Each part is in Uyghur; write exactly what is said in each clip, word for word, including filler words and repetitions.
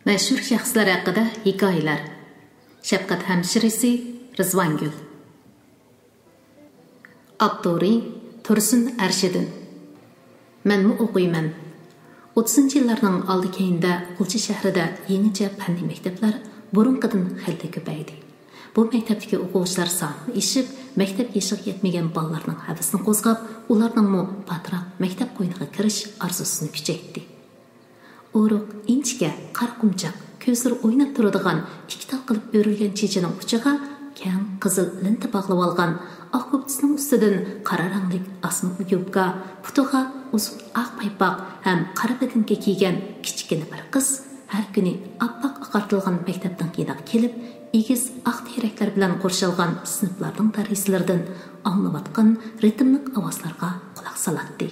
مەشھۇر شەخسلەر ھەققىدە ھېكايىلەر. شەپقەت ھەمشىرىسى رىزۋانگۈل. ئاپتورى تۇرسۇن ئەرشىدىن. مەنمۇ ئوقۇيمەن. ئوتتۇزىنچى يىللارنىڭ ئالدى كەينىدە غۇلجا شەھىرىدە يېڭىچە پەننىي مەكتەپلەر بۇرۇنقىدىن خېلى كۆپەيدى. بۇ مەكتەپتىكى ئوقۇغۇچىلار سانىمۇ ئېشىپ، مەكتەپ يېشىغا يەتمىگەن بالىلارنىڭ ھەۋىسىنى قوزغاپ، ئۇلارنىڭمۇ پاتراق مەكتەپ قوينىغا كىرىش ئارزۇسىنى كۈچەيتتى. ئورۇق، ئىنچىكە، قارا قۇمچاق، كۆزلىرى ئويناپ تۇرىدىغان ئىككى تال قىلىپ ئۆرۈلگەن چېچىنىڭ ئۇچىغا كەڭ قىزىل لېنتا باغلىۋالغان، ئاق كوپتىسىنىڭ ئۈستىدىن قارا رەڭلىك ئاسما يوپكا، پۇتىغا ئۇزۇن ئاق پايپاق ھەم قارا بەدىنكە كىيگەن كىچىككىنە بىر قىز ھەر كۈنى ئاپئاق ئاقارتىلغان مەكتەپنىڭ يېنىغا كېلىپ، ئېگىز ئاق تېرەكلەر بىلەن قورشالغان سىنىپلارنىڭ دەرىزىلىرىدىن ئاڭلىنىۋاتقان رىتىملىق ئاۋازلارغا قۇلاق سالاتتى.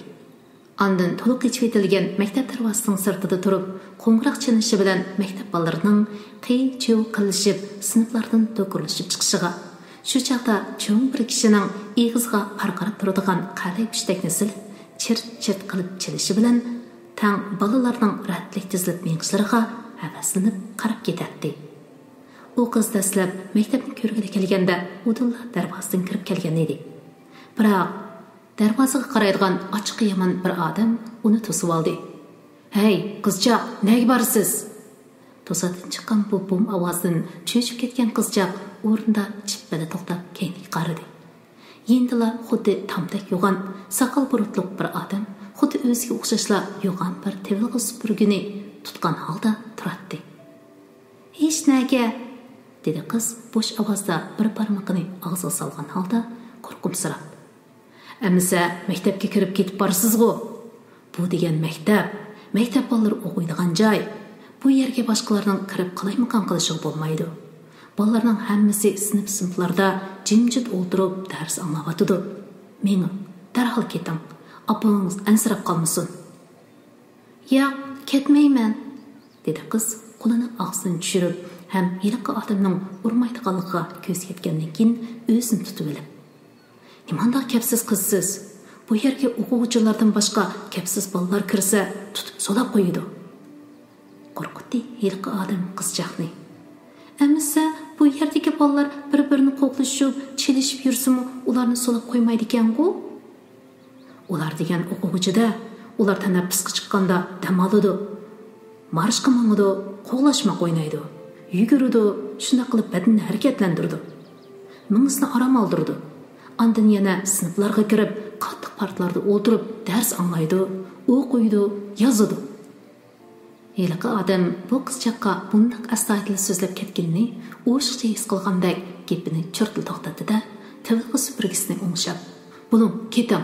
ئاندىن تولا قېچىۋېتىلگەن مەكتەپ دەرۋازىسىنىڭ سىرتىدا تۇرۇپ، قوڭغۇراق چېلىنىشى بىلەن مەكتەپ بالىلىرىنىڭ قىي-چىۋ قىلىشىپ، سىنىپلاردىن دوكۇرلىشىپ چىقىشىغا، شۇ چاغدا چوڭ بىر كىشىنىڭ ئېغىزىغا پارقىراپ تۇرىدىغان قەلەي پىشتەكنى سېلىپ، چىرت-چىرت قىلىپ چېلىشى بىلەن تەڭ بالىلارنىڭ رەتلىك تىزىلىپ مېڭىشلىرىغا ھەۋەسلىنىپ قاراپ كېتەتتى. ئۇ قىز دەسلەپ مەكتەپنى كۆرگىلى كەلگەندە ئۇدۇللا دەرۋازىدىن كىرىپ كەلگەن ئىدى. بىراق، دەرۋازىغا قارايدىغان ئاچچىقى يامان بىر ئادەم ئۇنى توسۇۋالدى. «ھەي، قىزچاق، نەگە بارىسىز؟» توساتتىن چىققان بۇ بوم ئاۋازدىن چۆچۈپ كەتكەن قىزچاق ئورنىدا چىپپىدە توختاپ كەينىگە قارىدى. يېنىدىلا خۇددى تامدەك يوغان، ساقال بۇرۇتلۇق بىر ئادەم، خۇددى ئۆزىگە ئوخشاشلا يوغان بىر تېۋىلغا سۈپۈرگىنى تۇتقان ھالدا تۇراتتى. «ھېچ نەگە؟» دېدى قىز بوش ئاۋازدا بىر بارمىقىنى ئاغزىغا سالغان ھالدا قورقۇمسىراپ. «ئەمىسە مەكتەپكە كىرىپ كېتىپ بارىسىزغۇ؟ بۇ دېگەن مەكتەپ، مەكتەپ بالىلىرى ئوقۇيدىغان جاي. بۇ يەرگە باشقىلارنىڭ كىرىپ قالايمىقان قىلىشىغا بولمايدۇ. بالىلارنىڭ ھەممىسى سىنىپ-سىنىپلاردا جىمجىت ئولتۇرۇپ دەرس ئاڭلاۋاتىدۇ. مېڭىڭ، دەرھال كېتىڭ. ئاپىڭىز ئەنسىرەپ قالمىسۇن.» «ياق، كەتمەيمەن.» دېدى قىز قولىنى ئاغزىدىن چۈشۈرۈپ ھەم ھېلىقى ئادەمنىڭ ئۇرمايدىغانلىقىغا كۆزى يەتكەندىن كېيىن ئۆزىنى تۇتۇۋېلىپ. «نېمانداق كەپسىز قىزسىز! بۇ يەرگە ئوقۇغۇچىلاردىن باشقا كەپسىز بالىلار كىرسە، تۇتۇپ سولاپ قويىدۇ.» قورقۇتتى ھېلىقى ئادەم قىزچاقنى. «ئەمىسە، بۇ يەردىكى بالىلار بىر-بىرىنى قوغلىشىپ، چېلىشىپ يۈرسىمۇ، ئۇلارنى سولاپ قويمايدىكەنغۇ؟» «ئۇلار دېگەن ئوقۇغۇچى-دە، ئۇلار تەنەپپۇسقا چىققاندا دەم ئالىدۇ، مارشقا ماڭىدۇ، قوغلاشماق ئوينايدۇ، يۈگۈرىدۇ، شۇنداق قىلىپ بەدىنىنى ھەرىكەتلەندۈرىدۇ. مېڭىسىنى ئارام ئالدۇرىدۇ. ئاندىن يەنە سىنىپلارغا كىرىپ، قاتتىق پارتىلاردا ئولتۇرۇپ دەرس ئاڭلايدۇ، ئوقۇيدۇ، يازىدۇ.» ھېلىقى ئادەم بۇ قىزچاققا بۇنداق ئەستايىدىل سۆزلەپ كەتكىنىنى ئوشۇقچە ھېس قىلغاندەك گېپىنى چۇرتلا توختاتتى-دە، تېۋىلغا سۈپۈرگىسىنى ئوڭشاپ، «بولۇڭ، كېتىڭ.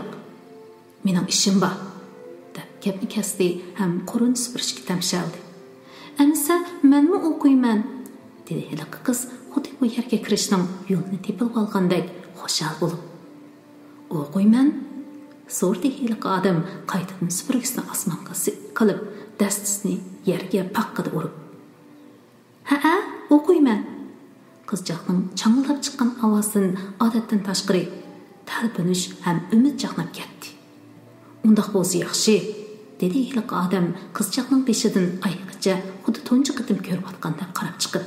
مېنىڭ ئىشىم بار.» دەپ گەپنى كەستى ھەم قورۇنى سۈپۈرۈشكە تەمشەلدى. «ئەمىسە مەنمۇ ئوقۇيمەن.» دېدى ھېلىقى قىز خۇددى بۇ يەرگە كىرىشنىڭ يولىنى تېپىلىۋالغاندەك خۇشال بولۇپ. «ئوقۇيمەن؟» سورىدى ھېلىقى ئادەم قايتىدىن سۈپۈرگىسىنى ئاسمانغا سىقىلىپ، دەستىسىنى يەرگە پاققىدە ئۇرۇپ. «ھەئە، ئوقۇيمەن.» قىزچاقنىڭ چاڭىلداپ چىققان ئاۋازىدىن ئادەتتىن تاشقىرى تەلپۈنۈش ھەم ئۈمىد چاقناپ كەتتى. «ئۇنداق بولسا ياخشى،» دېدى ھېلىقى ئادەم قىزچاقنىڭ بېشىدىن ئايىغىچە خۇددى تۇنجى قېتىم كۆرۈۋاتقاندەك قاراپ چىقىپ.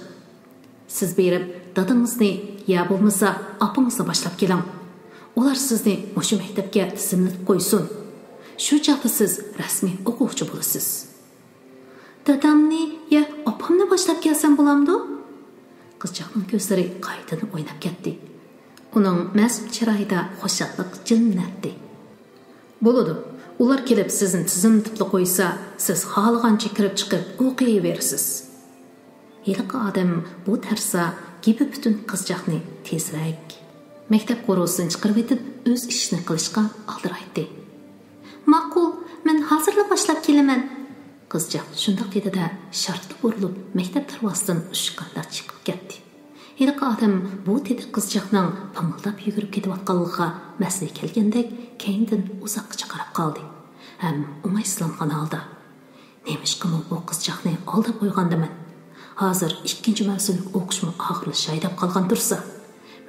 «سىز بېرىپ دادىڭىزنى يا بولمىسا ئاپىڭىزنى باشلاپ كېلىڭ. ئۇلار سىزنى مۇشۇ مەكتەپكە تىزىملىتىپ قويسۇن. شۇ چاغدا سىز رەسمىي ئوقۇغۇچى بولىسىز.» «دادامنى يا ئاپامنى باشلاپ كەلسەم بولامدۇ؟» قىزچاقنىڭ كۆزلىرى قايتىدىن ئويناپ كەتتى. ئۇنىڭ مەسۇم چىرايىدا خۇشاللىق جىلۋىلەندى. «بولىدۇ، ئۇلار كېلىپ سىزنى تىزىملىتىپلا قويسا، سىز خالىغانچە كىرىپ چىقىپ ئوقۇيۋېرىسىز.» ھېلىقى ئادەم بۇ تەرسا گېپى پۈتۈن قىزچاقنى تېزرەك مەكتەپ قورۇسىدىن چىقىرىۋېتىپ، ئۆز ئىشىنى قىلىشقا ئالدىرايتتى. «ماقۇل، مەن ھازىرلا باشلاپ كېلىمەن.» قىزچاق شۇنداق دېدى-دە، شارتلا بۇرۇلۇپ، مەكتەپ دەرۋازىسىدىن ئۇچقاندەك چىقىپ كەتتى. ھېلىقى ئادەم بۇ تېتى قىزچاقنىڭ پىڭىلداپ يۈگۈرۈپ كېتىۋاتقانلىقىغا مەسىلى كەلگەندەك كەينىدىن ئۇزاققىچە قاراپ قالدى ھەم ئوڭايسىزلانغان ھالدا، «نېمىشقىمۇ بۇ قىزچاقنى ئالداپ قويغاندىمەن؟ ھازىر ئىككىنچى مەۋسۇملۇق ئوقۇشمۇ ئاخىرلىشاي دەپ قالغان تۇرسا،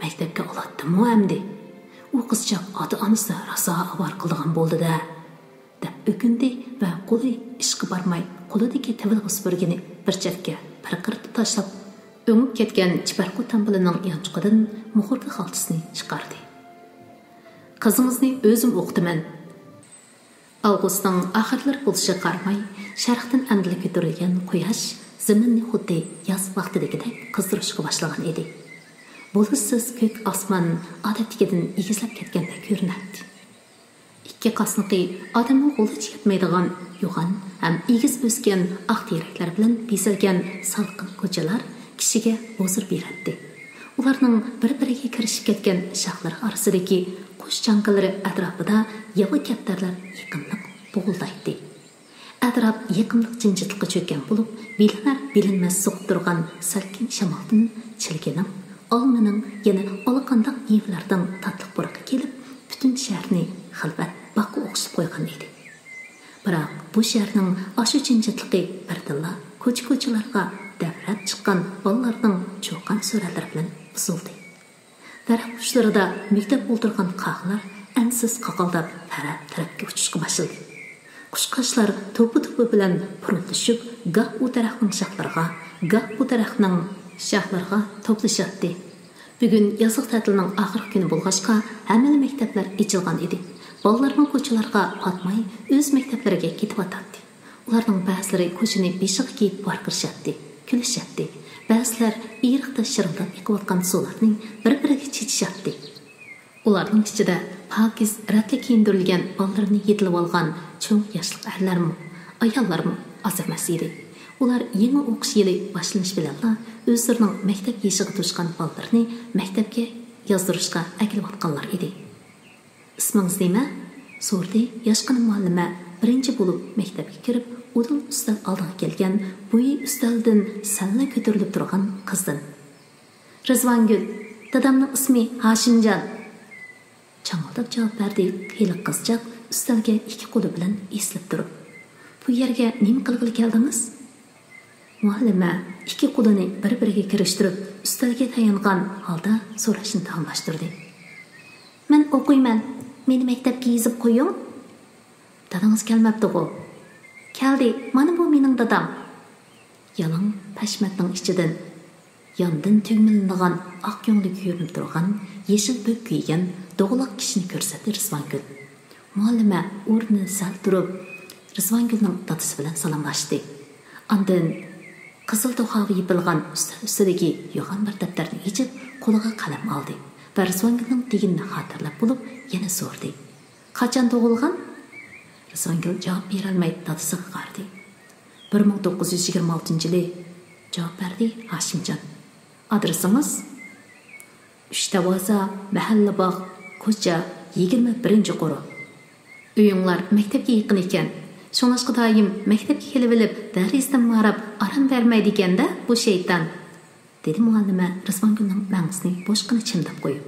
مەكتەپكە ئالاتتىمۇ ئەمدى؟ ئۇ قىزچاق ئاتا-ئانىسىنى راسا ئاۋارە قىلىدىغان بولدى-دە.» دەپ ئۆكۈندى ۋە قولى ئىشقا بارماي، قولىدىكى تېۋىلغا سۈپۈرگىنى بىر چەتكە پىرقىرىتىپ تاشلاپ، ئۆڭۈپ كەتكەن چىپەرقۇ تامبىلىنىڭ يانچۇقىدىن مۇخوركا خالتىسىنى چىقاردى. قىزىڭىزنى ئۆزۈم ئوقۇتىمەن. ئاۋغۇستنىڭ ئاخىرلىرى بولۇشىغا قارىماي، شەرقتىن ئەمدىلا كۆتۈرۈلگەن قۇياش زېمىننى خۇددى ياز ۋاقتىدىكىدەك قىزدۇرۇشقا باشلىغان ئىدى. بۇلۇتسىز كۆك ئاسمان ئادەتتىكىدىن ئېگىزلەپ كەتكەندەك كۆرۈنەتتى. ئىككى قاسنىقى ئادەمنىڭ غۇلىچە يەتمەيدىغان يوغان ھەم ئېگىز ئۆسكەن ئاق تېرەكلەر بىلەن بېزەلگەن سالقىن كوچىلار كىشىگە ھۇزۇر بېرەتتى. ئۇلارنىڭ بىر-بىرىگە كىرىشىپ كەتكەن شاخلىرى ئارىسىدىكى قۇش چاڭقىلىرى ئەتراپىدا ياۋا كەپتەرلەر يېقىملىق بۇغۇلدايتتى. ئەتراپ يېقىملىق جىمجىتلىققا چۆككەن بولۇپ، بىلىنەر-بىلىنمەس سوقۇپ تۇرغان سەلكىن شامالدىن چىلكىنىڭ، ئالمىنىڭ، يەنە ئاللىقانداق مېۋىلەرنىڭ تاتلىق پۇرىقى كېلىپ، پۈتۈن شەھەرنى خىلۋەت باغقا ئوخشىتىپ قويغان ئىدى. بىراق بۇ شەھەرنىڭ ئاشۇ جىمجىتلىقى بىردىنلا كوچا-كوچىلارغا دەۋرەپ چىققان بالىلارنىڭ چۇقان سۈرەنلىرى بىلەن بۇزۇلدى. دەرەخ ئۇچلىرىدا مۈگدەپ ئولتۇرغان قاغىلار ئەنسىز قاقىلداپ تەرەپ-تەرەپكە ئۇچۇشقا باشلىدى. قۇشقاچلار توپا-توپا بىلەن پۇرۇلدىشىپ، گاھ ئۇ دەرەخنىڭ شاخلىرىغا، گاھ بۇ دەرەخنىڭ شاخلىرىغا توپلىشاتتى. بۈگۈن يازلىق تەتىلنىڭ ئاخىرقى كۈنى بولغاچقا، ھەممىلا مەكتەپلەر ئېچىلغان ئىدى. بالىلارمۇ كوچىلارغا پاتماي، ئۆز مەكتەپلىرىگە كېتىۋاتاتتى. ئۇلارنىڭ بەزىلىرى كوچىنى بېشىغا كىيىپ ۋارقىرىشاتتى، كۈلۈشەتتى. بەزىلەر ئېرىقتا شىرىلداپ ئېقىۋاتقان سۇلارنى بىر-بىرىگە چېچىشاتتى. ئۇلارنىڭ ئىچىدە پاكىز رەتلىك كىيىندۈرۈلگەن بالىلىرىنى يېتىلىۋالغان چوڭ ياشلىق ئەرلەرمۇ، ئاياللارمۇ ئاز ئەمەس ئىدى. ئۇلار يېڭى ئوقۇش يىلى باشلىنىش بىلەنلا ئۆزلىرىنىڭ مەكتەپ يېشىغا توشقان بالىلىرىنى مەكتەپكە يازدۇرۇشقا ئەكېلىۋاتقانلار ئىدى. «ئىسمىڭىز نېمە؟» سورىدى ياشقىنا مۇئەللىمە بىرىنچى بولۇپ مەكتەپكە كىرىپ، ئۇدۇل ئۈستەل ئالدىغا كەلگەن، بويى ئۈستەلدىن سەللا كۆتۈرۈلۈپ تۇرغان قىزدىن. «رىزۋانگۈل، دادامنىڭ ئىسمى ھاشىمجان.» چاڭىلداپ جاۋاب بەردى ھېلىقى قىزچاق ئۈستەلگە ئىككى قولى بىلەن ئېسىلىپ تۇرۇپ. «بۇ يەرگە نېمە قىلغىلى كەلدىڭىز؟» مۇئەللىمە ئىككى قولىنى بىر-بىرىگە كىرىشتۈرۈپ، ئۈستەلگە تايانغان ھالدا سوراشنى داۋاملاشتۇردى. «مەن ئوقۇيمەن، مېنى مەكتەپكە يېزىپ قويۇڭ.» «دادىڭىز كەلمەپتىغۇ؟» «كەلدى، مانا بۇ مېنىڭ دادام.» يالاڭ پەشمەتنىڭ ئىچىدىن ياندىن تۈگمىلىنىدىغان ئاق كۆڭلىگە يۈرۈنۈپ تۇرغان يېشىل بۆك كىيگەن دوغىلاق كىشىنى كۆرسەتتى رىزۋانگۈل. مۇئەللىمە ئورنىدىن سەل تۇرۇپ، رىزۋانگۈلنىڭ دادىسى بىلەن سالاملاشتى. ئاندىن قىزىل دوخاۋا يېپىلغان ئۈستەل ئۈستىدىكى يوغان بىر دەپتەرنى ئېچىپ، قولىغا قەلەم ئالدى ۋە رىزۋانگۈلنىڭ دېگىنىنى خاتىرىلەپ بولۇپ، يەنە سورىدى. «قاچان تۇغۇلغان؟» رىزۋانگۈل جاۋاب بېرەلمەي دادىسىغا قارىدى. «بىر مىڭ توققۇز يۈز يىگىرمە ئالتىنچى يىلى.» جاۋاب بەردى ھاشىمجان. «ئادرېسىڭىز؟» «ئۈچ دەرۋازا، مەھەللە باغ، كوچا، يىگىرمە بىرىنچى قورۇ.» «ئۆيۈڭلار مەكتەپكە يېقىن ئىكەن، شۇڭلاشقا دائىم مەكتەپكە كېلىۋېلىپ دەرىسىدىن ماراپ ئارام بەرمەيدىكەن-دە بۇ شەيتان.» دېدى مۇئەللىمە رىزۋانگۈلنىڭ مەڭزىنى بوشقىنا چىمدىپ قويۇپ.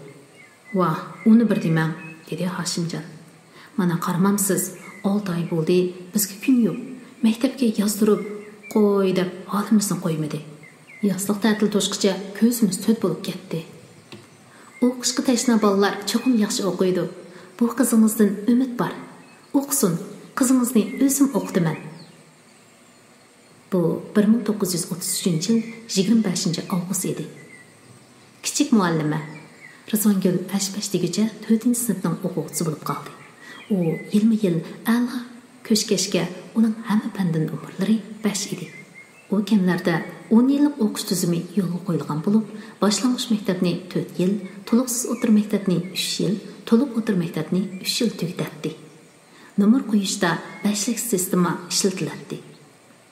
«ۋاھ، ئۇنى بىر دېمەڭ،» دېدى ھاشىمجان. «مانا قارىمامسىز، ئالتە ئاي بولدى، بىزگە كۈن يوق. مەكتەپكە يازدۇرۇپ قوي دەپ ھالىمىزنى قويمىدى. يازلىق تەتىل توشقىچە كۆزىمىز تۆت بولۇپ كەتتى.» «ئوقۇشقا تەشنا بالىلار چوقۇم ياخشى ئوقۇيدۇ. بۇ قىزىڭىزدىن ئۈمىد بار. ئوقۇسۇن، قىزىڭىزنى ئۆزۈم ئوقۇتىمەن.» بۇ بىر مىڭ توققۇز يۈز ئوتتۇز ئۈچىنچى يىل يىگىرمە بەشىنچى ئاۋغۇست ئىدى. كىچىك مۇئەللىمە. رىزۋانگۈل ھەش-پەش دېگۈچە تۆتىنچى سىنىپنىڭ ئوقۇغۇچىسى بولۇپ قالدى. ئۇ يىلمۇ-يىل ئەلا كۆچكەچكە، ئۇنىڭ ھەممە پەندىن نومۇرلىرى بەش ئىدى. ئۇ كەملەردە ئون يىللىق ئوقۇش تۈزۈمى يولغا قويۇلغان بولۇپ، باشلانغۇچ مەكتەپنى تۆت يىل، تولۇقسىز ئوتتۇرا مەكتەپنى ئۈچ يىل، تولۇق ئوتتۇرا مەكتەپنى ئۈچ يىل تۈگىتەتتى. نومۇر قويۇشتا بەشلىك سىستېما ئىشلىتىلەتتى.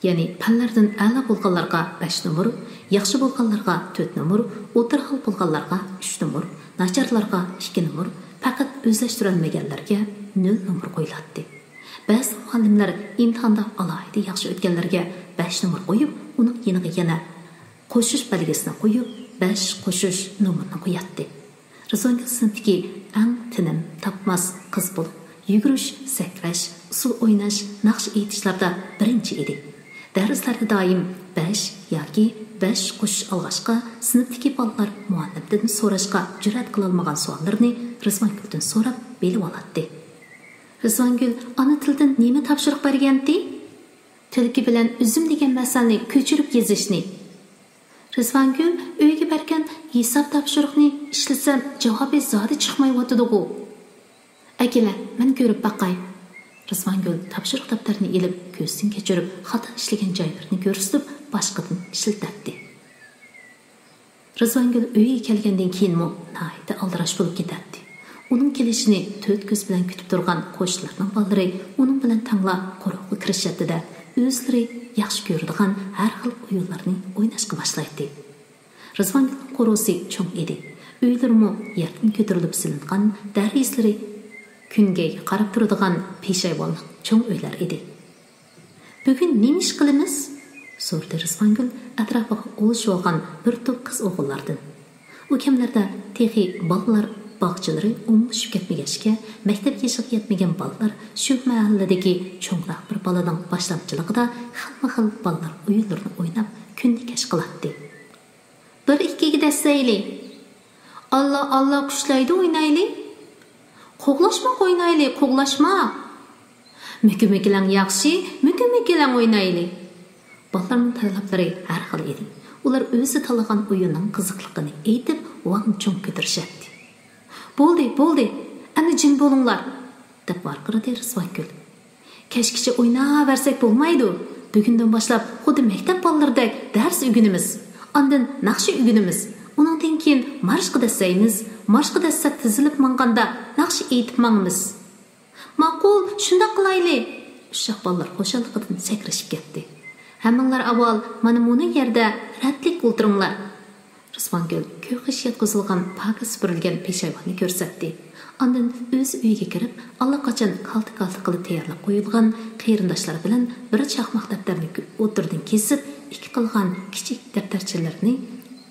يەنى پەنلەردىن ئەلا بولغانلارغا بەش نومۇر، ياخشى بولغانلارغا تۆت نومۇر، ئوتتۇرا ھال بولغانلارغا ئۈچ نومۇر، ناچارلارغا ئىككى نومۇر، پەقەت ئۆزلەشتۈرەلمىگەنلەرگە نۆل نومۇر قويۇلاتتى. بەزى مۇئەللىملەر ئىمتىھاندا ئالاھىدە ياخشى ئۆتكەنلەرگە بەش نومۇر قويۇپ، ئۇنىڭ يېنىغا يەنە قوشۇش بەلگىسىنى قويۇپ، بەش قوشۇش نومۇرىنى قوياتتى. رىزۋانگۈل سىنىپتىكى ئەڭ تىنىم تاپماس قىز بولۇپ، يۈگۈرۈش، سەكرەش، ئۇسسۇل ئويناش، ناخشا ئېيتىشلاردا بىرىنچى ئىدى. دەرسلەردە دائىم بەش ياكى بەش قوشۇش ئالغاچقا، سىنىپتىكى بالىلار مۇئەللىمدىن سوراشقا جۈرئەت قىلالمىغان سوئاللىرىنى رىزۋانگۈلدىن سوراپ بىلىۋالاتتى. رىزۋانگۈل ئانا تىلدىن نېمە تاپشۇرۇق بەرگەنتى؟ تىلكە بىلەن ئۈزۈم دېگەن مەسەلنى كۆچۈرۈپ يېزىشنى. رىزۋانگۈل ئۆيگە بەرگەن ھېساب تاپشۇرۇقنى ئىشلىسەم، جاۋابى زادى چىقمايۋاتىدىغۇ. ئەكېلە، مەن كۆرۈپ باقاي. رىزۋانگۈل تاپشۇرۇق دەپتەرنى ئېلىپ، كۆزدىن كەچۈرۈپ، خاتا ئىشلىگەن جايلىرىنى كۆرسىتىپ، باشقىدىن ئىشلىتەتتى. رىزۋانگۈل ئۆيگە كەلگەندىن كېيىنمۇ ناھايىتى ئالدىراش بولۇپ كېتەتتى. ئۇنىڭ كېلىشىنى تۆت كۆز بىلەن كۈتۈپ تۇرغان قوشنىلارنىڭ بالىلىرى ئۇنىڭ بىلەن تەڭلا قورۇققا كىرىشەتتى-دە، ئۆزلىرى ياخشى كۆرىدىغان ھەر خىل ئويۇنلارنى ئويناشقا باشلايتتى. رىزۋانگۈلنىڭ قورۇسى چوڭ ئىدى. ئۆيلىرىمۇ يەردىن كۆتۈرۈلۈپ سېلىنغان، دەرىزىلىرى كۈنگەيگە قاراپ تۇرىدىغان پېشايۋانلىق چوڭ ئۆيلەر ئىدى. «بۈگۈن نېمە ئىش قىلىمىز؟» سورىدى رىزۋانگۈل ئەتراپىغا ئولىشىۋالغان بىر توپ قىز ئوغۇللاردىن. ئۇكەملەردە تېخى بالىلار باغچىلىرى ئومۇملىشىپ كەتمىگەچكە، مەكتەپ يېشىغا يەتمىگەن بالىلار شۇ مەھەللىدىكى چوڭراق بىر بالىنىڭ باشلامچىلىقىدا خىلمۇ خىل بالىلار ئويۇنلىرىنى ئويناپ كۈننى كەچ قىلاتتى. «بىر ئىككىگە دەسسەيلى. ئاللا، ئاللا، قۇشلايدۇ، ئوينايلى. قوغلاشماق ئوينايلى، قوغلاشماق. مۈكۈ مۈكۈلەڭ ياخشى، مۈكۈ مۈكۈلەڭ ئوينايلى.» بالىلارنىڭ تەلەپلىرى ھەر خىل ئىدى. ئۇلار ئۆزى تاللىغان ئويۇننىڭ قىزىقلىقىنى ئېيتىپ، ۋاڭ-چۇڭ كۆتۈرۈشەتتى. «بولدى، بولدى، ئەمدى جىم بولۇڭلار!» دەپ ۋارقىرىدى رىزۋانگۈل. «كەچكىچە ئويناۋەرسەك بولمايدۇ. بۈگۈندىن باشلاپ خۇددى مەكتەپ بالىلىرىدەك دەرس ئۆگىنىمىز. ئاندىن ناخشا ئۆگىنىمىز. ئۇنىڭدىن كېيىن مارشقا دەسسەيمىز. مارشقا دەسسەپ تىزىلىپ ماڭغاندا ناخشا ئېيتىپ ماڭىمىز.» «ماقۇل، شۇنداق قىلايلى!» ئۇششاق بالىلار خۇشاللىقىدىن سەكرىشىپ كەتتى. «ھەممىڭلار ئاۋۋال مانا مۇنۇ يەردە رەتلىك ئولتۇرۇڭلار.» رىزۋانگۈل كۆك خىش ياتقۇزۇلغان پاكىز سۈپۈرۈلگەن پېشايۋاننى كۆرسەتتى. ئاندىن ئۆز ئۆيىگە كىرىپ، ئاللىقاچان كالتا-كالتا قىلىپ تەييارلاپ قويۇلغان قېرىنداشلار بىلەن بىر چاقماق دەپتەرنى ئوتتۇرىدىن كېسىپ، ئىككى قىلغان كىچىك دەپتەرچىلىرىنى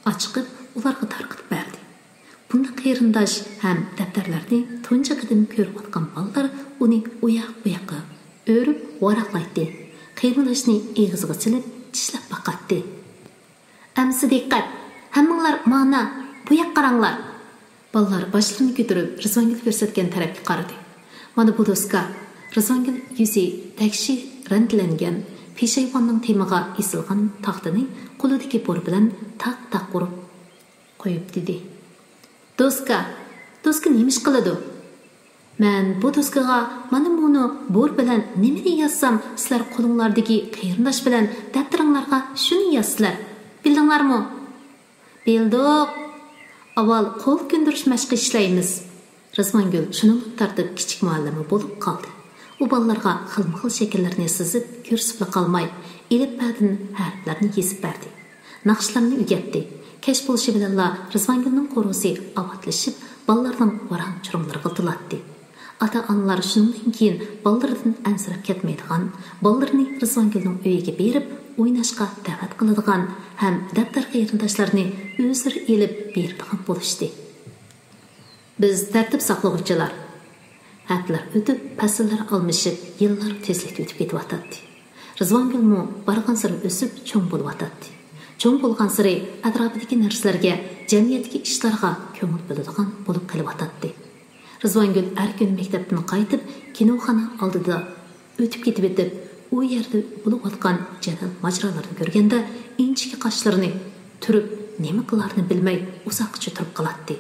ئاچىقىپ، ئۇلارغا تارقىتىپ بەردى. بۇنداق قېرىنداش ھەم دەپتەرلەرنى تۇنجى قېتىم كۆرۈۋاتقان بالىلار ئۇنى ئۇياق-بۇياققا ئۆرۈپ ۋاراقلايتتى. قېرىنداشنى ئېغىزىغا سېلىپ، چىشلەپ باقاتتى. «ئەمسە دىققەت! ھەممىڭلار مانا بۇ ياققا قاراڭلار!» بالىلار باشلىرىنى كۆتۈرۈپ، رىزۋانگۈل كۆرسەتكەن تەرەپكە قارىدى. «مانا بۇ دوسكا.» رىزۋانگۈل يۈزى تەكشى رەندىلەنگەن پېشايۋاننىڭ تېمىغا ئېسىلغان تاختىنى قولىدىكى بور بىلەن تاق-تاق ئۇرۇپ قويۇپ دېدى. «دوسكا! دوسكا نېمە ئىش قىلىدۇ؟» «مەن بۇ دوسكىغا مانا مۇنۇ بور بىلەن نېمىنى يازسام، سىلەر قولۇڭلاردىكى قېرىنداش بىلەن دەپتىرىڭلارغا شۇنى يازىسىلەر. بىلدىڭلارمۇ؟» «بىلدۇق. ئاۋۋال قول كۆندۈرۈش مەشقى ئىشلەيمىز.» رىزۋانگۈل شۇنىڭدىن تارتىپ كىچىك مۇئەللىمى بولۇپ قالدى. ئۇ بالىلارغا خىلمۇخىل شەكىللەرنى سىزىپ كۆرسىتىپلا قالماي، ئېلىپبەدىن ھەرپلەرنى يېزىپ بەردى. ناخشىلارنى ئۆگەتتى. كەچ بولۇشى بىلەنلا رىزۋانگۈلنىڭ قورۇسى ئاۋاتلىشىپ، بالىلارنىڭ ۋاراڭ-چۇرۇڭلىرىغا تولاتتى. ئاتا-ئانىلار شۇنىڭدىن كېيىن بالىلىرىدىن ئەنسىرەپ كەتمەيدىغان، بالىلىرىنى رىزۋانگۈلنىڭ ئۆيىگە بېرىپ ئويناشقا دەۋەت قىلىدىغان ھەم دەپتەر قېرىنداشلارنى ئۆزلىرى ئېلىپ بېرىدىغان بولۇشتى. بىز تەرتىپ ساقلىغۇچىلار. ھەپتىلەر ئۆتۈپ، پەسىللەر ئالمىشىپ، يىللار تېزلىكتە ئۆتۈپ كېتىۋاتاتتى. رىزۋانگۈلمۇ بارغانسېرى ئۆسۈپ چوڭ بولۇۋاتاتتى. چوڭ بولغانسېرى ئەتراپىدىكى نەرسىلەرگە، جەمئىيەتتىكى ئىشلارغا كۆڭۈل بۆلىدىغان بولۇپ قېلىۋاتاتتى. رىزۋانگۈل ئەر كۈنى مەكتەپتىن قايتىپ، كىنوخانا ئالدىدا ئۆتۈپ كېتىۋېتىپ، ئۇ يەردە بولۇۋاتقان جېدەل ماجىرالارنى كۆرگەندە، ئىنچىكە قاشلىرىنى تۈرۈپ، نېمە قىلارىنى بىلمەي ئۇزاققىچە تۇرۇپ قالاتتى.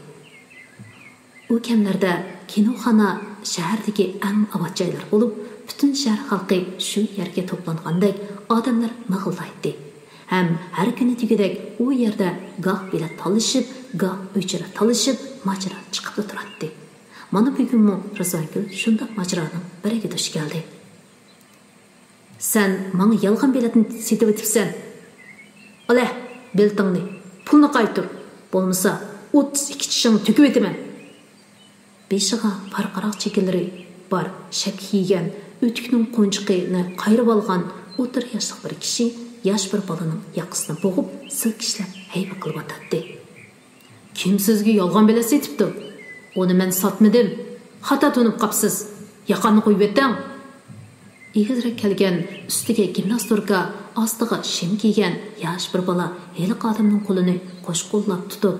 ئۇ كەملەردە كىنوخانا شەھەردىكى ئەڭ ئاۋات جايلار بولۇپ، پۈتۈن شەھەر خەلقى شۇ يەرگە توپلانغاندەك ئادەملەر مىغىلدايتتى. ھەم ھەر كۈنى دېگۈدەك ئۇ يەردە گاھ بېلەت تالىشىپ، گاھ ئۆچىرەت تالىشىپ، ماجىرا چىقىپلا تۇراتتى. مانا بۈگۈنمۇ رىزۋانگۈل شۇنداق ماجىرانىڭ بىرىگە دۇچ كەلدى. سەن ماڭا يالغان بېلەتنى سېتىۋېتىپسەن. ئالە، بېلىتىڭنى، پۇلنى قايتۇر. بولمىسا، ئوتتۇز ئىككى چىشىڭنى تۆكۈۋېتىمەن. بېشىغا پارقىراق چېكىلىرى بار، شەپكە كىيگەن، ئۆتۈكنىڭ قونچىقىنى قايرىۋالغان ئوتتۇرا ياشلىق بىر كىشى ياش بىر بالىنىڭ ياقىسىنى بوغۇپ، سىلكىشلەپ ھەيۋە قىلىۋاتاتتى. كىم سىزگە يالغان بېلەت سېتىپتۇ؟ ئۇنى مەن ساتمىدىم. خاتا تونۇپ قاپسىز. ياقامنى قويۇۋېتىڭ. ئېگىزرەك كەلگەن، ئۈستىگە گىمناستوركا، ئاستىغا شىم كىيگەن ياش بىر بالا ھېلىقى ئادەمنىڭ قولىنى قوش قوللاپ تۇتۇپ،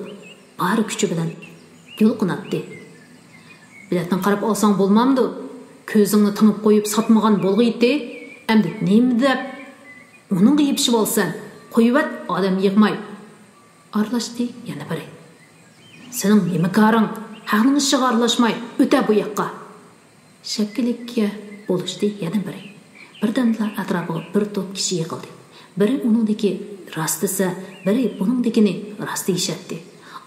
بار كۈچى بىلەن يۇلقۇناتتى. بېلەتنى قاراپ ئالساڭ بولمامدۇ؟ كۆزۈڭنى تېڭىپ قويۇپ ساتمىغان بولغىيتتى. ئەمدى نېمە دەپ ئۇنىڭغا يېپىشىۋالسەن، قويۇۋەت، ئادەم يىغماي. ئارىلاشتى يەنە بىرى. سېنىڭ نېمە كارىڭ؟ خەقنىڭ ئىشىغا ئارىلاشماي ئۆتە بۇ ياققا. شەپكىلىككە بولۇشتى يەنە بىرى. بىردەمدىلا ئەتراپىغا بىر توپ كىشى يىغىلدى. بىرى ئۇنىڭدىكى راست دېسە، بىرى بۇنىڭدىكىنى راست دېيىشەتتى.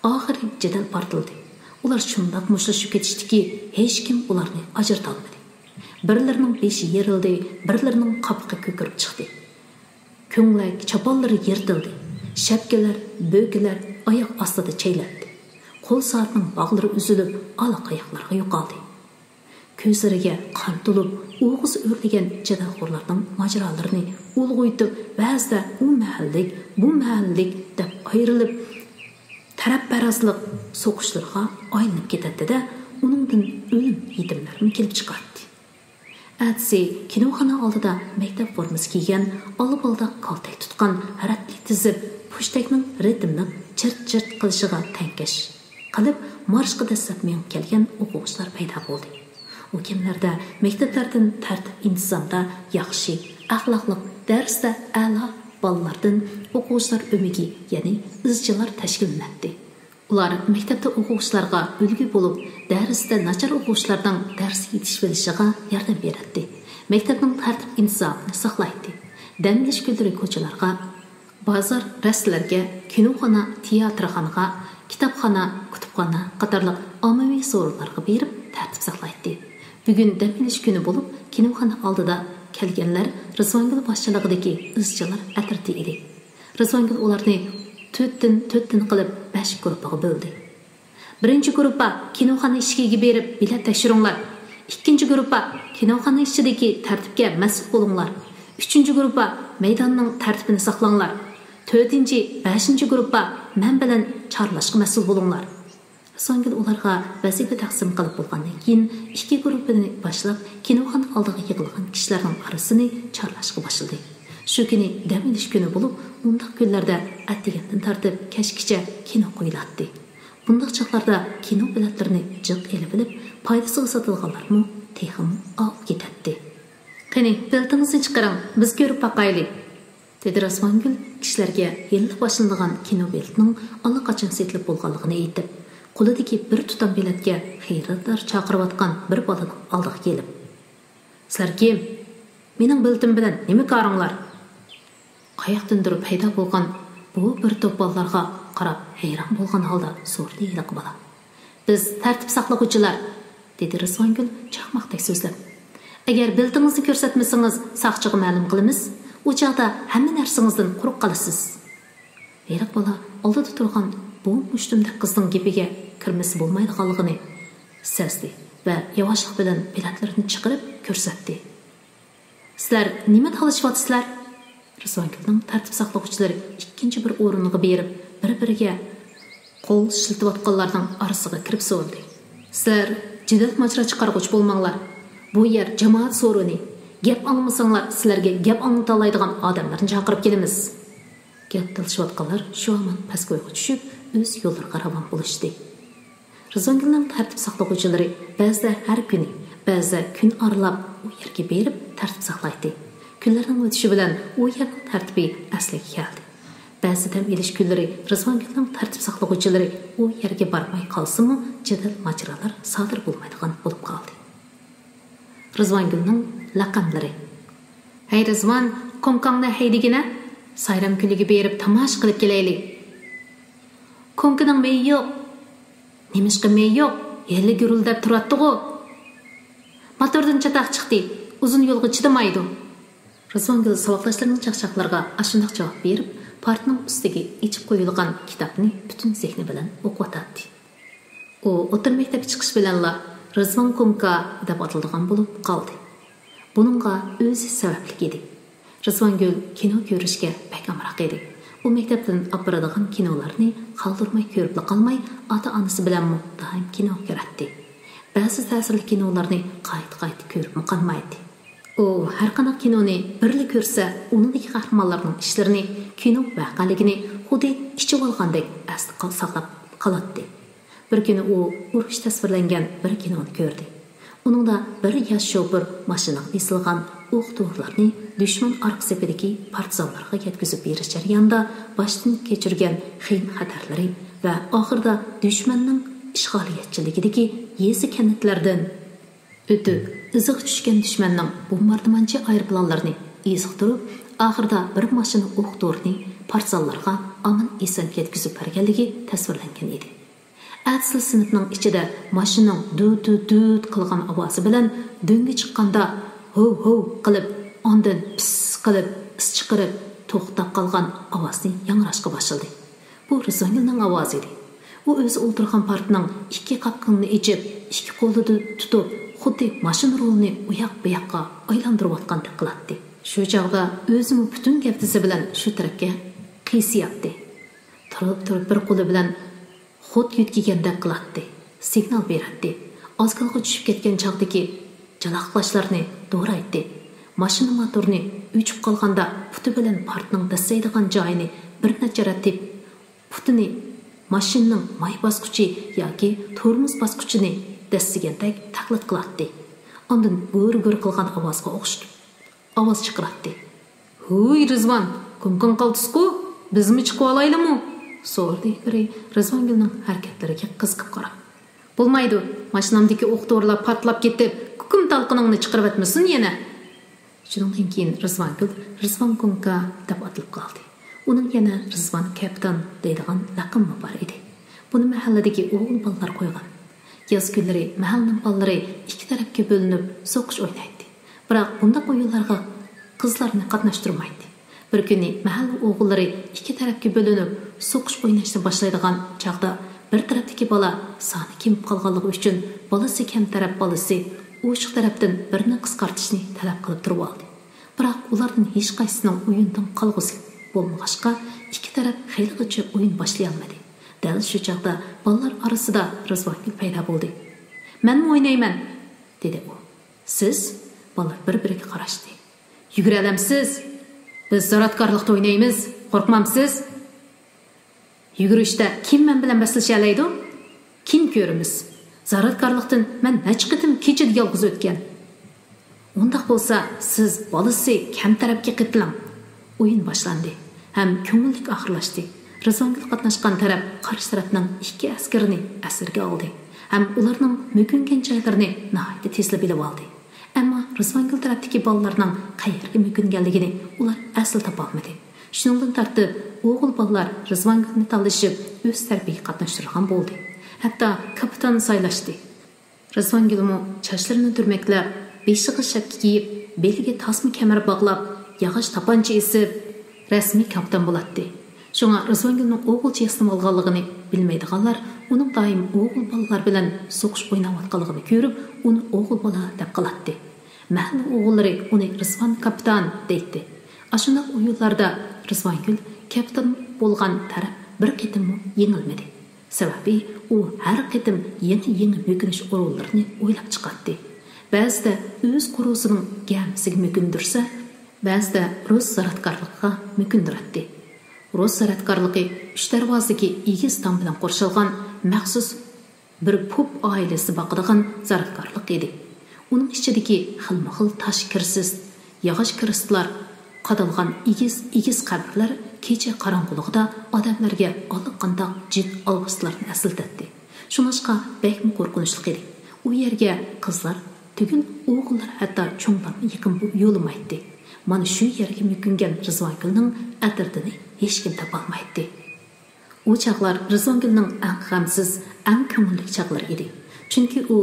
ئاخىرى جېدەل پارتلىدى. ئۇلار شۇنداق مۇشتلىشىپ كېتىشتىكى، ھېچكىم ئۇلارنى ئاجرىتالمىدى. بىرلىرىنىڭ بېشى يېرىلدى، بىرلىرىنىڭ قاپىقى كۆكىرىپ چىقتى. كۆڭلەك چاپانلىرى يىرتىلدى. شەپكىلەر، بۆكىلەر ئاياق ئاستىدا چەيلەندى. قول سائەتنىڭ باغلىرى ئۈزۈلۈپ، ئالا قاياقلارغا يوقالدى. كۆزلىرىگە قان تولۇپ، ئوغۇز ئۆرلىگەن جېدەلخورلارنىڭ ماجىرالىرىنى ئۇلغىيتىپ، بەزىدە ئۇ مەھەللىك، بۇ مەھەللىك دەپ ئايرىلىپ، تەرەپپەرازلىق سوقۇشلىرىغا ئايلىنىپ كېتەتتى-دە، ئۇنىڭدىن ئۆلۈم يېتىملەرمۇ كېلىپ چىقاتتى. ئەتىسى كىنوخانا ئالدىدا مەكتەپ فورمىسى كىيگەن، ئالا بالداق كالتەك تۇتقان، رەتلىك تىزىپ، پۇشتەكنىڭ رىتىملىق چىرت-چىرت قىلىشىغا تەڭكەش قىلىپ، مارشقا دەسسەپ مېڭىپ كەلگەن ئوقۇغۇچىلار پەيدا بولدى. ئۇ كۈنلەردە مەكتەپلەردىن تەرتىپ-ئىنتىزامدا ياخشى، ئەخلاقلىق، دەرستە ئەلا بالىلاردىن ئوقۇغۇچىلار ئۆمىكى، يەنى ئىزچىلار تەشكىللىنەتتى. ئۇلار مەكتەپتە ئوقۇغۇچىلارغا ئۈلگە بولۇپ، دەرستە ناچار ئوقۇغۇچىلارنىڭ دەرسكە يېتىشىۋېلىشىغا ياردەم بېرەتتى، مەكتەپنىڭ تەرتىپ-ئىنتىزامىنى ساقلايتتى، دەم ئېلىش كۈنلىرى كوچىلارغا، بازار، رەستىلەرگە، كىنوخانا، تىياتىرخانىغا، كىتابخانا، كۇتۇپخانا قاتارلىق ئاممىۋى سورۇنلارغا بېرىپ تەرتىپ ساقلايتتى. بۈگۈن دەم ئېلىش كۈنى بولۇپ، كىنوخانا ئالدىدا كەلگەنلەر رىزۋانگۈل باشچىلىقىدىكى ئىزچىلار ئەترىتى ئىدى. رىزۋانگۈل ئۇلارنى تۆتتىن، تۆتتىن قىلىپ بەش گۇرۇپپىغا بۆلدى. بىرىنچى گۇرۇپپا، كىنوخانا ئىشىكىگە بېرىپ بېلەت تەكشۈرۈڭلار. ئىككىنچى گۇرۇپپا، كىنوخانا ئىچىدىكى تەرتىپكە مەسئۇل بولۇڭلار. ئۈچىنچى گۇرۇپپا، مەيداننىڭ تەرتىپىنى ساقلاڭلار. تۆتىنچى، بەشىنچى گۇرۇپپا، مەن بىلەن چارلاشقا مەسئۇل بولۇڭلار. رىزۋانگۈل ئۇلارغا ۋەزىپە تەقسىم قىلىپ بولغاندىن كېيىن، ئىككى گۇرۇپپىنى باشلاپ، كىنوخانا ئالدىغا يىغىلغان كىشىلەرنىڭ ئارىسىنى چارلاشقا باشلىدى. شۇ كۈنى دەم ئېلىش كۈنى بولۇپ، ئۇنداق كۈنلەردە ئەتىگەندىن تارتىپ كەچكىچە كىنو قويۇلاتتى. بۇنداق چاغلاردا كىنو بېلەتلىرىنى جىق ئېلىۋېلىپ، پايدىسىغا ساتىدىغانلارمۇ تېخىمۇ ئاۋۇپ كېتەتتى. قېنى، بېلىتىڭىزنى چىقىرىڭ، بىز كۆرۈپ باقايلى. دېدى رىزۋانگۈل كىشىلەرگە ھېلىلا باشلىنىدىغان كىنو بېلىتىنىڭ ئاللىقاچان سېتىلىپ بولغانلىقىنى ئېيتىپ، قولىدىكى بىر تۇتام بېلەتكە خېرىدار چاقىرىۋاتقان بىر بالىنىڭ ئالدىغا كېلىپ. سىلەر كىم؟ مېنىڭ بېلىتىم بىلەن نېمە كارىڭلار؟ قاياقتىندۇر پەيدا بولغان بۇ بىر توپ بالىلارغا قاراپ ھەيران بولغان ھالدا سورىدى ھېلىقى بالا. بىز تەرتىپ ساقلىغۇچىلار، دېدى رىزۋانگۈل چاقماقتەك سۆزلەپ. ئەگەر بېلىتىڭىزنى كۆرسەتمىسىڭىز، ساقچىغا مەلۇم قىلىمىز، ئۇ چاغدا ھەممە نەرسىڭىزدىن قۇرۇق قالىسىز. ھېلىقى بالا ئالدىدا تۇرغان بۇ مۇشتۇمدەك قىزنىڭ گېپىگە كىرمىسە بولمايدىغانلىقىنى سەزدى ۋە ياۋاشلىق بىلەن بېلەتلىرىنى چىقىرىپ كۆرسەتتى. سىلەر نېمە تالىشىۋاتىسىلەر؟ رىزۋانگۈلنىڭ تەرتىپ ساقلىغۇچىلىرى ئىككىنچى بىر ئورۇنغا بېرىپ، بىر-بىرىگە قول شىلتىۋاتقانلارنىڭ ئارىسىغا كىرىپ سورىدى. سىلەر جېدەل ماجىرا چىقارغۇچى بولماڭلار. بۇ يەر جامائەت سورۇنى. گەپ ئاڭلىمىساڭلار، سىلەرگە گەپ ئاڭلىتالايدىغان ئادەملەرنى چاقىرىپ كېلىمىز. گەپ تالىشىۋاتقانلار شۇ ھامان پەسكويغا چۈشۈپ، ئۆز يوللىرىغا راۋان بولۇشتى. رىزۋانگۈلنىڭ تەرتىپ ساقلىغۇچىلىرى بەزىدە ھەر كۈنى، بەزىدە كۈن ئارىلاپ ئۇ يەرگە بېرىپ تەرتىپ ساقلايتتى. كۈنلەرنىڭ ئۆتۈشى بىلەن ئۇ يەرنىڭ تەرتىپى ئەسلىگە كەلدى. بەزى دەم ئېلىش كۈنلىرى رىزۋانگۈلنىڭ تەرتىپ ساقلىغۇچىلىرى ئۇ يەرگە بارماي قالسىمۇ، جېدەل ماجىرالار سادىر بولمايدىغان بولۇپ قالدى. رىزۋانگۈلنىڭ لەقەملىرى. ھەي رىزۋان، كوڭكاڭنى ھەيدىگىنە، سايرام كۆلىگە بېرىپ تاماشا قىلىپ كېلەيلى. كوڭكىنىڭ مېيى يوق. نېمىشقا مېيى يوق؟ ھېلى گۈرۈلدەپ تۇراتتىغۇ. موتوردىن چاتاق چىقتى. ئۇزۇن يولغا چىدىمايدۇ. رىزۋانگۈل ساۋاقداشلىرىنىڭ چاقچاقلىرىغا ئاشۇنداق جاۋاب بېرىپ، پارتنىڭ ئۈستىگە ئېچىپ قويۇلغان كىتابنى پۈتۈن زېھنى بىلەن ئوقۇۋاتاتتى. ئۇ ئوتتۇرا مەكتەپكە چىقىش بىلەنلا رىزۋان كوڭكا دەپ ئاتىلىدىغان بولۇپ قالدى. بۇنىڭغا ئۆزى سەۋەبلىك ئىدى. رىزۋانگۈل كىنو كۆرۈشكە بەك ئامراق ئىدى. ئۇ مەكتەپتىن ئاپىرىدىغان كىنولارنى قالدۇرماي كۆرۈپلا قالماي، ئاتا-ئانىسى بىلەنمۇ دائىم كىنوغا كىرەتتى. بەزى تەسىرلىك كىنولارنى قايتا-قايتا كۆرۈپمۇ قالمايتتى. ئۇ ھەرقانداق كىنونى بىرلا كۆرسە، ئۇنىڭدىكى قەھرىمانلارنىڭ ئىشلىرىنى، كىنو ۋەقەلىكىنى خۇددى ئىچىۋالغاندەك ئەستە قال-، ساقلاپ قالاتتى. بىر كۈنى ئۇ ئۇرۇش تەسۋىرلەنگەن بىر كىنونى كۆردى. ئۇنىڭدا بىر ياش شوپۇر ماشىنىغا بېسىلغان ئوق دورىلارنى دۈشمەن ئارقا سېپىدىكى پارتىزانلارغا يەتكۈزۈپ بېرىش جەريانىدا باشتىن كەچۈرگەن خىيال خەتەرلىرى ۋە ئاخىرىدا دۈشمەننىڭ ئىشغالىيەتچىلىكىدىكى يېزا كەنتلەردىن ئۆتۈپ، ئىزىغا چۈشكەن دۈشمەننىڭ بومباردىمانچى ئايروپىلانلىرىنى ئېزىقتۇرۇپ، ئاخىرىدا بىر ماشىنا ئوق دورىنى پارتىزانلارغا ئامان-ئېسەن يەتكۈزۈپ بەرگەنلىكى تەسۋىرلەنگەن ئىدى. ئەتىسى سىنىپنىڭ ئىچىدە ماشىنىنىڭ دۇت-دۇت-دۇت قىلغان ئاۋازى بىلەن دۆڭگە چىققاندا، ھوۋ-ھوۋ قىلىپ، ئاندىن پىس قىلىپ ئىس چىقىرىپ، توختاپ قالغان ئاۋازنى ياڭراشقا باشلىدى. بۇ رىزۋانگۈلنىڭ ئاۋازى ئىدى. ئۇ ئۆزى ئولتۇرغان پارتنىڭ ئىككى قاپقىنىنى ئېچىپ، ئىككى قولىدا تۇتۇپ، خۇددى ماشىنا رولىنى ئۇياق-بۇياققا ئايلاندۇرۇۋاتقاندەك قىلاتتى. شۇ چاغدا ئۆزىمۇ پۈتۈن گەۋدىسى بىلەن شۇ تەرەپكە قىيسىياتتى. تۇرۇپ-تۇرۇپ بىر قولى بىلەن خۇد يۆتكىگەندەك قىلاتتى، سىگنال بېرەتتى. ئازگالغا چۈشۈپ كەتكەن چاغدىكى جالاقلاشلارنى دورايتتى. ماشىنا موتورىنى ئۆچۈپ قالغاندا پۇتى بىلەن پارتنىڭ دەسسەيدىغان جايىنى بىر نەچچە رەت تېپىپ، پۇتىنى ماشىنىنىڭ ماي باسقۇچى ياكى تورمۇز باسقۇچىنى دەسسىگەندەك تەقلىد قىلاتتى. ئاندىن گۇر-گۇر قىلغان ئاۋازغا ئوخشىتىپ ئاۋاز چىقىراتتى. ھۇي، رىزۋان، گۇڭگاڭ قالدىسىقۇ، بىزمۇ چىقىۋالايلىمۇ؟ سورىدى بىرى رىزۋانگۈلنىڭ ھەرىكەتلىرىگە قىزىقىپ قاراپ. بولمايدۇ، ماشىنامدىكى ئوق دورىلار پارتلاپ كېتىپ، كۇكۇم تالقىنىڭنى چىقىرىۋەتمىسۇن يەنە. شۇنىڭدىن كېيىن رىزۋانگۈل رىزۋان گۇڭگا دەپ ئاتىلىپ قالدى. ئۇنىڭ يەنە رىزۋان كاپىتان دەيدىغان لەقىمى بار ئىدى. بۇنى مەھەللىدىكى ئوغۇل بالىلار قويغان. ياز كۈنلىرى مەھەللىنىڭ بالىلىرى ئىككى تەرەپكە بۆلۈنۈپ سوقۇش ئوينايتتى. بىراق بۇنداق ئويۇنلارغا قىزلارنى قاتناشتۇرمايتتى. بىر كۈنى مەھەللە ئوغۇللىرى ئىككى تەرەپكە بۆلۈنۈپ سوقۇش ئويناشنى باشلايدىغان چاغدا، بىر تەرەپتىكى بالا سانى كېمىپ قالغانلىقى ئۈچۈن بالىسى كەم تەرەپ بالىسى ئوشۇق تەرەپتىن بىرنى قىسقارتىشنى تەلەپ قىلىپ تۇرۇۋالدى. بىراق ئۇلاردىن ھېچقايسىسىنىڭ ئويۇندىن قالغۇسى بولمىغاچقا، ئىككى تەرەپ خېلىغىچە ئويۇن باشلىيالمىدى. دەل شۇ چاغدا بالىلار ئارىسىدا رىزۋانگۈل پەيدا بولدى. مەنمۇ ئوينايمەن، دېدى ئۇ. سىز؟ بالىلار بىر-بىرىگە قاراشتى. يۈگۈرەلەمسىز؟ بىز زاراتكارلىقتا ئوينايمىز، قورقمامسىز؟ يۈگۈرۈشتە كىم مەن بىلەن بەسلىشەلەيدۇ؟ كېيىن كۆرىمىز. زاراتكارلىقتىن مەن نەچچە قېتىم كېچىدە يالغۇز ئۆتكەن. ئۇنداق بولسا، سىز بالىسى كەم تەرەپكە قېتىلىڭ. ئويۇن باشلاندى ھەم كۆڭۈللۈك ئاخىرلاشتى. رىزۋانگۈل قاتناشقان تەرەپ قارشى تەرەپنىڭ ئىككى ئەسكىرىنى ئەسىرگە ئالدى ھەم ئۇلارنىڭ مۆكۈنگەن جايلىرىنى ناھايىتى تېزلا بىلىۋالدى. ئەمما رىزۋانگۈل تەرەپتىكى بالىلارنىڭ قەيەرگە مۆكۈنگەنلىكىنى ئۇلار ئەسلا تاپالمىدى. شۇنىڭدىن تارتىپ، ئوغۇل بالىلار رىزۋانگۈلنى تالىشىپ، ئۆز تەرىپىگە قاتناشتۇرىدىغان بولدى. ھەتتا كاپىتان سايلاشتى. رىزۋانگۈلمۇ چاچلىرىنى تۈرمەكلەپ، بېشىغا شەپكە كىيىپ، بېلىگە تاسما كەمەر باغلاپ، ياغاچ تاپانچا ئېسىپ، رەسمىي كاپىتان بولاتتى. شۇڭا رىزۋانگۈلنىڭ ئوغۇلچە ياسىنىۋالغانلىقىنى بىلمەيدىغانلار ئۇنىڭ دائىم ئوغۇل بالىلار بىلەن سوقۇش ئويناۋاتقانلىقىنى كۆرۈپ، ئۇنى ئوغۇل بالا دەپ قالاتتى. مەھەللە ئوغۇللىرى ئۇنى رىزۋان كاپىتان دەيتتى. ئاشۇنداق ئويۇنلاردا رىزۋانگۈل كاپىتان بولغان تەرەپ بىر قېتىممۇ يېڭىلمىدى. سەۋەبى، ئۇ ھەر قېتىم يېڭى-يېڭى مۆكۈنۈش ئورۇنلىرىنى ئويلاپ چىقاتتى. بەزىدە ئۆز قورۇسىنىڭ گەمىسىگە مۆكۈندۈرسە، بەزىدە رۇس زاراتكارلىقىغا مۆكۈندۈرەتتى. رۇس زاراتكارلىقى ئۈچ دەرۋازىدىكى ئېگىز تام بىلەن قورشالغان مەخسۇس بىر پوپ ئائىلىسى باقىدىغان زاراتكارلىق ئىدى. ئۇنىڭ ئىچىدىكى خىلمۇخىل تاش كىرسىس، ياغاچ كىرىستلار قادالغان ئېگىز-ئېگىز قەبرىلەر كېچە قاراڭغۇلۇقىدا ئادەملەرگە ئاللىقانداق جىن ئالۋاستىلارنى ئەسلىتەتتى. شۇڭلاشقا بەكمۇ قورقۇنچلۇق ئىدى. ئۇ يەرگە قىزلار تۈگۈل، ئوغۇللار ھەتتا چوڭلارمۇ يېقىن يولىمايتتى. مانا شۇ يەرگە مۆكۈنگەن رىزۋانگۈلنىڭ ئەترىتىنى ھېچكىم تاپالمايتتى. ئۇ چاغلار رىزۋانگۈلنىڭ ئەڭ غەمسىز، ئەڭ كۆڭۈللۈك چاغلىرى ئىدى. چۈنكى ئۇ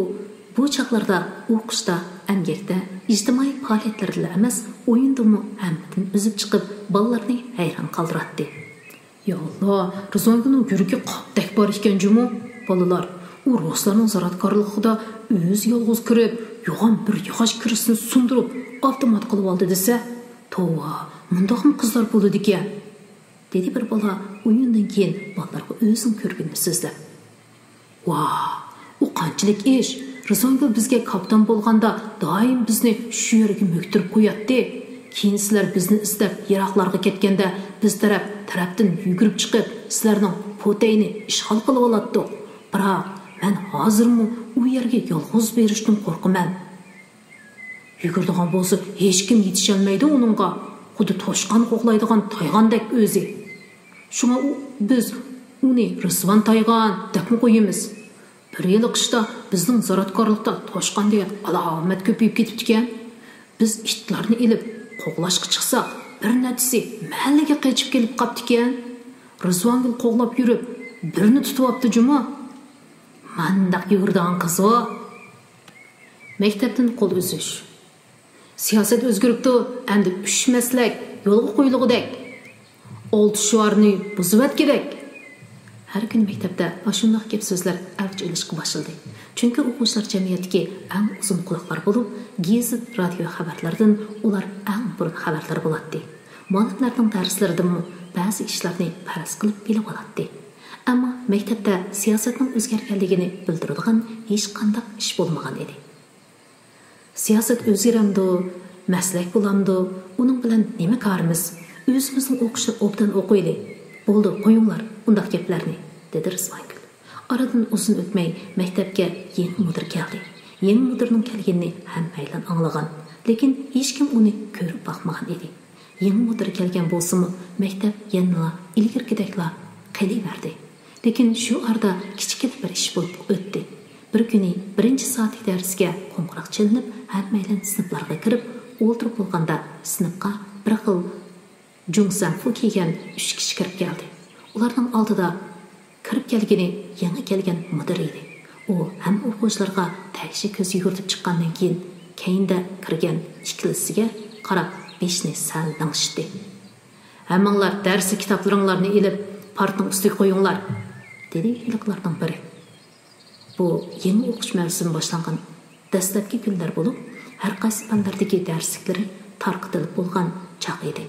بۇ چاغلاردا ئوقۇشتا، ئەمگەكتە، ئىجتىمائىي پائالىيەتلەردىلا ئەمەس، ئويۇندىمۇ ھەممىدىن ئۈزۈپ چىقىپ، بالىلارنى ھەيران قالدۇراتتى. يا ئاللا، رىزۋانگۈلنىڭ يۈرىكى قاپتەك بار ئىكەن جۇمۇ. بالىلار، ئۇ رۇسلارنىڭ زاراتكارلىقىدا ئۆزى يالغۇز كىرىپ، يوغان بىر ياغاچ كىرىستىنى سۇندۇرۇپ، ئاپتومات قىلىۋالدى دېسە، توۋا، مۇنداقمۇ قىزلار بولىدىكەن. دېدى بىر بالا ئويۇندىن كېيىن بالىلارغا ئۆزىنىڭ كۆرگىنىنى سۆزلەپ. ۋاھ، ئۇ قانچىلىك ئىش! رىزۋانگۈل بىزگە كاپىتان بولغاندا دائىم بىزنى شۇ يەرگە مۆكتۈرۈپ قوياتتى. كېيىن سىلەر بىزنى ئىزدەپ يىراقلارغا كەتكەندە بىز تەرەپ تەرەپتىن يۈگۈرۈپ چىقىپ سىلەرنىڭ پوتەينى ئىشغال قىلىۋالاتتۇق. بىراق مەن ھازىرمۇ ئۇ يەرگە يالغۇز بېرىشتىن قورقىمەن. يۈگۈرىدىغان بولسا ھېچكىم يېتىشەلمەيدۇ ئۇنىڭغا. خۇددى توشقان قوغلايدىغان تايغاندەك ئۆزى. شۇڭا ئۇ، بىز ئۇنى رىزۋان تايغان دەپمۇ قويىمىز. بىر يىلى قىشتا بىزنىڭ زىراتكارلىقتا توشقان دېگەن ئالامەت كۆپىيىپ كېتىپتىكەن. بىز ئىتلارنى ئېلىپ قوغلاشقا چىقساق، بىر نەچچىسى مەھەللىگە قېچىپ كېلىپ قاپتىكەن. رىزۋانگۈل قوغلاپ يۈرۈپ، بىرنى تۇتۇۋاپتۇ جۇمۇ. مانداق يۈگۈرىدىغان قىزغۇ. مەكتەپتىن قول ئۈزۈش. سىياسەت ئۆزگىرىپتۇ، ئەمدى ئۈچ مەسلەك يولغا قويۇلغۇدەك. ئالتە شوئارنى بۇزۇۋەتكۈدەك. ھەر كۈنى مەكتەپتە ئاشۇنداق گەپ-سۆزلەر ئەۋج ئېلىشقا باشلىدى. چۈنكى ئوقۇغۇچىلار جەمئىيەتتىكى ئەڭ ئۇزۇن قۇلاقلار بولۇپ، گېزىت، رادىيو خەۋەرلىرىدىن ئۇلار ئەڭ بۇرۇن خەۋەردار بولاتتى. مۇئەللىملەرنىڭ دەرسلىرىدىنمۇ بەزى ئىشلارنى پەرەز قىلىپ بىلىۋالاتتى. ئەمما مەكتەپتە سىياسەتنىڭ ئۆزگەرگەنلىكىنى بىلدۈرىدىغان ھېچقانداق ئىش بولمىغان ئىدى. سىياسەت ئۆزگىرەمدۇ، مەسلەك بولامدۇ، ئۇنىڭ بىلەن نېمە كارىمىز؟ ئۆزىمىزنىڭ ئوقۇشىنى ئوبدان ئوقۇيلى. بولدى، قويۇڭلار ئۇنداق گەپلەرنى، دېدى رىزۋانگۈل. ئارىدىن ئۇزۇن ئۆتمەي مەكتەپكە يېڭى مۇدىر كەلدى. يېڭى مۇدىرنىڭ كەلگىنىنى ھەممەيلەن ئاڭلىغان، لېكىن ھېچكىم ئۇنى كۆرۈپ باقمىغان ئىدى. يېڭى مۇدىر كەلگەن بولسىمۇ، مەكتەپ يەنىلا ئىلگىرىكىدەكلا قېلىۋەردى. لېكىن شۇ ئارىدا كىچىككىنە بىر ئىش بولۇپ ئۆتتى. بىر كۈنى بىرىنچى سائەتلىك دەرسكە قوڭغۇراق چېلىنىپ، ھەممەيلەن سىنىپلارغا كىرىپ ئولتۇرۇپ بولغاندا، سىنىپقا بىر خىل جۇڭسەنفۇ كىيگەن ئۈچ كىشى كىرىپ كەلدى. ئۇلارنىڭ ئالدىدا كىرىپ كەلگىنى يېڭى كەلگەن مۇدىر ئىدى. ئۇ ھەممە ئوقۇغۇچىلارغا تەكشى كۆز يۈگۈرتۈپ چىققاندىن كېيىن، كەينىدە كىرگەن ئىككىلىسىگە قاراپ بېشىنى سەل لىڭشىتتى. ھەممىڭلار دەرسلىك كىتابلىرىڭلارنى ئېلىپ، پارتنىڭ ئۈستىگە قويۇڭلار، دېدى ھېلىقىلارنىڭ بىرى. بۇ يېڭى ئوقۇش مەۋسۇمى باشلانغان دەسلەپكى كۈنلەر بولۇپ، ھەرقايسى پەنلەردىكى دەرسلىكلىرى تارقىتىلىپ بولغان چاغ ئىدى.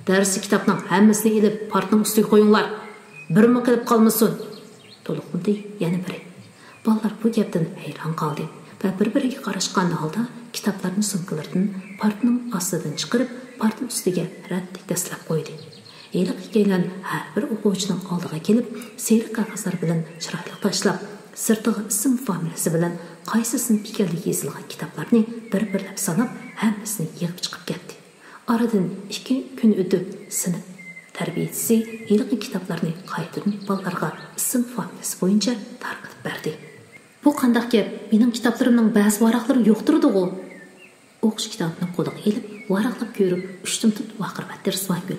دەرسلىك كىتابنىڭ ھەممىسىنى ئېلىپ، پارتنىڭ ئۈستىگە قويۇڭلار، بىرىمۇ قېلىپ قالمىسۇن، تولۇقلىدى يەنە بىرى. بالىلار بۇ گەپتىن ھەيران قالدى ۋە بىر-بىرىگە قاراشقان ھالدا كىتابلارنى سومكىلىرىدىن پارتنىڭ ئاستىدىن چىقىرىپ، پارتنىڭ ئۈستىگە رەتتىك دەسسەپ قويدى. ھېلىقى ئىككىيلەن ھەر بىر ئوقۇغۇچىنىڭ ئالدىغا كېلىپ، سېرىق قەغەزلەر بىلەن چىرايلىق تاشلاپ، سىرتىغا ئىسىم فامىلىسى بىلەن قايسى سىنىپ ئىكەنلىكى يېزىلغان كىتابلارنى بىر-بىرلەپ ساناپ، ھەممىسىنى يىغىپ چىقىپ كەتتى. ئارىدىن ئىككى كۈن ئۆتۈپ، سىنىپ تەربىيىچىسى ھېلىقى كىتابلارنى قايتىدىن بالىلارغا ئىسىم فامىلىسى بويىچە تارقىتىپ بەردى. بۇ قانداق گەپ؟ مېنىڭ كىتابلىرىمنىڭ بەزى ۋاراقلىرى يوق تۇرىدىغۇ؟ ئوقۇش كىتابىنى قولىغا ئېلىپ، ۋاراقلاپ كۆرۈپ، ئۇشتۇمتۇت ۋارقىرىۋەتتى رىزۋانگۈل.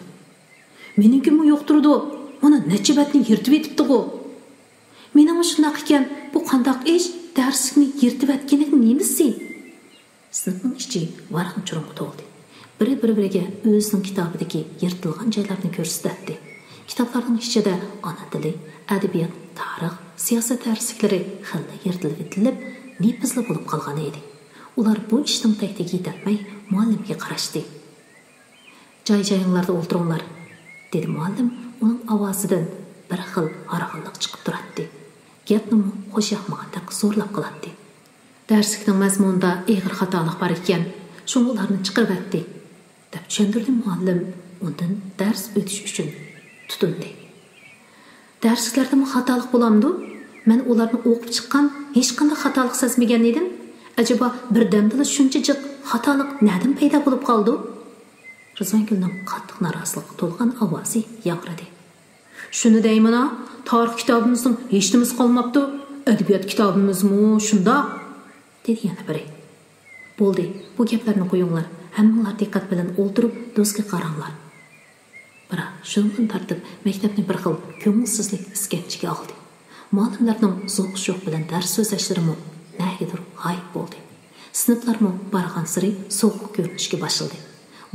مېنىڭكىمۇ يوق تۇرىدۇ. مانا نەچچە بەتنى يىرتىۋېتىپتىغۇ. مېنىڭمۇ شۇنداق ئىكەن، بۇ قانداق ئىش؟ دەرسلىكنى يىرتىۋەتكىنىڭ نېمىسى؟ سىنىپنىڭ ئىچى ۋاراڭ-چۇرۇڭغا تولدى. بىرى بىر-بىرىگە ئۆزىنىڭ كىتابىدىكى يىرتىلغان جايلارنى كۆرسىتەتتى. كىتابلارنىڭ ئىچىدە ئانا تىلى، ئەدەبىيات، تارىخ، سىياسەت دەرسلىكلىرى خېلىلا يىرتىلىۋېتىلىپ، نېپىزلا بولۇپ قالغان ئىدى. ئۇلار بۇ ئىشنىڭ تەكتىگە يېتەلمەي، مۇئەللىمگە قاراشتى. جاي-جايىڭلاردا ئولتۇرۇڭلار، دېدى مۇئەللىم. ئۇنىڭ ئاۋازىدىن بىر خىل ھارغىنلىق چىقىپ تۇراتتى. گەپنىمۇ خوش ياقمىغاندەك زورلاپ قىلاتتى. دەرسلىكنىڭ مەزمۇنىدا ئېغىر خاتالىق بار ئىكەن، شۇڭا ئۇلارنى چىقىرىۋەتتى، دەپ چۈشەندۈردى مۇئەللىم. ئۇندىن دەرس ئۆتۈش ئۈچۈن تۇتۇندى. دەرسلىكلەردىمۇ خاتالىق بولامدۇ؟ مەن ئۇلارنى ئوقۇپ چىققان، ھېچقانداق خاتالىق سەزمىگەن ئىدىم. ئەجەبا، بىردەمدىلا شۇنچە جىق خاتالىق نەدىن پەيدا بولۇپ قالىدۇ؟ رىزۋانگۈلنىڭ قاتتىق نارازىلىققا تولغان ئاۋازى ياڭرىدى. شۇنى دەيمەن-ھە، تارىخ كىتابىمىزنىڭ ھېچنېمىسى قالماپتۇ، ئەدەبىيات كىتابىمىزمۇ شۇنداق، دېدى يەنە بىرى. بولدى، بۇ گەپلەرنى قويۇڭلار، ھەممىڭلار دىققەت بىلەن ئولتۇرۇپ دوسكىغا قاراڭلار. بىراق شۇنىڭدىن تارتىپ مەكتەپنى بىر خىل كۆڭۈلسىزلىك ئىسكەنجىگە ئالدى. مۇئەللىملەرنىڭ زوق-شوق بىلەن دەرس سۆزلەشلىرىمۇ نەگىدۇر غايىب بولدى. سىنىپلارمۇ بارغانسېرى سوغۇق كۆرۈنۈشكە باشلىدى.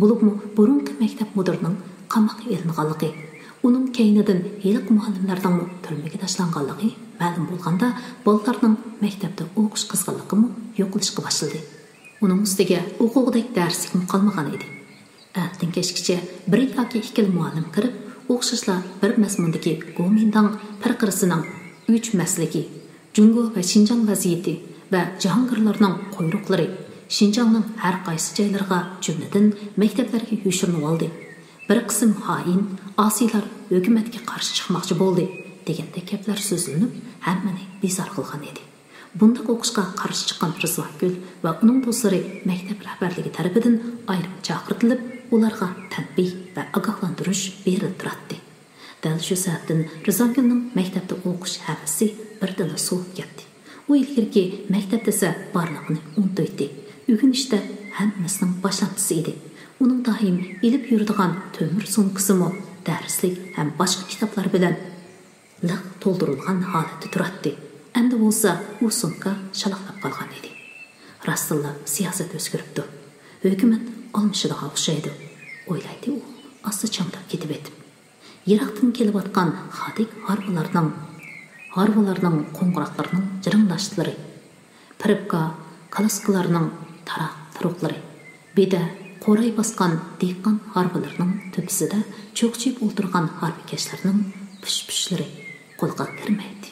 بولۇپمۇ بۇرۇنقى مەكتەپ مۇدىرىنىڭ قاماققا ئېلىنغانلىقى، ئۇنىڭ كەينىدىن ھېلىقى مۇئەللىملەرنىڭمۇ تۈرمىگە تاشلانغانلىقى مەلۇم بولغاندا، بالىلارنىڭ مەكتەپتە ئوقۇش قىزغىنلىقىمۇ يوقىلىشقا باشلىدى. ئۇنىڭ ئۈستىگە ئوقۇغۇدەك دەرسلىكمۇ قالمىغان ئىدى. ئەتىدىن كەچكىچە بىر ياكى ئىككىلا مۇئەللىم كىرىپ، ئوخشاشلا بىر مەزمۇندىكى گومىنداڭ پىرقىرىسىنىڭ ئۈچ مەسلىكى، جۇڭگو ۋە شىنجاڭ ۋەزىيىتى ۋە جاھانگىرلارنىڭ قۇيرۇقلىرى، شىنجاڭنىڭ ھەر قايسى جايلىرىغا، جۈملىدىن مەكتەپلەرگە يوشۇرۇنۇۋالدى. بىر قىسىم خائىن، ئاسىيلار ھۆكۈمەتكە قارشى چىقماقچى بولدى، دېگەندەك گەپلەر سۆزلىنىپ، ھەممىنى بىزار قىلغان ئىدى. بۇنداق ئوقۇشقا قارشى چىققان رىزۋانگۈل ۋە ئۇنىڭ دوستلىرى مەكتەپ رەھبەرلىكى تەرىپىدىن ئايرىم چاقىرتىلىپ، ئۇلارغا تەنبىھ ۋە ئاگاھلاندۇرۇش بېرىلىپ تۇراتتى. دەل شۇ سەۋەبتىن رىزۋانگۈلنىڭ مەكتەپتە ئوقۇش ھەۋىسى بىردىنلا سوۋۇپ كەتتى. ئۇ ئىلگىرىكى مەكتەپ دېسە بارلىقىنى ئۇنتۇيتتى. ئۆگىنىشتە ھەممىسىنىڭ باشلامچىسى ئىدى. ئۇنىڭ دائىم ئېلىپ يۈرىدىغان تۆمۈر سومكىسىمۇ دەرسلىك ھەم باشقا كىتابلار بىلەن لىق تولدۇرۇلغان ھالەتتە تۇراتتى. ئەمدى بولسا ئۇ سومكا شالاقلاپ قالغان ئىدى. راستتىنلا سىياسەت ئۆزگىرىپتۇ. ھۆكۈمەت ئالمىشىدىغان ئوخشايدۇ، ئويلايتتى ئۇ ئاستا چامداپ كېتىۋېتىپ. يىراقتىن كېلىۋاتقان خادىك ھارۋىلارنىڭ، ھارۋىلارنىڭ قوڭغۇراقلىرىنىڭ جىرىڭداشلىرى، پىرىپكا، كالىسكىلارنىڭ تاراق-تۇرۇقلىرى، بېدە، قوراي باسقان دېھقان ھارۋىلىرىنىڭ تۆپىسىدە چوقچىيىپ ئولتۇرغان ھارۋىكەشلەرنىڭ پۇش-پۇشلىرى قۇلىقىغا كىرمەيتتى.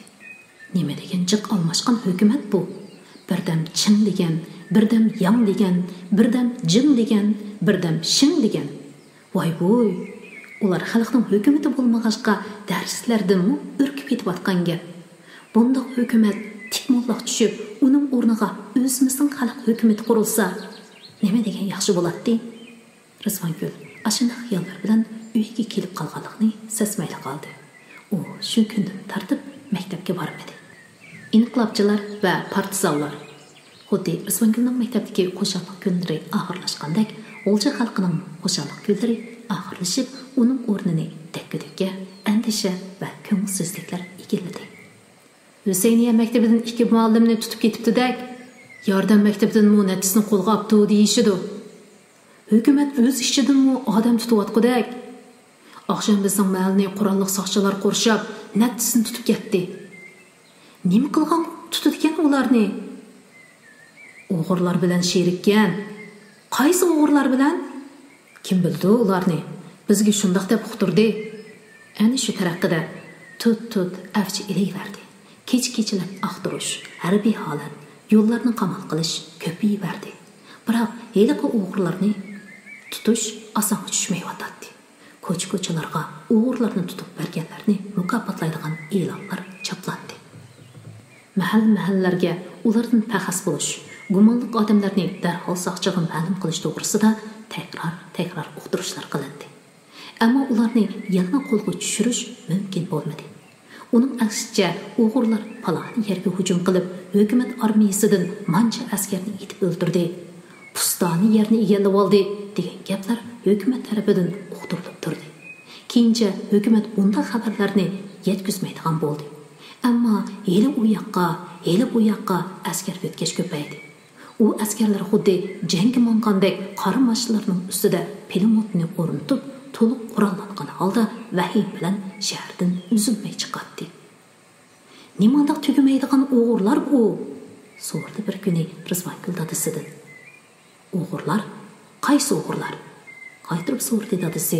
نېمە دېگەن جىق ئالماشقان ھۆكۈمەت بۇ! بىردەم چىڭ دېگەن، بىردەم ياڭ دېگەن، بىردەم جىڭ دېگەن، بىردەم شىڭ دېگەن. ۋاي-ۋۇي! ئۇلار خەلقنىڭ ھۆكۈمىتى بولمىغاچقا، دەرسلىكلەردىنمۇ ئۈركۈپ كېتىۋاتقان گەپ. بۇنداق ھۆكۈمەت تىك موللاق چۈشۈپ، ئۇنىڭ ئورنىغا ئۆزىمىزنىڭ خەلق ھۆكۈمىتى قۇرۇلسا، نېمە دېگەن ياخشى بولاتتى؟ رىزۋانگۈل ئاشۇنداق خىياللار بىلەن ئۆيىگە كېلىپ قالغانلىقىنى سەزمەيلا قالدى. ئۇ شۇ كۈندىن تارتىپ مەكتەپكە بارمىدى. ئىنقىلابچىلار ۋە پارتىزانلار. خۇددى رىزۋانگۈلنىڭ مەكتەپتىكى خۇشاللىق كۈنلىرى ئاخىرلاشقاندەك، غۇلجا خەلقىنىڭ خۇشاللىق كۈنلىرى ئاخىرلىشىپ، ئۇنىڭ ئورنىنى دەككە-دۈككە، ئەندىشە ۋە كۆڭۈلسىزلىكلەر ئىگىلىدى. ھۈسەينىيە مەكتىپىدىن ئىككى مۇئەللىمنى تۇتۇپ كېتىپتۇ-دەك، ياردەم مەكتىپىدىنمۇ نەچچىسىنى قولغا ئاپتۇ دېيىشىدۇ. ھۆكۈمەت ئۆز ئىچىدىنمۇ ئادەم تۇتۇۋاتقۇدەك. ئاخشام بىزنىڭ مەھەللىنى قوراللىق ساقچىلار قورشاپ، نەچچىسىنى تۇتۇپ كەتتى. نېمە قىلغان تۇتىدىكەن ئۇلارنى؟ ئوغرىلار بىلەن شېرىككەن. قايسى ئوغرىلار بىلەن؟ كىم بىلىدۇ ئۇلارنى؟ بىزگە شۇنداق دەپ ئۇقتۇردى. ئەنە شۇ تەرىقىدە تۇت-تۇت ئەۋج ئېلىۋەردى. كېچە-كېچىلەپ ئاختۇرۇش، ھەربىي ھالەت، يوللارنى قامال قىلىش كۆپىيىۋەردى. بىراق ھېلىقى ئوغرىلارنى تۇتۇش ئاسانغا چۈشمەيۋاتاتتى. كوچا-كوچىلارغا ئوغرىلارنى تۇتۇپ بەرگەنلەرنى مۇكاپاتلايدىغان ئېلانلار چاپلاندى. مەھەللە-مەھەللىلەرگە ئۇلاردىن پەخەس بولۇش، گۇمانلىق ئادەملەرنى دەرھال ساقچىغا مەلۇم قىلىش توغرىسىدا تەكرار-تەكرار ئۇقتۇرۇشلار قىلىندى. ئەمما ئۇلارنى يەنىلا قولغا چۈشۈرۈش مۇمكىن بولمىدى. ئۇنىڭ ئەكسىچە، ئوغرىلار پالانى يەرگە ھۇجۇم قىلىپ، ھۆكۈمەت ئارمىيەسىدىن مانچە ئەسكەرنى ئېتىپ ئۆلتۈردى، پۇستانى يەرنى ئىگىلىۋالدى دېگەن گەپلەر ھۆكۈمەت تەرىپىدىن ئۇقتۇرۇلۇپ تۇردى. كېيىنچە ھۆكۈمەت بۇنداق خەۋەرلەرنى يەتكۈزمەيدىغان بولدى. ئەمما ھېلى ئۇ ياققا، ھېلى بۇ ياققا ئەسكەر يۆتكەش كۆپەيدى. ئۇ ئەسكەرلەر خۇددى جەڭگە ماڭغاندەك قارا ماشىنىلارنىڭ ئۈستىدە پىلىموتنى ئورنىتىپ، تولۇق قوراللانغان ھالدا ۋەھىمە بىلەن شەھەردىن ئۈزۈلمەي چىقاتتى. «نېمانداق تۈگىمەيدىغان ئوغرىلار بۇ؟» سورىدى بىر كۈنى رىزۋانگۈل دادىسىدىن. «ئوغرىلار؟ قايسى ئوغرىلار؟» قايتۇرۇپ سورىدى دادىسى،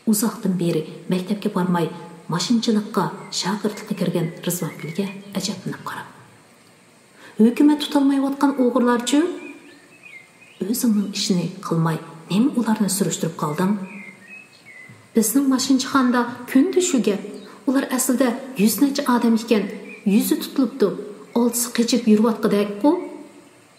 ئۇزاقتىن بېرى مەكتەپكە بارماي، ماشىنىچىلىققا شاگىرتلىققا كىرگەن رىزۋانگۈلگە ئەجەبلىنىپ قاراپ. «ھۆكۈمەت تۇتالمايۋاتقان ئوغرىلارچۇ؟» «ئۆزۈڭنىڭ ئىشىنى قىلماي، نېمە ئۇلارنى سۈرۈشتۈرۈپ قالدىڭ؟» «بىزنىڭ ماشىنىچىخانىدا كۈندە شۇ گەپ. ئۇلار ئەسلىدە يۈز نەچچە ئادەم ئىكەن، يۈزى تۇتۇلۇپتۇ، ئالتىسى قېچىپ يۈرۈۋاتقۇدەكقۇ.»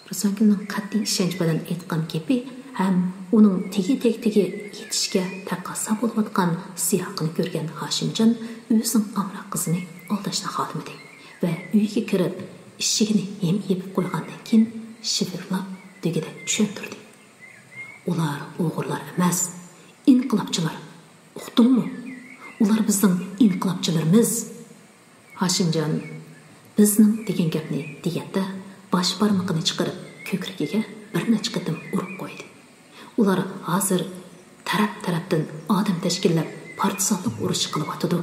رۇسۇلگۈلنىڭ قەتئىي ئىشەنچ بىلەن ئېيتقان گېپى ھەم ئۇنىڭ تېگى-تەكتىگە يېتىشكە تەقەززا بولۇۋاتقان سىياقىنى كۆرگەن ھاشىمجان ئۆزىنىڭ ئامراق قىزىنى ئالداشنى خالىمىدى ۋە ئۆيگە كىرىپ، ئىشىكىنى ھىم يېپىپ قويغاندىن كېيىن شىۋىرلاپ دېگۈدەك چۈشەندۈردى. «ئۇلار ئوغرىلار ئەمەس، ئىنقىلابچىلار. ئۇقتۇڭمۇ؟ ئۇلار بىزنىڭ ئىنقىلابچىلىرىمىز.» ھاشىمجان «بىزنىڭ» دېگەن گەپنى دېگەندە، باش بارمىقىنى چىقىرىپ، كۆكرىكىگە بىر نەچچە قېتىم ئۇرۇپ قويدى. «ئۇلار ھازىر تەرەپ-تەرەپتىن ئادەم تەشكىللەپ، پارتىزانلىق ئۇرۇشى قىلىۋاتىدۇ.»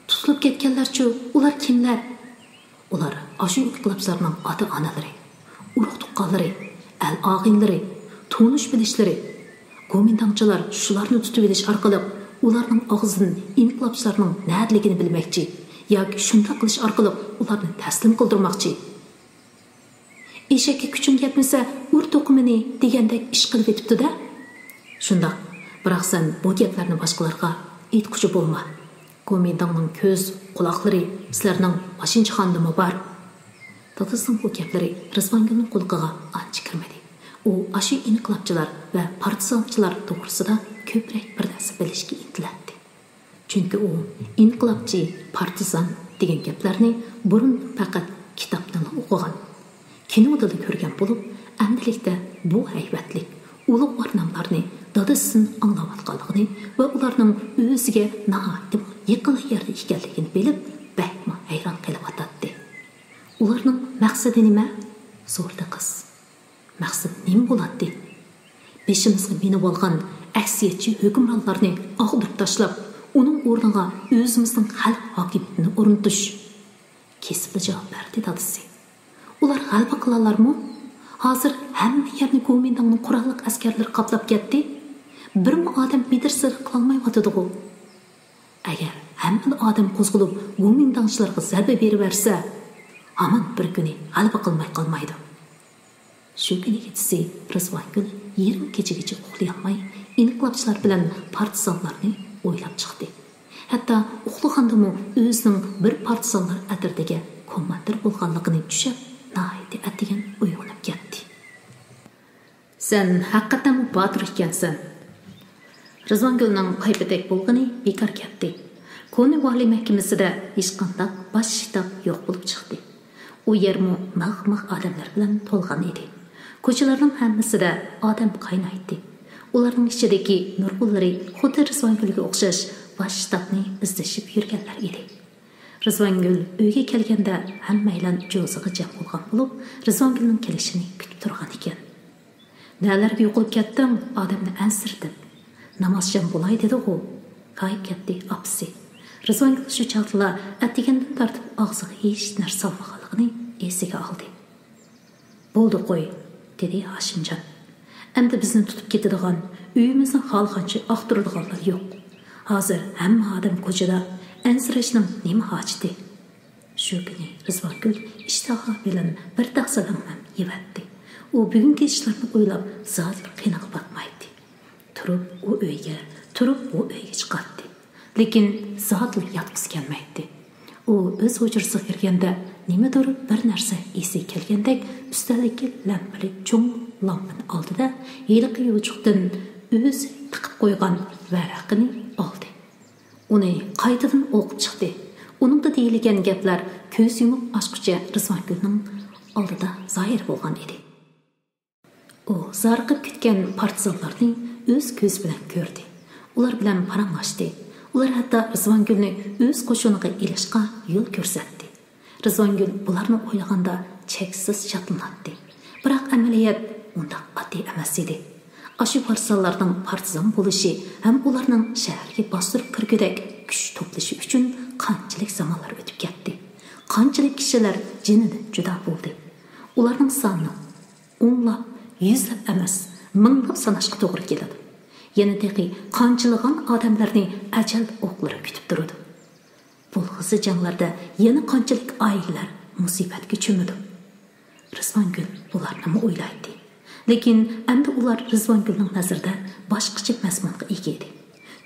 «تۇتۇلۇپ كەتكەنلەرچۇ؟ ئۇلار كىملەر؟» «ئۇلار ئاشۇ ئىنقىلابچىلارنىڭ ئاتا-ئانىلىرى، ئۇرۇق-تۇغقانلىرى، ئەل-ئاغىنىلىرى، تونۇش-بىلىشلىرى. گومىنداڭچىلار شۇلارنى تۇتۇۋېلىش ئارقىلىق، ئۇلارنىڭ ئاغزىدىن ئىنقىلابچىلارنىڭ نەدىلىكىنى بىلمەكچى ياكى شۇنداق قىلىش ئارقىلىق ئۇلارنى تەسلىم قىلدۇرماقچى.» «ئېشەككە كۈچۈڭ يەتمىسە، ئۇر توقۇمىنى» دېگەندەك ئىش قىلىۋېتىپتۇ-دە. «شۇنداق، بىراق سەن بۇ گەپلەرنى باشقىلارغا ئېيتقۇچى بولما. گومىنداڭنىڭ كۆز، قۇلاقلىرى سىلەرنىڭ ماشىنىچىخانىدىمۇ بار.» دادىسىنىڭ بۇ گەپلىرى رىزۋانگۈلنىڭ قۇلىقىغا ئانچە كىرمىدى. ئۇ ئاشۇ ئىنقىلابچىلار ۋە پارتىزانچىلار توغرىسىدا كۆپرەك بىر نەرسە بىلىشكە ئىنتىلەتتى. چۈنكى ئۇ ئىنقىلابچى، پارتىزان دېگەن گەپلەرنى بۇرۇن پەقەت كىتابتىنلا ئوقۇغان، كىنودىلا كۆرگەن بولۇپ، ئەمدىلىكتە بۇ ھەيۋەتلىك، ئۇلۇغۋار ناملارنى دادىسىدىن ئاڭلاۋاتقانلىقىنى ۋە ئۇلارنىڭ ئۆزىگە ناھايىتىمۇ يېقىنلا يەردە ئىكەنلىكىنى بىلىپ، بەكمۇ ھەيران قېلىۋاتاتتى. «ئۇلارنىڭ مەقسىتى نېمە؟» سورىدى قىز. «مەقسىتى نېمە بولاتتى؟ بېشىمىزغا مىنىۋالغان ئەكسىيەتچى ھۆكۈمرانلارنى ئاغدۇرۇپ تاشلاپ، ئۇنىڭ ئورنىغا ئۆزىمىزنىڭ خەلق ھاكىمىيىتىنى ئورنىتىش.» كېسىپلا جاۋاب بەردى دادىسى. «ئۇلار غەلىبە قىلالارمۇ؟ ھازىر ھەممە يەرنى گومىنداڭنىڭ قوراللىق ئەسكەرلىرى قاپلاپ كەتتى. بىرمۇ ئادەم مىدىر-سىدىر قىلالمايۋاتىدىغۇ. ئەگەر ھەممىلا ئادەم قوزغىلىپ گومىنداڭچىلارغا زەربە بېرىۋەرسە، ھامان بىر كۈنى غەلىبە قىلماي قالمايدۇ.» شۇ كۈنى كېچىسى رىزۋانگۈل يېرىم كېچىگىچە ئۇخلىيالماي، ئىنقىلابچىلار بىلەن پارتىزانلارنى ئويلاپ چىقتى. ھەتتا ئۇخلىغاندىمۇ ئۆزىنىڭ بىر پارتىزانلار ئەترىتىگە كوماندىر بولغانلىقىنى چۈشەپ، ناھايىتى ئەتىگەن ئويغىنىپ كەتتى. «سەن ھەقىقەتەنمۇ باتۇر ئىكەنسەن.» رىزۋانگۈلنىڭ پايپېتەك بولغىنى بىكار كەتتى. كونا ۋالىي مەھكىمىسىدە ھېچقانداق باش شتاب يوق بولۇپ چىقتى. ئۇ يەرمۇ مىغ-مىغ ئادەملەر بىلەن تولغان ئىدى. كوچىلارنىڭ ھەممىسىدە ئادەم قاينايتتى. ئۇلارنىڭ ئىچىدىكى نۇرغۇنلىرى خۇددى رىزۋانگۈلگە ئوخشاش باش شتابنى ئىزدىشىپ يۈرگەنلەر ئىدى. رىزۋانگۈل ئۆيگە كەلگەندە ھەممەيلەن جوزىغا جەم بولغان بولۇپ، رىزۋانگۈلنىڭ كېلىشىنى كۈتۈپ تۇرغان ئىكەن. «نەلەرگە يوقىلىپ كەتتىڭ، ئادەمنى ئەنسىرىتىپ؟ نامازجان بولاي دېدىغۇ.» غايىب كەتتى ئاپىسى. رىزۋانگۈل شۇ چاغدىلا ئەتىگەندىن تارتىپ ئاغزىغا ھېچ نەرسە سالمىغانلىقىنى ئېسىگە ئالدى. «بولدى قوي،» دېدى ھاشىمجان. «ئەمدى بىزنى تۇتۇپ كېتىدىغان، ئۆيىمىزنى خالىغانچە ئاختۇرىدىغانلار يوق. ھازىر ھەممە ئادەم كوچىدا، ئەنسىرەشنىڭ نېمە ھاجىتى؟» شۇ كۈنى رىزۋانگۈل ئىشتىھا بىلەن بىر تەخسە لەڭمەن يەۋەتتى. ئۇ بۈگۈنكى ئىشلارنى ئويلاپ زادىلا قېنىغا پاتمايتتى. تۇرۇپ ئۇ ئۆيگە، تۇرۇپ بۇ ئۆيگە چىقاتتى. لېكىن زادىلا ياتقۇسى كەلمەيتتى. ئۇ ئۆز ھۇجرىسىغا كىرگەندە نېمىدۇر بىر نەرسە ئېسىگە كەلگەندەك ئۈستەلدىكى لەمپىلىك چوڭ لامپىنى ئالدى-دە، ھېلىقى يوچۇقتىن ئۆزى تىقىپ قويغان ۋەرەقىنى ئالدى. ئۇنى قايتىدىن ئوقۇپ چىقتى. ئۇنىڭدا دېيىلگەن گەپلەر كۆز يۇمۇپ ئاچقۇچە رىزۋانگۈلنىڭ ئالدىدا زاھىر بولغان ئىدى. ئۇ زارىقىپ كۈتكەن پارتىزانلارنى ئۆز كۆزى بىلەن كۆردى. ئۇلار بىلەن پاراڭلاشتى. ئۇلار ھەتتا رىزۋانگۈلنى ئۆز قوشۇنىغا ئېلىشقا يول كۆرسەتتى. رىزۋانگۈل بۇلارنى ئويلىغاندا چەكسىز شادلىناتتى. بىراق ئەمەلىيەت ئۇنداق ئاددىي ئەمەس ئىدى. ئاشۇ پارتىزانلارنىڭ پارتىزان بولۇشى ھەم ئۇلارنىڭ شەھەرگە باستۇرۇپ كىرگۈدەك كۈچ توپلىشى ئۈچۈن قانچىلىك زامانلار ئۆتۈپ كەتتى. قانچىلىك كىشىلەر جېنىدىن جۇدا بولدى. ئۇلارنىڭ سانىنى ئونلاپ، يۈزلەپ ئەمەس، مىڭلاپ ساناشقا توغرا كېلىدۇ. يەنە تېخى قانچىلىغان ئادەملەرنى ئەجەل ئوقلىرى كۈتۈپ تۇرىدۇ. بولغۇسى جەڭلەردە يەنە قانچىلىك ئائىلىلەر مۇسىبەتكە چۆمىدۇ. رىزۋانگۈل بۇلارنىمۇ ئويلايتتى. لېكىن ئەمدى ئۇلار رىزۋانگۈلنىڭ نەزىرىدە باشقىچە مەزمۇنغا ئىگە ئىدى.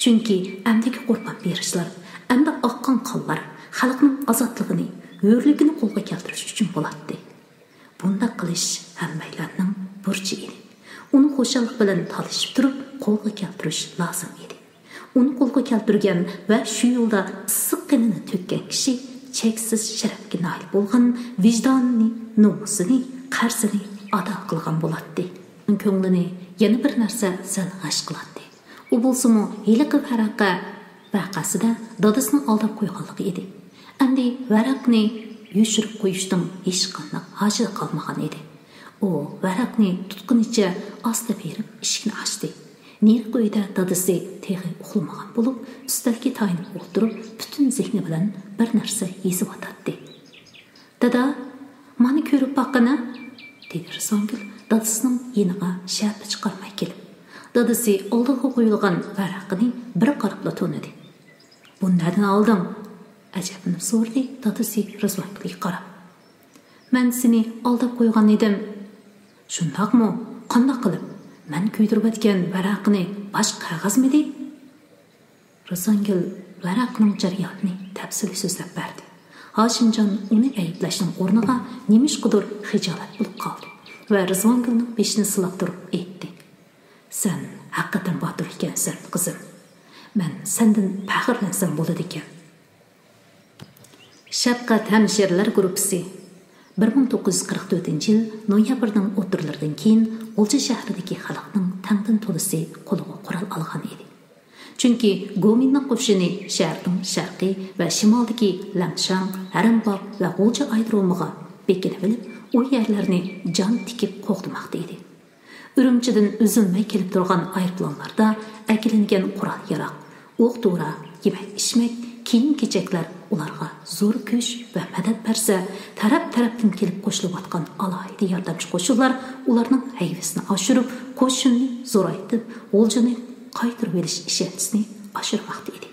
چۈنكى ئەمدىكى قۇربان بېرىشلار، ئەمدى ئاققان قانلار خەلقنىڭ ئازادلىقىنى، ھۆرلۈكىنى قولغا كەلتۈرۈش ئۈچۈن بولاتتى. بۇنداق قىلىش ھەممەيلەننىڭ بۇرچى ئىدى. ئۇنى خۇشاللىق بىلەن تالىشىپ تۇرۇپ قولغا كەلتۈرۈش لازىم ئىدى. ئۇنى قولغا كەلتۈرگەن ۋە شۇ يولدا ئىسسىق قېنىنى تۆككەن كىشى چەكسىز شەرەپكە نائىل بولغان، ۋىجدانىنى، نومۇسىنى، قەرزىنى ئادا قىلغان بولاتتى. كۆڭلىنى يەنە بىر نەرسە سەل غەش قىلاتتى. ئۇ بولسىمۇ ھېلىقى ۋەرەقە ۋەقەسىدە دادىسىنى ئالداپ قويغانلىقى ئىدى. ئەمدى ۋەرەقنى يوشۇرۇپ قويۇشنىڭ ھېچقانداق ھاجىتى قالمىغان ئىدى. ئۇ ۋەرەقنى تۇتقىنىچە ئاستا بېرىپ ئىشىكنى ئاچتى. نېرىقى ئۆيدە دادىسى تېخى ئۇخلىمىغان بولۇپ، ئۈستەلگە تايىنىپ ئولتۇرۇپ، پۈتۈن زېھنى بىلەن بىر نەرسە يېزىۋاتاتتى. «دادا، مانا كۆرۈپ باققىنا!» دېدى رىزۋانگۈل دادىسىنىڭ يېنىغا شەپە چىقارماي كېلىپ. دادىسى ئالدىغا قويۇلغان ۋەرەقىنى بىر قاراپلا تونۇدى. «بۇنى نەدىن ئالدىڭ؟» ئەجەبلىنىپ سورىدى دادىسى رىزۋانگۈلگە قاراپ. «مەن سېنى ئالداپ قويغان ئىدىم.» «شۇنداقمۇ؟ قانداق قىلىپ؟ مەن كۆيدۈرۈۋەتكەن ۋەرەقىنى باشقا قەغەزمىدى؟» رىزۋانگۈل ۋەرەقنىڭ جەريانىنى تەپسىلىي سۆزلەپ بەردى. ھاشىمجان ئۇنى ئەيىبلەشنىڭ ئورنىغا نېمىشقىدۇر خىجالەت بولۇپ قالدى ۋە رىزۋانگۈلنىڭ بېشىنى سىلاپ تۇرۇپ ئېيتتى: «سەن ھەقىقەتەن باتۇر ئىكەنسەن، قىزىم. مەن سەندىن پەخىرلەنسەم بولىدىكەن.» شەپقەت ھەمشىرىلەر گۇرۇپپىسى. بىر مىڭ توققۇز يۈز قىرىق تۆتىنچى يىل نويابىرنىڭ ئوتتۇرىلىرىدىن كېيىن غۇلجا شەھىرىدىكى خەلقنىڭ تەڭدىن تولىسى قولىغا قورال ئالغان ئىدى. چۈنكى گومىنداڭ قوشۇنى شەھەرنىڭ شەرقىي ۋە شىمالدىكى لەڭشاڭ، ھەرەمباغ ۋە غۇلجا ئايرودرومىغا بېكىنىۋېلىپ، ئۇ يەرلەرنى جان تىكىپ قوغدىماقتا ئىدى. ئۈرۈمچىدىن ئۈزۈلمەي كېلىپ تۇرغان ئايروپىلانلاردا ئەكېلىنگەن قورال-ياراغ، ئوق-دورا، يېمەك-ئىچمەك، كىيىم-كېچەكلەر ئۇلارغا زور كۈچ ۋە مەدەت بەرسە، تەرەپ-تەرەپتىن كېلىپ قوشۇلۇۋاتقان ئالاھىدە ياردەمچى قوشۇنلار ئۇلارنىڭ ھەيۋىسىنى ئاشۇرۇپ، قوشۇننى زورايتىپ، غۇلجىنى قايتۇرۇۋېلىش ئىشەنچىسىنى ئاشۇرماقتا ئىدى.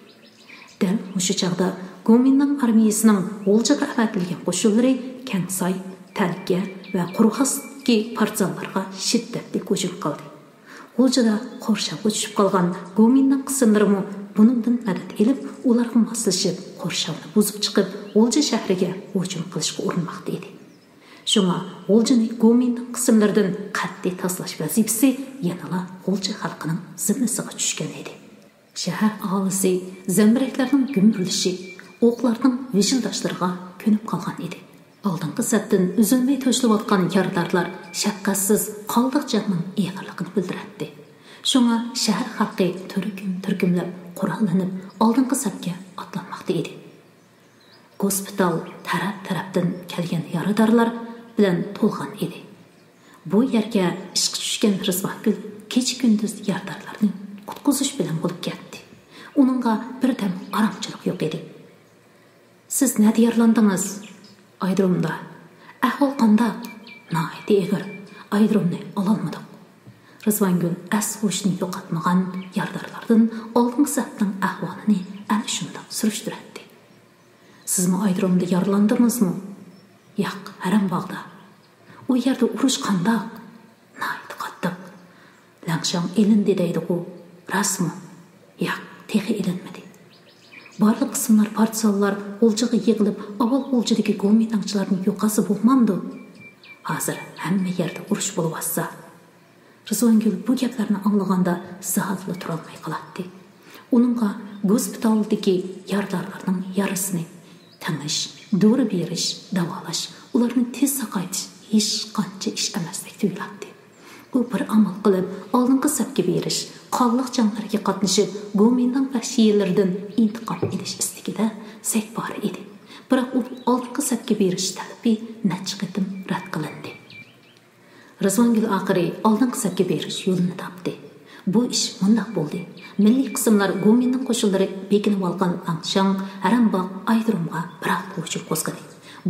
دەل مۇشۇ چاغدا گومىنداڭ ئارمىيىسىنىڭ غۇلجىغا ئەۋەتىلگەن قوشۇنلىرى كەنتساي، تەلكە ۋە قۇرغاستىكى پارتىزانلارغا شىددەتلىك ھۇجۇم قىلدى. غۇلجىدا قورشاۋغا چۈشۈپ قالغان گومىنداڭ قىسىملىرىمۇ بۇنىڭدىن مەدەت ئېلىپ، ئۇلارغا ماسلىشىپ، قورشاۋنى بۇزۇپ چىقىپ، غۇلجا شەھىرىگە ھۇجۇم قىلىشقا ئۇرۇنماقتا ئىدى. شۇڭا غۇلجىنى گومىنداڭ قىسىملىرىدىن قەتئىي تازىلاش ۋەزىپىسى يەنىلا غۇلجا خەلقىنىڭ زىممىسىغا چۈشكەن ئىدى. شەھەر ئاھالىسى زەمبىرەكلەرنىڭ گۈمۈرۈلۈشى، ئوقلارنىڭ ۋىژىلداشلىرىغا كۆنۈپ قالغان ئىدى. ئالدىنقى سەپتىن ئۈزۈلمەي توشۇلۇۋاتقان يارىدارلار شەپقەتسىز قانلىق جەڭنىڭ ئېغىرلىقىنى بىلدۈرەتتى. شۇڭا شەھەر خەلقى تۈركۈم-تۈركۈملەپ قوراللىنىپ، ئالدىنقى سەپكە ئاتلانماقتا ئىدى. گوسپىتال تەرەپ-تەرەپتىن كەلگەن يارىدارلار بىلەن تولغان ئىدى. بۇ يەرگە ئىشقا چۈشكەن رىزۋانگۈل كېچە-كۈندۈز يارىدارلارنى قۇتقۇزۇش بىلەن بولۇپ كەتتى. ئۇنىڭغا بىردەم ئارامچىلىق يوق ئىدى. «سىز نەدە يارىلاندىڭىز؟» «ئايرودرومدا.» «ئەھۋال قانداق؟» «ناھايىتى ئېغىر. ئايرودرومنى ئالالمىدۇق.» رىزۋانگۈل ئەس-ھوشىنى يوقاتمىغان يارىدارلاردىن ئالدىنقى سەپنىڭ ئەھۋالىنى ئەنە شۇنداق سۈرۈشتۈرەتتى. «سىزمۇ ئايرودرومدا يارىلاندىڭىزمۇ؟» «ياق، ھەرەمباغدا.» «ئۇ يەردە ئۇرۇش قانداق؟» «ناھايىتى قاتتىق. لەڭشاڭ ئېلىندى دەيدىغۇ، راستمۇ؟» «ياق، تېخى ئېلىنمىدى. بارلىق قىسىملار پارتىزانلار غۇلجىغا يىغىلىپ، ئاۋۋال غۇلجىدىكى گومىنداڭچىلارنى يوقاتسا بولمامدۇ؟ ھازىر ھەممە يەردە ئۇرۇش بولۇۋاتسا.» رىزۋانگۈل بۇ گەپلەرنى ئاڭلىغاندا زادىلا تۇرالماي قالاتتى. ئۇنىڭغا گوسپىتالدىكى يارىدارلارنىڭ يارىسىنى تېڭىش، دورا بېرىش، داۋالاش، ئۇلارنى تېز ساقايتىش ھېچقانچە ئىش ئەمەستەك تۇيۇلاتتى. ئۇ بىر ئامال قىلىپ، ئالدىنقى سەپكە بېرىش، قانلىق جەڭلەرگە قاتنىشىپ، گومىنداڭ ۋەھشىيلىرىدىن ئىنتىقام ئېلىش ئىستىكىدە سەك بار ئىدى. بىراق ئۇنىڭ ئالدىنقى سەپكە بېرىش تەلىپى نەچچە قېتىم رەت قىلىندى. رىزۋانگۈل ئاخىرى ئالدىنقى سەپكە بېرىش يولىنى تاپتى. بۇ ئىش مۇنداق بولدى. مىللىي قىسىملار گومىنداڭ قوشۇنلىرى بېكىنىۋالغان لەڭشاڭ، ھەرەمباغ ئايرودرومىغا بىر ھەپتە ھۇجۇم قوزغىدى.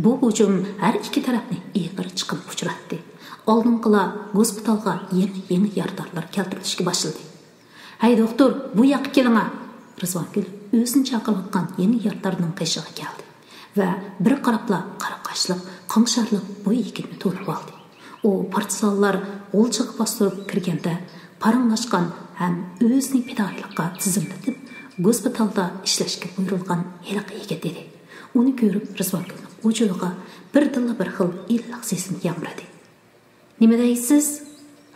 بۇ ھۇجۇم ھەر ئىككى تەرەپنى ئېغىر چىقىمغا ئۇچراتتى. ئالدىنقىلار گوسپىتالغا يېڭى-يېڭى يارىدارلار كەلتۈرۈلۈشكە باشلىدى. «ھەي، دوختۇر، بۇ ياققا كېلىڭە!» رىزۋانگۈل ئۆزىنى چاقىرىۋاتقان يېڭى يارىدارنىڭ قېشىغا كەلدى ۋە بىر قاراپلا قارا قاشلىق، قاڭشارلىق بۇ يىگىتنى تونۇۋالدى. ئۇ پارتىزانلار غۇلجىغا باستۇرۇپ كىرگەندە پاراڭلاشقان ھەم ئۆزىنى پىدائىيلىققا تىزىملىتىپ، گوسپىتالدا ئىشلەشكە بۇيرۇلغان ھېلىقى يىگىت ئىدى. ئۇنى كۆرۈپ، رىزۋانگۈلنىڭ ۋۇجۇدىغا بىردىنلا بىر خىل ئىللىق سېزىم يامرىدى. «نېمە دەيسىز؟»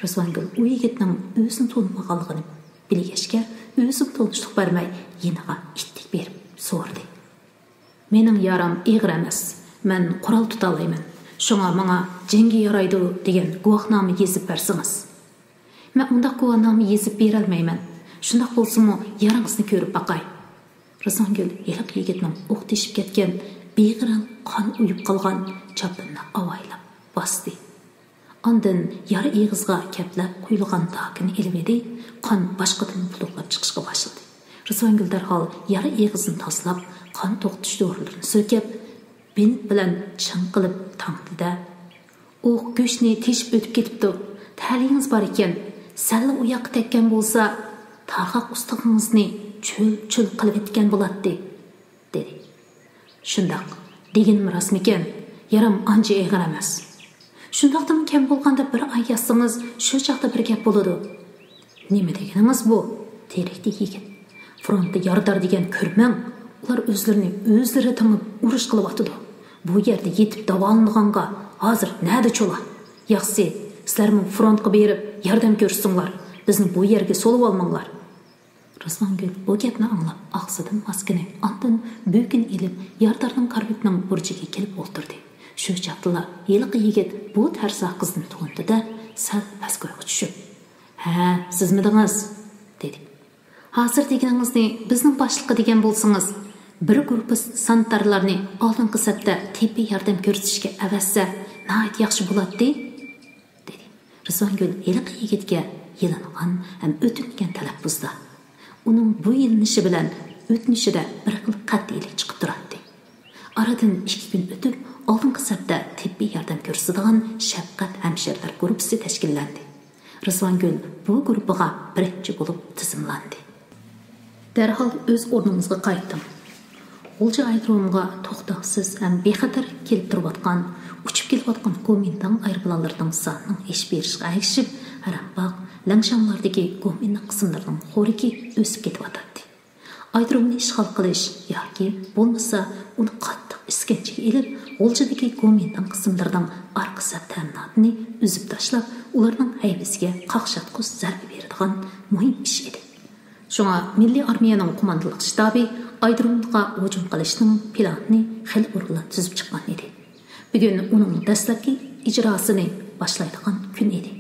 رىزۋانگۈل ئۇ يىگىتنىڭ ئۆزىنى تونۇمىغانلىقىنى بىلگەچكە، ئۆزىمۇ تونۇشلۇق بەرمەي، يېنىغا ئىتتىك بېرىپ سورىدى. «مېنىڭ يارام ئېغىر ئەمەس. مەن قورال تۇتالايمەن. شۇڭا ماڭا جەڭگە يارايدۇ دېگەن گۇۋاھنامە يېزىپ بەرسىڭىز.» «مەن ئۇنداق گۇۋاھنامە يېزىپ بېرەلمەيمەن. شۇنداق بولسىمۇ، يارىڭىزنى كۆرۈپ باقاي.» رىزۋانگۈل ھېلىقى يىگىتنىڭ ئوق تېشىپ كەتكەن، بىغىرەڭ قان ئۇيۇپ قالغان چاپىنىنى ئاۋايلاپ باستى. ئاندىن يارا ئېغىزغا كەپلەپ قويۇلغان داكىنى ئېلىۋىدى، قان باشقىدىن بۇلۇڭلاپ چىقىشقا باشلىدى. رىزۋانگۈل دەرھال يارا ئېغىزىنى تازىلاپ، قان توختىتىش دورىلىرىنى سۈركەپ، بىنت بىلەن چىڭ قىلىپ تاڭدى-دە، «ئوق گۆشنى تېشىپ ئۆتۈپ كېتىپتۇ. تەلىيىڭىز بار ئىكەن. سەللا ئۇ ياققا تەگكەن بولسا، تارغاق ئۇستىخىنىڭىزنى چۆل-چۆل قىلىۋېتىدىكەن بولاتتى.» دېدى. «شۇنداق، دېگىنىم راستمىكەن؟ يارام ئانچە ئېغىر ئەمەس.» «شۇنداقتىمۇ كەم بولغاندا بىر ئاي ياتسىڭىز، شۇ چاغدا بىر گەپ بولىدۇ.» «نېمە دېگىنىڭىز بۇ؟» تېرىكتى يىگىت. «فرونتتا يارىدار دېگەن كۆرمەڭ، ئۇلار ئۆزلىرىنى ئۆزلىرى تېڭىپ ئۇرۇش قىلىۋاتىدۇ.» بۇ يەردە يېتىپ داۋالىنىدىغانغا ھازىر نەدە چولا؟ ياخشى، سىلەرمۇ فرونتقا بېرىپ ياردەم كۆرسىتىڭلار، بىزنى بۇ يەرگە سولىۋالماڭلار. رىزۋانگۈل بۇ گەپنى ئاڭلاپ، ئاغزىدىن ماسكىنى، ئاندىن بۆكىنى ئېلىپ، يارىدارنىڭ كارىۋىتىنىڭ بۇرجىگە كېلىپ ئولتۇردى. شۇ چاغدىلا ھېلىقى يىگىت بۇ تەرسا قىزدىن تۇغۇندى-دە، سەل پەسكويغا چۈشۈپ، «ھە، سىزمىدىڭىز؟» دېدى. «ھازىر دېگىنىڭىزنى بىزنىڭ باشلىققا دېگەن بولسىڭىز، بىر گۇرۇپپا سانىتارلارنى ئالدىنقى سەپتە تېببىي ياردەم كۆرسىتىشكە ئەۋەتسە، ناھايىتى ياخشى بولاتتى» دېدى. رىزۋانگۈل ھېلىقى يىگىتكە يېلىنغان ھەم ئۆتۈنگەن تەلەپپۇزدا، ئۇنىڭ بۇ يېلىنىشى بىلەن ئۆتۈنۈشىدە بىر خىل قەتئىيلىك چىقىپ تۇراتتى. ئارىدىن ئىككى كۈن ئۆتۈپ، ئالدىنقى سەپتە تېببىي ياردەم كۆرسىتىدىغان شەپقەت ھەمشىرىلەر گۇرۇپپىسى تەشكىللەندى. رىزۋانگۈل بۇ گۇرۇپپىغا بىرىنچى بولۇپ تىزىملاندى. دەرھال ئۆز ئورنىڭىزغا قايتىڭ. غۇلجا ئايرودرومىغا توختاۋسىز ھەم بىخەتەر كېلىپ تۇرۇۋاتقان، ئۇچۇپ كېلىۋاتقان گومىنداڭ ئايروپىلانلىرىنىڭ سانىنىڭ ئېشىپ بېرىشىغا ئەگىشىپ، ھەرەمباغ، لەڭشاڭلاردىكى گومىنداڭ قىسىملىرىنىڭ خورىكى ئۆسۈپ كېتىۋاتاتتى. ئايرودرومنى ئىشغال قىلىش ياكى بولمىسا ئۇنى قاتتىق ئىسكەنجىگە ئېلىپ، غۇلجىدىكى گومىنداڭ قىسىملىرىنىڭ ئارقا سەپ تەمىناتىنى ئۈزۈپ تاشلاپ، ئۇلارنىڭ ھەيۋىسىگە قاقشاتقۇچ زەربە بېرىدىغان مۇھىم ئىش ئىدى. شۇڭا مىللىي ئارمىيەنىڭ قوماندانلىق شتابى ئايرودرومغا ھۇجۇم قىلىشنىڭ پىلانىنى خېلى بۇرۇنلا تۈزۈپ چىققان ئىدى. بۈگۈن ئۇنىڭ دەسلەپكى ئىجراسىنى باشلايدىغان كۈن ئىدى.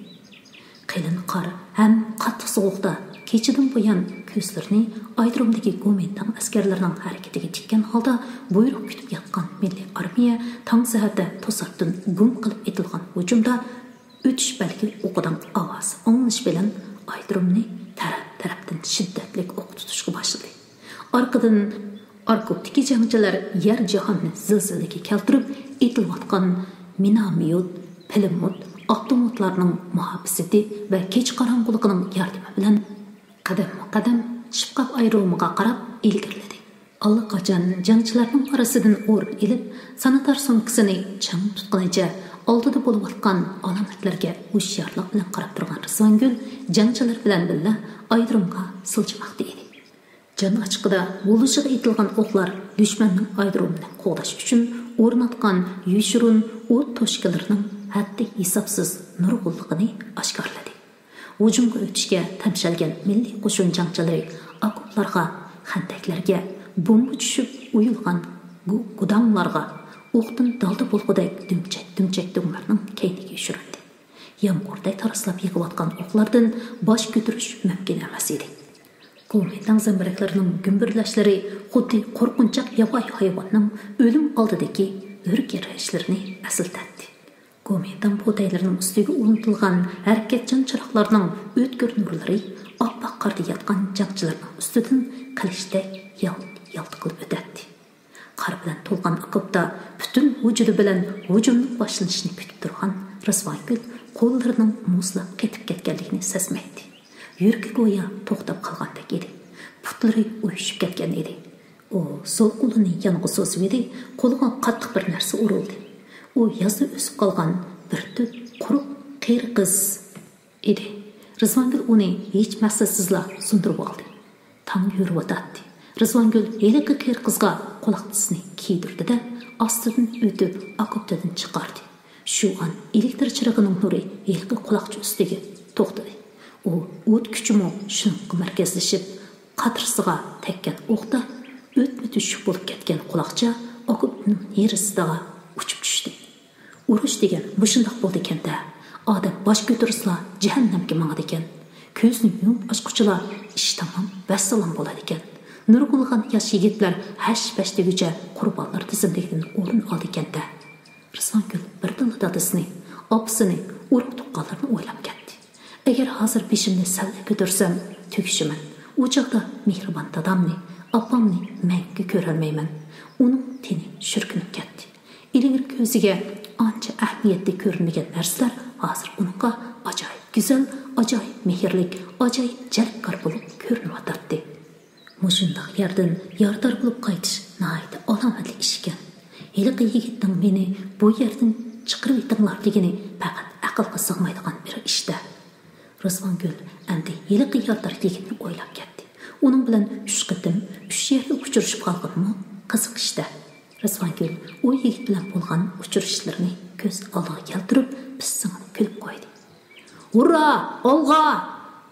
قېلىن قار ھەم قاتتىق سوغۇقتا كېچىدىن بۇيان كۆزلىرىنى ئايرودرومدىكى گومىنداڭ ئەسكەرلىرىنىڭ ھەرىكىتىگە تىككەن ھالدا بۇيرۇق كۈتۈپ ياتقان مىللىي ئارمىيە تاڭ سەھەردە توساتتىن گۇم قىلىپ ئېتىلغان ھۇجۇمدا ئۆتۈش بەلگە ئوقىنىڭ ئاۋازى ئاڭلىنىشى بىلەن ئايرودرومنى تەرەپ-تەرەپتىن شىددەتلىك ئوق تۇتۇشقا باشلىدى. ئارقىدىن ئاركوپتىكى جەڭچىلەر يەر جاھاننى زىلزىلىگە كەلتۈرۈپ، ئېتىلىۋاتقان مىناميوت، پىلىموت، ئاپتوماتلارنىڭ مۇھاپىزىتى ۋە كېچە قاراڭغۇلۇقىنىڭ ياردىمى بىلەن قەدەممۇ قەدەم شىپقاپ ئايرودرومىغا قاراپ ئىلگىرىلىدى. ئاللىقاچان جەڭچىلەرنىڭ ئارىسىدىن ئورۇن ئېلىپ، سانىتار سومكىسىنى چىڭ تۇتقىنىچە ئالدىدا بولۇۋاتقان ئالامەتلەرگە ھوشيارلىق بىلەن قاراپ تۇرغان رىزۋانگۈل جەڭچىلەر بىلەن بىللە ئايرودرومغا سىلجىماقتا ئىدى. جان ئاچىقىدا بۇلۇشىغا ئېتىلغان ئوقلار دۈشمەننىڭ ئايرودرومىنى قوغداش ئۈچۈن ئورناتقان يوشۇرۇن ئوت توشكىلىرىنىڭ ھەددى ھېسابسىز نۇرغۇنلۇقىنى ئاشكارىلىدى. ھۇجۇمغا ئۆتۈشكە تەمشەلگەن مىللىي قوشۇن جەڭچىلىرى ئاكوپلارغا، خەندەكلەرگە، بومبا چۈشۈپ ئويۇلغان گۇ-، گۇداڭلارغا ئوقتىن دالدا بولغۇدەك دۈمچەك-دۈمچەك دۆڭلەرنىڭ كەينىگە يوشۇرۇندى. يامغۇردەك تاراسلاپ يېغىۋاتقان ئوقلاردىن باش كۆتۈرۈش مۇمكىن ئەمەس ئىدى. گومىنداڭ زەمبىرەكلىرىنىڭ گۈمبۈرلەشلىرى خۇددى قورقۇنچاق ياۋايى ھايۋاننىڭ ئۆلۈم ئالدىدىكى ھۆركىرەشلىرىنى ئەسلىتەتتى. گومىنداڭ پوتەيلىرىنىڭ ئۈستىگە ئورنىتىلغان ھەرىكەتچان چىراغلارنىڭ ئۆتكۈر نۇرلىرى ئاپئاق قاردا ياتقان جەڭچىلەرنىڭ ئۈستىدىن قىلىچتەك يال-، يالتە قىلىپ ئۆتەتتى. قار بىلەن تولغان ئاكوپتا پۈتۈن ۋۇجۇدى بىلەن ھۇجۇمنىڭ باشلىنىشىنى كۈتۈپ تۇرغان رىزۋانگۈل قوللىرىنىڭ مۇزلاپ قېتىپ كەتكەنلىكىنى سەزمەيتتى. يۈرىكى گويا توختاپ قالغاندەك ئىدى. پۇتلىرى ئۇيۇشۇپ كەتكەن ئىدى. ئۇ سول قولىنى يانغا سوزۇۋىدى، قولىغا قاتتىق بىر نەرسە ئۇرۇلدى. ئۇ يازدا ئۆسۈپ قالغان بىر تۈپ قۇرۇق قېرى قىز ئىدى. رىزۋانگۈل ئۇنى ھېچ مەقسەتسىزلا سۇندۇرۇۋالدى. تاڭ يورۇۋاتاتتى. رىزۋانگۈل ھېلىقى قېرى قىزغا قۇلاقچىسىنى كىيدۈردى-دە، ئاستىدىن ئۆتۈپ ئاكوپتىدىن چىقاردى. شۇ ئان ئېلېكتىر چىرىغىنىڭ نۇرى ھېلىقى قۇلاقچا ئۈستىگە توختىدى. ئۇ ئوت كۈچىمۇ شۇنىڭغا مەركەزلىشىپ، قاترىسىغا تەگكەن ئوقتا ئۆتمە تۆشۈك بولۇپ كەتكەن قۇلاقچا ئاكوپنىڭ نېرىسىدا ئۇچۇپ چۈشتى. ئۇرۇش دېگەن مۇشۇنداق بولىدىكەن-دە. ئادەم باش كۆتۈرسىلا جەھەننەمگە ماڭىدىكەن. كۆزنى يۇمۇپ ئاچقۇچىلا ئىش تامام، ۋەسسالام بولىدىكەن. نۇرغۇنلىغان ياش يىگىتلەر ھەش-پەش دېگۈچە قۇربانلار تىزىملىكىدىن ئورۇن ئالىدىكەن-دە. رىزۋانگۈل بىردىنلا دادىسىنى، ئاپىسىنى، ئۇرۇق-تۇغقانلىرىنى ئويلاپ كەتتى. ئەگەر ھازىر بېشىمنى سەللا كۆتۈرسەم، تۈگىشىمەن. ئۇ چاغدا مېھرىبان دادامنى، ئاپامنى مەڭگۈ كۆرەلمەيمەن. ئۇنىڭ تېنى شۈركۈنۈپ كەتتى. ئىلگىرى كۆزىگە ئانچە ئەھمىيەتلىك كۆرۈنمىگەن نەرسىلەر ھازىر ئۇنىڭغا ئاجايىپ گۈزەل، ئاجايىپ مېھىرلىك، ئاجايىپ جەلپكار بولۇپ كۆرۈنۈۋاتاتتى. مۇشۇنداق يەردىن يارىدار بولۇپ قايتىش ناھايىتى ئالامەتلىك ئىش ئىكەن. ھېلىقى يىگىتنىڭ مېنى بۇ يەردىن چىقىرىۋېتىڭلار دېگىنى پەقەت ئەقىلگە سىغمايدىغان بىر ئىش-دە. رىزۋانگۈل ئەمدى ھېلىقى يارىدار يىگىتنى ئويلاپ كەتتى. ئۇنىڭ بىلەن ئۈچ قېتىم ئۈچ يەردە ئۇچرىشىپ قالغىنىمۇ قىزىق ئىش-دە. رىزۋانگۈل ئۇ يىگىت بىلەن بولغان ئۇچرىشىشلىرىنى كۆز ئالدىغا كەلتۈرۈپ، پىسسىڭىدە كۈلۈپ قويدى. ھۇررا! ئالغا!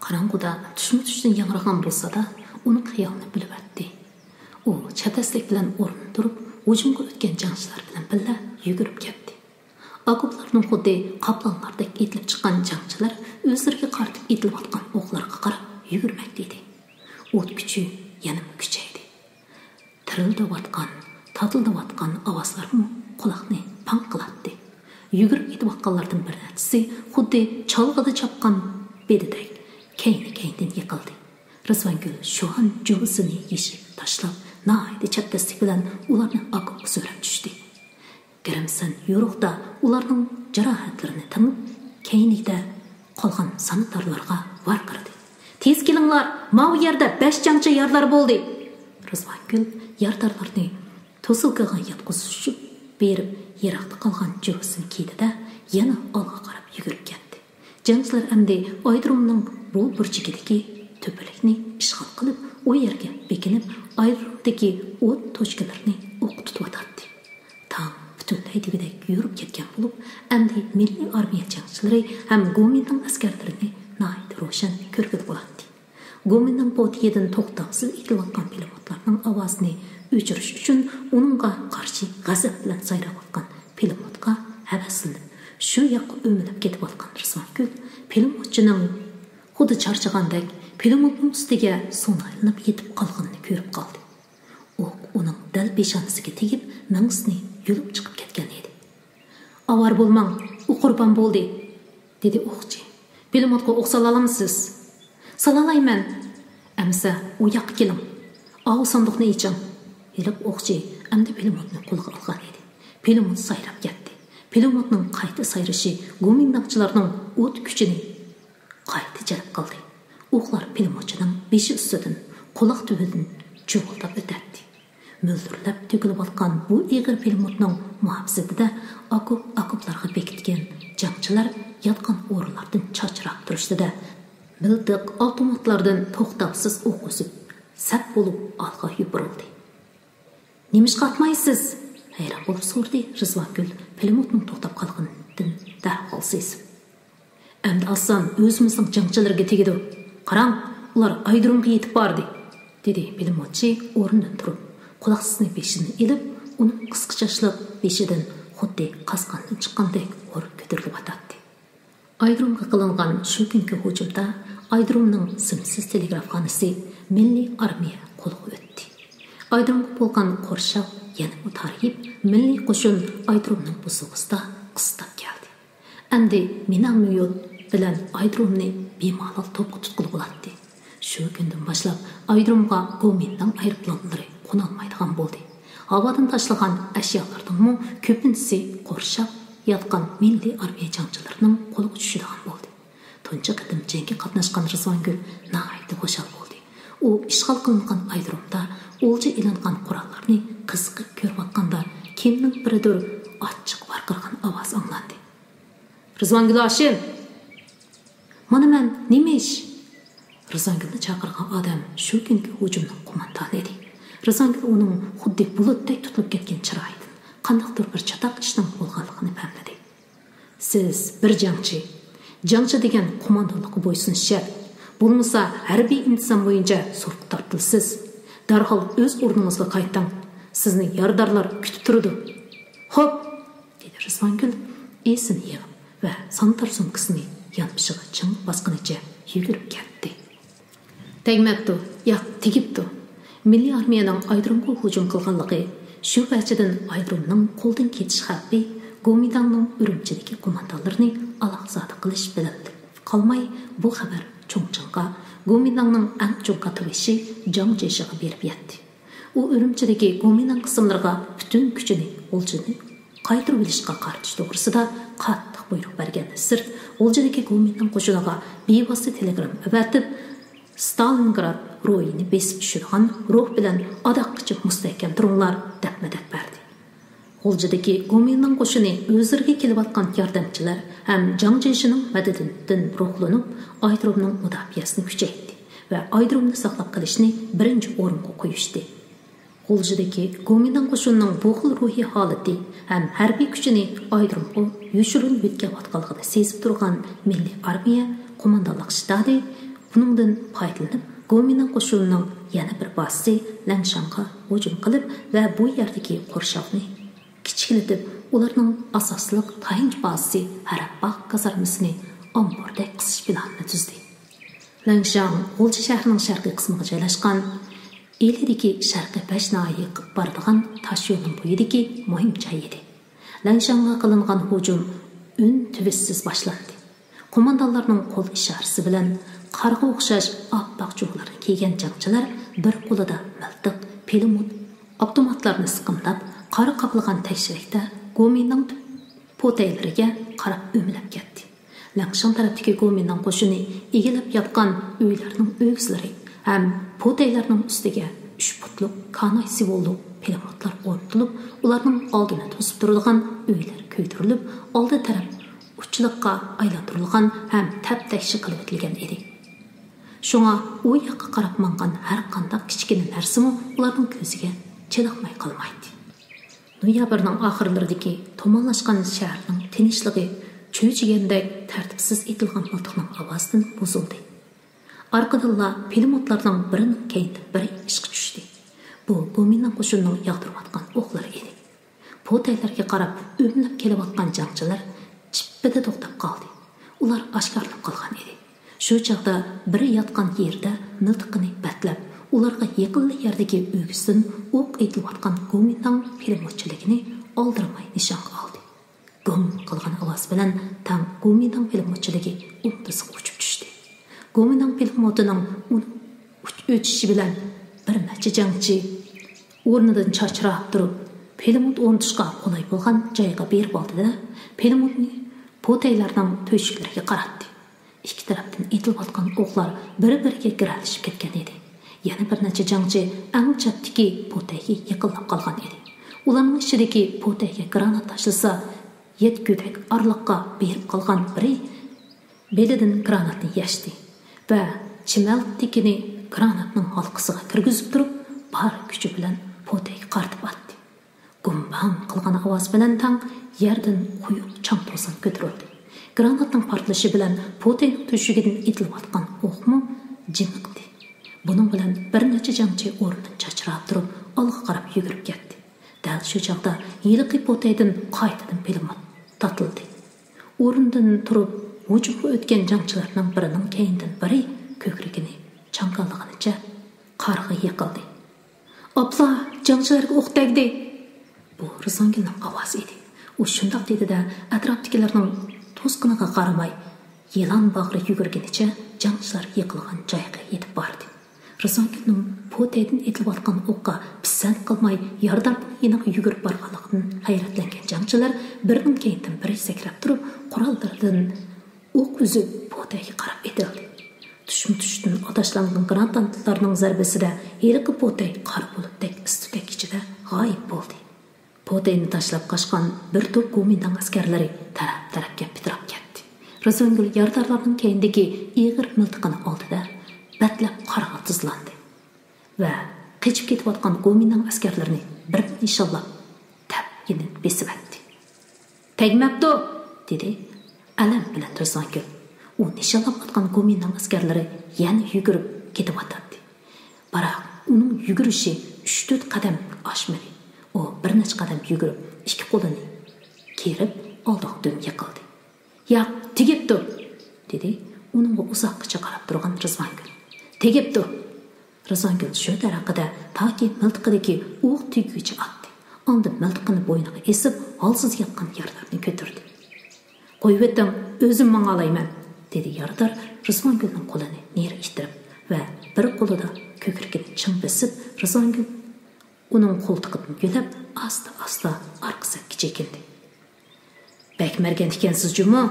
قاراڭغۇدا تۈشمۇ-تۈشتىن ياڭرىغان بۇ سادا ئۇنىڭ خىيالىنى بۆلۈۋەتتى. ئۇ چەبدەسلىك بىلەن ئورنىدىن تۇرۇپ، ھۇجۇمغا ئۆتكەن جەڭچىلەر بىلەن بىللە يۈگۈرۈپ كەتتى. ئاكوپلارنىڭ خۇددى قاپلانلاردەك ئېتىلىپ چىققان جەڭچىلەر ئۆزلىرىگە قارىتىپ ئېتىلىۋاتقان ئوقلارغا قاراپ يۈگۈرمەكتە ئىدى. ئوت كۈچى يەنىمۇ كۈچەيدى. تىرىلداۋاتقان، تاتىلداۋاتقان ئاۋازلارمۇ قۇلاقنى پاڭ قىلاتتى. يۈگۈرۈپ كېتىۋاتقانلاردىن بىر نەچچىسى خۇددى چالغىدا چاپقان بېدىدەك كەينى-كەينىدىن يىقىلدى. رىزۋانگۈل شۇئان جۇۋىسىنى يېشىپ تاشلاپ، ناھايىتى چەبدەسلىك بىلەن ئۇلارنى ئاكوپقا سۆرەپ چۈشتى. گىرىمسەن يورۇقتا ئۇلارنىڭ جاراھەتلىرىنى تىڭلاپ، كەينىدە قالغان ساناتارلارغا ۋارقىرىدى. تېز كېلىڭلار، ماۋۇ يەردە بەش جەڭچى يارىدار بولدى! رىزۋانگۈل يارىدارلارنى توسۇلكىغا ياتقۇزۇشۇپ بېرىپ، يىراقتا قالغان جۇۋىسىنى كىيدى-دە، يەنە ئالغا قاراپ يۈگۈرۈپ كەتتى. جەڭچىلەر ئەمدى ئايرودرومنىڭ بۇ بۇرجىكىدىكى تۆپىلىكنى ئىشغال قىلىپ، ئۇ يەرگە بېكىنىپ، ئايرودرومدىكى ئوت توچكىلىرىنى ئوققا تۇتۇۋاتاتتى. تاڭ پۈتۈنلەي دېگۈدەك يورۇپ كەتكەن بولۇپ، ئەمدى مىللىي ئارمىيە جەڭچىلىرى ھەم گومىنداڭ ئەسكەرلىرىنى ناھايىتى روشەن كۆرگىلى بولاتتى. گومىنداڭ پوتىيىدىن توختاۋسىز ئېتىلىۋاتقان پىلىموتلارنىڭ ئاۋازىنى ئۆچۈرۈش ئۈچۈن ئۇنىڭغا قارشى غەزەپ بىلەن سايراۋاتقان پىلىموتقا ھەۋەسلىنىپ، شۇ ياققا ئۆمىلەپ كېتىۋاتقان رىزۋانگۈل پىلىموتچىنىڭ خۇددى چارچىغاندەك پىلىموتنىڭ ئۈستىگە سۇنايلىنىپ يېتىپ قالغىنىنى كۆرۈپ قالدى. ئوق ئۇنىڭ دەل پېشانىسىگە تېگىپ، مېڭىسىنى يۇلۇپ چىقىپ كەتكەن ئىدى. ئاۋارە بولماڭ، ئۇ قۇربان بولدى، دېدى ئوقچى. پىلىموتقا ئوق سالالامسىز؟ سالالايمەن. ئەمىسە ئۇ ياققا كېلىڭ. ئاۋۇ ساندۇقنى ئېچىڭ. ھېلىقى ئوقچى ئەمدى پىلىموتنى قولىغا ئالغان ئىدى. پىلىموت سايراپ كەتتى. پىلىموتنىڭ قايتا سايرىشى گومىنداڭچىلارنىڭ ئوت كۈچىنى قايتا جەلپ قىلدى. ئوقلار پىلىموتچىنىڭ بېشى ئۈستىدىن، قۇلاق تۈۋىدىن چۇۋۇلداپ ئۆتەتتى. مۆلدۈرلەپ تۆكۈلۈۋاتقان بۇ ئېغىر پىلىموتنىڭ مۇھاپىزىتىدە ئاكوپ-ئاكوپلارغا بېكىتكەن جەڭچىلەر ياتقان ئورۇنلاردىن چاچراپ تۇرۇشتىدە، مىلتىق ئاپتوماتلاردىن توختاۋسىز ئوق ئۈزۈپ، سەپ بولۇپ ئالغا يوپۇرۇلدى. نېمىشقا ئاتمايسىز؟ ھەيران بولۇپ سورىدى رىزۋانگۈل پىلىموتنىڭ توختاپ قالغىنىدىن دەرھال سېزىپ. ئەمدى ئاتسام ئۆزىمىزنىڭ جەڭچىلىرىگە تېگىدۇ. قاراڭ، ئۇلار ئايرودرومغا يېتىپ باردى، دېدى پىلىموتچى ئورنىدىن تۇرۇپ، قۇلاقسىزنى بېشىدىن ئېلىپ، ئۇنىڭ قىسقا چاچلىق بېشىدىن خۇددى قاسقاندىن چىققاندەك ھور كۆتۈرۈلۈۋاتاتتى. ئايرودرومغا قىلىنغان شۇ كۈنكى ھۇجۇمدا ئايرودرومنىڭ سىمسىز تېلېگرافخانىسى مىللىي ئارمىيە قولىغا ئۆتتى. ئايرودرومغا بولغان قورشاۋ يەنىمۇ تارىيىپ، مىللىي قوشۇن ئايرودرومنىڭ بوسۇغىسىدا قىستاپ كەلدى. ئەمدى مىنوميوت بىلەن ئايرودرومنى بىمالال توپقا تۇتقىلى بولاتتى. شۇ كۈندىن باشلاپ ئايرودرومغا گومىنداڭ ئايروپىلانلىرى قونالمايدىغان بولدى. ھاۋادىن تاشلىغان ئەشيالارنىڭمۇ كۆپىنچىسى قورشاپ ياتقان مىللىي ئارمىيە جەڭچىلىرىنىڭ قولىغا چۈشىدىغان بولدى. تۇنجى قېتىم جەڭگە قاتناشقان رىزۋانگۈل ناھايىتى خۇشال بولدى. ئۇ ئىشغال قىلىنغان ئايرودرومدا ئولجا ئېلىنغان قوراللارنى قىزىقىپ كۆرۈۋاتقاندا، كىمنىڭ بىرىدۇر ئاچچىق ۋارقىرىغان ئاۋاز ئاڭلاندى. رىزۋانگۈل ھاشىم! مانا مەن، نېمە ئىش؟ رىزۋانگۈلنى چاقىرغان ئادەم شۇ كۈنكى ھۇجۇمنىڭ قوماندانى ئىدى. رىزۋانگۈل ئۇنىڭ خۇددى بۇلۇتتەك تۇتۇلۇپ كەتكەن چىرايىدىن قانداقتۇر بىر چاتاق ئىشنىڭ بولغانلىقىنى پەملىدى. سىز بىر جەڭچى. جەڭچى دېگەن قوماندانلىققا بويسۇنۇش شەرت. بولمىسا ھەربىي ئىنتىزام بويىچە سوتقا تارتىلىسىز. دەرھال ئۆز ئورنىڭىزغا قايتىڭ. سىزنى يارىدارلار كۈتۈپ تۇرىدۇ. خوپ! دېدى رىزۋانگۈل ئېسىنى يىغىپ ۋە ساناتار سومكىسىنى يانپېشىغا چىڭ باسقىنىچە يۈگۈرۈپ كەتتى. تەگمەپتۇ، ياق، تېگىپتۇ. مىللىي ئارمىيەنىڭ ئايرودرومغا ھۇجۇم قىلغانلىقى، شۇ ۋەجىدىن ئايرودرومنىڭ قولدىن كېتىش خەۋپى گومىنداڭنىڭ ئۈرۈمچىدىكى قوماندانلىرىنى ئالاقزادە قىلىش بىلەن قالماي، بۇ خەۋەر چۇڭچىڭغا، گومىنداڭنىڭ ئەڭ چوڭ كاتتىبېشى جاڭ جيېشىغا بېرىپ يەتتى. ئۇ ئۈرۈمچىدىكى گومىنداڭ قىسىملىرىغا پۈتۈن كۈچىنى غۇلجىنى قايتۇرۇۋېلىشقا قارىتىش توغرىسىدا قاتتىق بۇيرۇق بەرگەندىن سىرت، غۇلجىدىكى گومىنداڭ قوشۇنىغا بىۋاسىتە تېلېگرامما ئەۋەتىپ، ستالىنگراد روھىنى بېسىپ چۈشىدىغان روھ بىلەن ئاداققىچە مۇستەھكەم تۇرۇڭلار، دەپ مەدەت بەردى. غۇلجىدىكى گومىنداڭ قوشۇنى ئۆزلىرىگە كېلىۋاتقان ياردەمچىلەر ھەم جاڭ جيېشىنىڭ مەدىتىدىن روھلىنىپ، ئايرودرومنىڭ مۇداپىئەسىنى كۈچەيتتى ۋە ئايرودرومنى ساقلاپ قېلىشنى بىرىنچى ئورۇنغا قويۇشتى. غۇلجىدىكى گومىنداڭ قوشۇنىنىڭ بۇ خىل روھىي ھالىتى ھەم ھەربىي كۈچىنى ئايرىمغا يوشۇرۇن يۆتكەۋاتقانلىقىنى سېزىپ تۇرغان مىللىي ئارمىيە قوماندانلىق شتابى بۇنىڭدىن پايدىلىنىپ، گومىنداڭ قوشۇنىنىڭ يەنە بىر بازىسى لەڭشاڭغا ھۇجۇم قىلىپ ۋە بۇ يەردىكى قورشاۋنى كىچىكلىتىپ، ئۇلارنىڭ ئاساسلىق تايىنچ بازىسى ھەرەپباغ كازارمىسىنى ئامبۇردەك قىسىش پىلانىنى تۈزدى. لەڭشاڭ غۇلجا شەھىرىنىڭ شەرقىي قىسمىغا جايلاشقان ئىلىدىكى شەرقىي بەش ناھىيەگە بارىدىغان تاش يولنىڭ بويىدىكى مۇھىم جاي ئىدى. لەڭشاڭغا قىلىنغان ھۇجۇم ئۈن تىۋىشسىز باشلاندى. قوماندانلارنىڭ قول ئىشارىسى بىلەن قارغا ئوخشاش ئاپئاق جۇۋىلارنى كىيگەن جەڭچىلەر بىر قولىدا مىلتىق، پىلىموت، ئاپتوماتلارنى سىقىملاپ، قارا قاپلىغان تەكشىلىكتە گومىنداڭ پوتەيلىرىگە قاراپ ئۆمىلەپ كەتتى. لەڭشاڭ تەرەپتىكى گومىنداڭ قوشۇنى ئىگىلەپ ياتقان ئۆيلەرنىڭ ئۆگزىلىرى ھەم پوتەيلەرنىڭ ئۈستىگە ئۈچ پۇتلۇق كاناي سىۋوللۇق پىلىموتلار ئورنىتىلىپ، ئۇلارنىڭ ئالدىنى توسۇپ تۇرىدىغان ئۆيلەر كۆيدۈرۈلۈپ، ئالدى تەرەپ ئوتچىلىققا ئايلاندۇرۇلغان ھەم تەپتەكشى قىلىۋېتىلگەن ئىدى. شۇڭا ئۇ ياققا قاراپ ماڭغان ھەر قانداق كىچىككىنە نەرسىمۇ ئۇلارنىڭ كۆزىگە چېلىقماي قالمايتتى. نويابىرنىڭ ئاخىرلىرىدىكى تۇمانلاشقان شەھەرنىڭ تىنچلىقى چۆچۈگەندەك تەرتىپسىز ئېتىلغان مىلتىقنىڭ ئاۋازىدىن بۇزۇلدى. ئارقىدىنلا پىلىموتلارنىڭ بىرىنىڭ كەينىدىن بىرى ئىشقا چۈشتى. بۇ گومىنداڭ قوشۇنىنىڭ ياغدۇرۇۋاتقان ئوقلىرى ئىدى. پوتەيلەرگە قاراپ ئۆمىلەپ كېلىۋاتقان جەڭچىلەر چىپپىدە توختاپ قالدى. ئۇلار ئاشكارىلىنىپ قالغان ئىدى. شۇ چاغدا بىرى ياتقان يېرىدە مىلتىقىنى بەتلەپ، ئۇلارغا يېقىنلا يەردىكى ئۆگزىدىن ئوق ئېتىلىۋاتقان گومىنداڭ پىلىموتچىلىكىنى ئالدىرىماي نىشانغا ئالدى. گوم قىلغان ئاۋاز بىلەن تەڭ گومىنداڭ پىلىموتچىلىكى ئوڭدىسىغا ئۇچۇپ چۈشتى. گومىنداڭ پىلىموتىنىڭ ئۇنىڭ ئۇچ-، ئۆتۈشى بىلەن بىر نەچچە جەڭچى ئورنىدىن چاچراپ تۇرۇپ، پىلىموت ئورنىتىشقا قولاي بولغان جايغا بېرىپ ئالدى-دە، پىلىموتنى پوتەيلەرنىڭ تۆشۈكلىرىگە قاراتتى. ئىككى تەرەپتىن ئېتىلىۋاتقان ئوقلار بىر-بىرىگە گىرەلىشىپ كەتكەن ئىدى. يەنە بىر نەچچە جەڭچى ئەڭ چەتتىكى پوتەيگە يېقىنلاپ قالغان ئىدى. ئۇلارنىڭ ئىچىدىكى پوتەيگە گرانات تاشلىسا، يەتكۈدەك ئارىلىققا بېرىپ قالغان بىرى بېلىدىن گراناتنى يەشتى ۋە چىمەلتىكىنى گراناتنىڭ ھالقىسىغا كىرگۈزۈپ تۇرۇپ، بار كۈچى بىلەن پوتەيگە قارىتىپ ئاتتى. گۇمباڭ قىلغان ئاۋاز بىلەن تەڭ يەردىن قويۇق چاڭ-توزان كۆتۈرۈلدى. گراناتنىڭ پارتلىشى بىلەن پوتەينىڭ تۆشۈكىدىن ئېتىلىۋاتقان ئوقمۇ جىمىقتى. بۇنىڭ بىلەن بىر نەچچە جەڭچى ئورنىدىن چاچراپ تۇرۇپ، ئالغا قاراپ يۈگۈرۈپ كەتتى. دەل شۇ چاغدا ھېلىقى پوتەيدىن قايتىدىن پىلىموت تاتىلدى. ئورنىدىن تۇرۇپ، ھۇجۇمغا ئۆتكەن جەڭچىلەرنىڭ بىرىنىڭ كەينىدىن بىرى كۆكرىكىنى چاڭگاللىغىنىچە قارغا يىقىلدى. «ئاپلا، جەڭچىلەرگە ئوق تەگدى!» بۇ رىزۋانگۈلنىڭ ئاۋازى ئىدى. ئۇ شۇنداق دېدى-دە، ئەتراپتىكىلەرنىڭ توسقىنىغا قارىماي، يىلان باغرى يۈگۈرگىنىچە جەڭچىلەر يىقىلغان جايغا يېتىپ باردى. رىزۋانگۈلنىڭ پوتەيدىن ئېتىلىۋاتقان ئوققا پىسەنت قىلماي، يارىدارنىڭ يېنىغا يۈگۈرۈپ بارغانلىقىدىن ھەيرەتلەنگەن جەڭچىلەر بىرىنىڭ كەينىدىن بىرى سەكرەپ تۇرۇپ، قوراللىرىدىن ئوق ئۈزۈپ، پوتەيگە قاراپ ئېتىلدى. تۇشمۇتۇشتىن ئاتاشلانغان گراناتلارنىڭ زەربىسىدە ھېلىقى پوتەي قارا بۇلۇتتەك ئىس-تۈتەك ئىچىدە غايىب بولدى. پوتەينى تاشلاپ قاچقان بىر توپ گومىنداڭ ئەسكەرلىرى تەرەپ-تەرەپكە پىتىراپ كەتتى. رىزۋانگۈل يارىدارلارنىڭ كەينىدىكى ئېغىر مىلتىقىنى ئالدى-دە، بەتلەپ قارغا تىزلاندى ۋە قېچىپ كېتىۋاتقان گومىنداڭ ئەسكەرلىرىنى بىرنى نىشانلاپ، تەپكىنى بېسىۋەتتى. «تەگمەپتۇ!» دېدى ئەلەم بىلەن رىزۋانگۈل. ئۇ نىشانلاپ ئاتقان گومىنداڭ ئەسكەرلىرى يەنە يۈگۈرۈپ كېتىۋاتاتتى. بىراق ئۇنىڭ يۈگۈرۈشى ئۈچ-تۆت قەدەم ئاشمىدى. ئۇ بىر نەچچە قەدەم يۈگۈرۈپ، ئىككى قولىنى كېرىپ، ئالدىغا دۈم يىقىلدى. «ياق، تېگىپتۇ!» دېدى ئۇنىڭغا ئۇزاققىچە قاراپ تۇرغان رىزۋانگۈل. «تېگىپتۇ!» رىزۋانگۈل شۇ دەرىقىدە تاكى مىلتىقىدىكى ئوق تۈگىگىچە ئاتتى. ئاندىن مىلتىقىنى بوينىغا ئېسىپ، ھالسىز ياتقان يارىدارنى كۆتۈردى. «قويۇۋېتىڭ، ئۆزۈم ماڭالايمەن!» دېدى يارىدار رىزۋانگۈلنىڭ قولىنى نېرى ئىتتىرىپ ۋە بىر قولىدا كۆكرىكىنى چىڭ بېسىپ، رىزۋانگۈل ئۇنىڭ قولتۇقىدىن يۆلەپ، ئاستا-ئاستا ئارقا سەپكە چېكىندى. «بەك مەرگەن ئىكەنسىز جۇمۇ،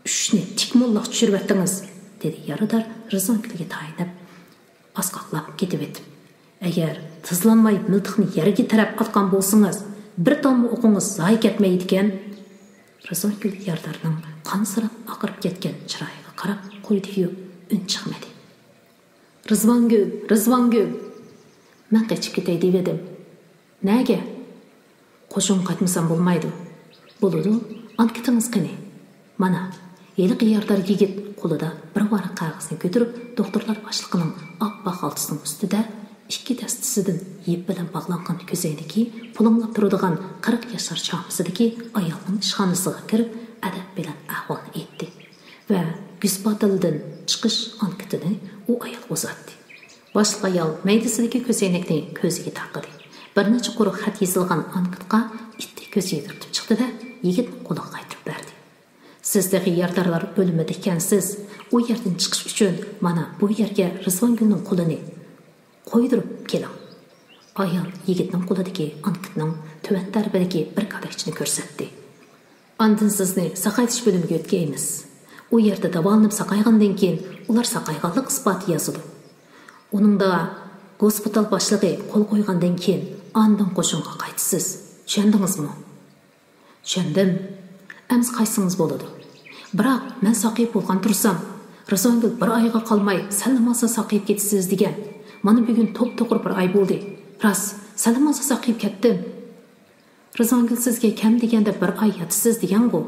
ئۈچنى تىك موللاق چۈشۈرۈۋەتتىڭىز!» دېدى يارىدار رىزۋانگۈلگە تايىنىپ، ئاسقاقلاپ كېتىۋېتىپ. «ئەگەر تىزلانماي مىلتىقنى يەرگە تىرەپ ئاتقان بولسىڭىز، بىر تالما ئوقىڭىز زايە كەتمەيدىكەن.» رىزۋانگۈل يارىدارنىڭ قانسىراپ ئاقىرىپ كەتكەن چىرايىغا قاراپ قويدى-يۇ، ئۈن چىقمىدى. «رىزۋانگۈل، رىزۋانگۈل!» «مەن قېچىپ كېتەي دېۋىدىم.» نەگە؟ قوشۇنغا قايتمىسام بولمايدۇ. بولىدۇ، ئانكىتىڭىز قېنى؟ مانا، ھېلىقى يارىدار يىگىت قولىدا بىر ۋاراق قەغەزنى كۆتۈرۈپ، دوختۇرلار ئاشلىقىنىڭ ئاپئاق خالتىسىنىڭ ئۈستىدە ئىككى دەستىسىدىن يىپ بىلەن باغلانغان كۆزەينىكى پۇلۇڭلاپ تۇرىدىغان قىرىق ياشلار چامىسىدىكى ئايالنىڭ ئىشخانىسىغا كىرىپ، ئەدەپ بىلەن ئەھۋالنى ئېيتتى ۋە گۈسپاتېلدىن چىقىش ئانكىتىنى ئۇ ئايالغا ئۇزاتتى. باشلىق ئايال مەيدىسىدىكى كۆزەينەكنى كۆزىگە تاقىدى. بىر نەچچە قۇرۇق خەت يېزىلغان ئانكىتقا ئىتتىك كۆز يۈگۈرتۈپ چىقتى-دە، يىگىتنىڭ قولىغا قايتۇرۇپ بەردى. سىز تېخى يارىدارلار ئۆلۈمىدە ئىكەنسىز. ئۇ يەردىن چىقىش ئۈچۈن مانا بۇ يەرگە رىزۋانگۈلنىڭ قولىنى قويدۇرۇپ كېلىڭ. ئايال يىگىتنىڭ قولىدىكى ئانكىتنىڭ تۆۋەن تەرىپىدىكى بىر كاداكچىنى كۆرسەتتى. ئاندىن سىزنى ساقايتىش بۆلۈمىگە يۆتكەيمىز. ئۇ يەردە داۋالىنىپ ساقايغاندىن كېيىن، ئۇلار ساقايغانلىق ئىسپاتى يازىدۇ. ئۇنىڭدا گوسپىتال باشلىقى قول قويغاندىن كېيىن، ئاندىن قوشۇنغا قايتىسىز. چۈشەندىڭىزمۇ؟ چۈشەندىم. ئەمسە قايتسىڭىز بولىدۇ. بىراق، مەن ساقىيىپ بولغان تۇرسام، رىزۋانگۈل بىر ئايغا قالماي سەللىم ئالسا ساقىيىپ كېتىسىز دېگەن. مانا بۈگۈن توپتوغرا بىر ئاي بولدى. راست، سەللىم ئالسا ساقىيىپ كەتتىم. رىزۋانگۈل سىزگە كەم دېگەندە بىر ئاي ياتىسىز دېگەنغۇ؟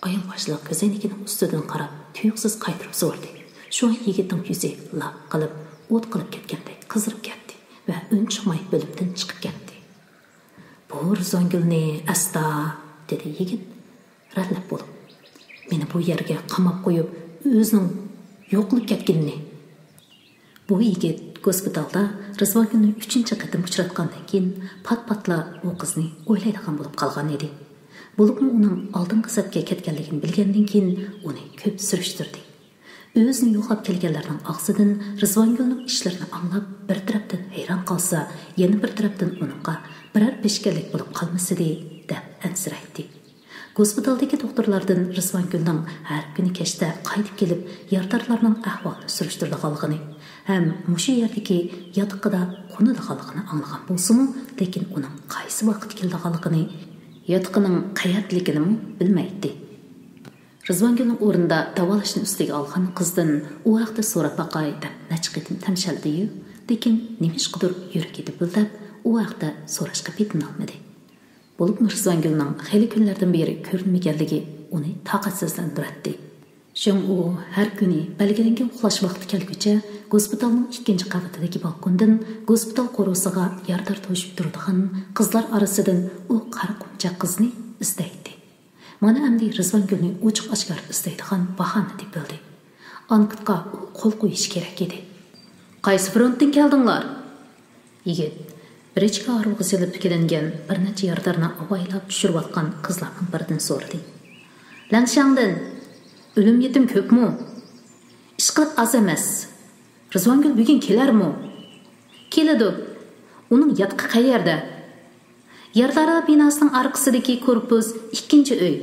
ئايال باشلىق كۆزەينىكىنىڭ ئۈستىدىن قاراپ، تۇيۇقسىز قايتۇرۇپ سورىدى. شۇڭا يىگىتنىڭ يۈزى لاپ قىلىپ، ئوت قىلىپ كەتكەندەك قىزىرىپ كەتتى ۋە ئۈن چىقماي بۆلۈمدىن چىقىپ كەتتى. بۇ رىزۋانگۈلنى ئەستا، دېدى يىگىت رەتلەپ بولۇپ. مېنى بۇ يەرگە قاماپ قويۇپ، ئۆزىنىڭ يوقىلىپ كەتكىنىنى. بۇ يىگىت گوسپىتالدا رىزۋانگۈلنى ئۈچىنچى قېتىم ئۇچراتقاندىن كېيىن، پات-پاتلا ئۇ قىزنى ئويلايدىغان بولۇپ قالغان ئىدى. بولۇپمۇ ئۇنىڭ ئالدىنقى سەپكە كەتكەنلىكىنى بىلگەندىن كېيىن، ئۇنى كۆپ سۈرۈشتۈردى. ئۆزىنى يوقلاپ كەلگەنلەرنىڭ ئاغزىدىن رىزۋانگۈلنىڭ ئىشلىرىنى ئاڭلاپ، بىر تەرەپتىن ھەيران قالسا، يەنە بىر تەرەپتىن ئۇنىڭغا بىرەر پېشكەللىك بولۇپ قالمىسىدى، دەپ ئەنسىرەيتتى. گوسپىتالدىكى دوختۇرلاردىن رىزۋانگۈلنىڭ ھەر كۈنى كەچتە قايتىپ كېلىپ، يارىدارلارنىڭ ئەھۋالىنى سۈرۈشتۈرىدىغانلىقىنى ھەم مۇشۇ يەردىكى ياتىقىدا قونىدىغانلىقىنى ئاڭلىغان بولسىمۇ، لېكىن ئۇنىڭ قايسى ۋاقىت كېلىدىغانلىقىنى، ياتىقىنىڭ قەيەردىلىكىنىمۇ بىلمەيتتى. رىزۋانگۈلنىڭ ئورنىدا داۋالاشنى ئۈستىگە ئالغان قىزدىن ئۇ ھەقتە سوراپ باقاي دەپ نەچچە قېتىم تەمشەلدى-يۇ، لېكىن نېمىشقىدۇر يۈرىكى دۈپۈلدەپ، ئۇ ھەقتە سوراشقا پېتىنالمىدى. بولۇپمۇ رىزۋانگۈلنىڭ خېلى كۈنلەردىن بېرى كۆرۈنمىگەنلىكى ئۇنى تاقەتسىزلەندۈرەتتى. شېڭئۇ ھەر كۈنى بەلگىلەنگەن ئۇخلاش ۋاقتى كەلگۈچە گوسپىتالنىڭ ئىككىنچى قەۋىتىدىكى بالكوندىن گوسپىتال قورۇسىغا يارىدار توشۇپ تۇرىدىغان قىزلار ئارىسىدىن ئۇ قارا قۇمچاق قىزنى ئىزدەيتتى. مانا ئەمدى رىزۋانگۈلنى ئوچۇق-ئاشكارا ئىزدەيدىغان باھانە تېپىلدى. ئانكىتقا ئۇ قول قويۇشى كېرەك ئىدى. قايسى فرونتتىن كەلدىڭلار؟ يىگىت بىرىچكا ھارۋىغا سېلىپ تىكىلىنگەن بىر نەچچە يارىدارنى ئاۋايلاپ چۈشۈرۈۋاتقان قىزلارنىڭ بىرىدىن سورىدى. لەڭشاڭدىن. ئۆلۈم-يېتىم كۆپمۇ؟ ئىشقىلىپ ئاز ئەمەس. رىزۋانگۈل بۈگۈن كېلەرمۇ؟ كېلىدۇ. ئۇنىڭ ياتىقى قەيەردە؟ يارىدارلار بىناسىنىڭ ئارقىسىدىكى كورپۇس، ئىككىنچى ئۆي.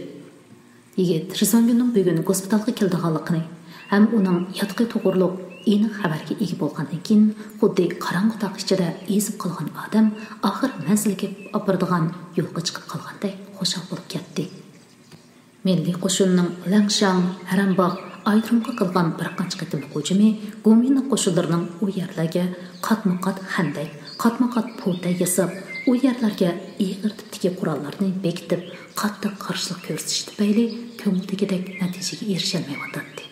يىگىت رىزۋانگۈلنىڭ بۈگۈن گوسپىتالغا كېلىدىغانلىقىنى ھەم ئۇنىڭ ياتىقى توغرۇلۇق ئېنىق خەۋەرگە ئىگە بولغاندىن كېيىن، خۇددى قاراڭغۇ تاغ ئىچىدە ئېزىپ قالغان ئادەم ئاخىر مەنزىلگە ئاپىرىدىغان يولغا چىقىپ قالغاندەك خۇشال بولۇپ كەتتى. مىللىي قوشۇننىڭ لەڭشاڭ، ھەرەمباغ، ئايرۇمغا قىلغان بىر قانچە قېتىملىق ھۇجۇمى گومىنداڭ قوشۇنلىرىنىڭ ئۇ يەرلەرگە قاتمۇ قات خەندەك، قاتمۇ قات پوتەي ياساپ، ئۇ يەرلەرگە ئېغىر تىپتىكى قوراللارنى بېكىتىپ، قاتتىق قارشىلىق كۆرسىتىشى تۈپەيلى كۆڭۈلدىكىدەك نەتىجىگە ئېرىشەلمەيۋاتاتتى.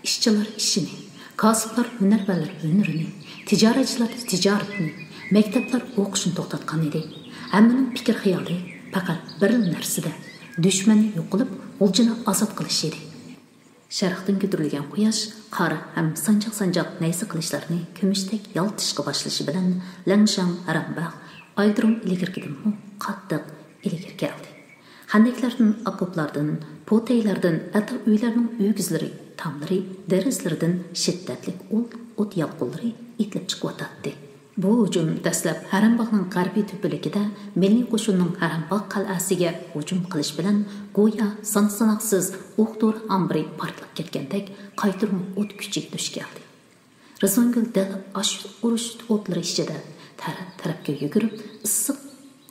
ئىشچىلار ئىشىنى، كاسىپلار ھۈنەرۋەنلەر ھۈنىرىنى، تىجارەتچىلەر تىجارىتىنى، مەكتەپلەر ئوقۇشنى توختاتقان ئىدى. ھەممىنىڭ پىكىر-خىيالى پەقەت بىرلا نەرسىدە، دۈشمەننى يوق قىلىپ، غۇلجىنى ئازاد قىلىش ئىدى. شەرقتىن كۆتۈرۈلگەن قۇياش، قار ھەم سانجاق-سانجاق نەيزە قىلىچلارنى كۈمۈشتەك يالتىشقا باشلىشى بىلەن، لەڭشاڭ، ھەرەمباغ، ئايرۇم ئىلگىرىكىدىنمۇ قاتتىق ئىلگىرى كەلدى. خەندەكلەردىن، ئاكوپلاردىن، پوتەيلەردىن، ھەتتا ئۆيلەرنىڭ ئۆگزىلىرى، تاملىرى، دېرىزىلىرىدىن شىددەتلىك ئوت، ئوت يالقۇنلىرى ئېتىلىپ چىقىۋاتاتتى. بۇ ھۇجۇم دەسلەپ ھەرەمباغنىڭ غەربىي تۆپىلىكىدە مىللىي قوشۇننىڭ ھەرەمباغ قەلئەسىگە ھۇجۇم قىلىش بىلەن، گويا سان-ساناقسىز ئوق-دورا ئامبىرى پارتلاپ كەتكەندەك، قايتۇرما ئوت كۈچىگە دۇچ كەلدى. رىزۋانگۈل دەل ئاشۇ ئۇرۇش ئوتلىرى ئىچىدە تەرەپ-تەرەپكە يۈگۈرۈپ، ئىسسىق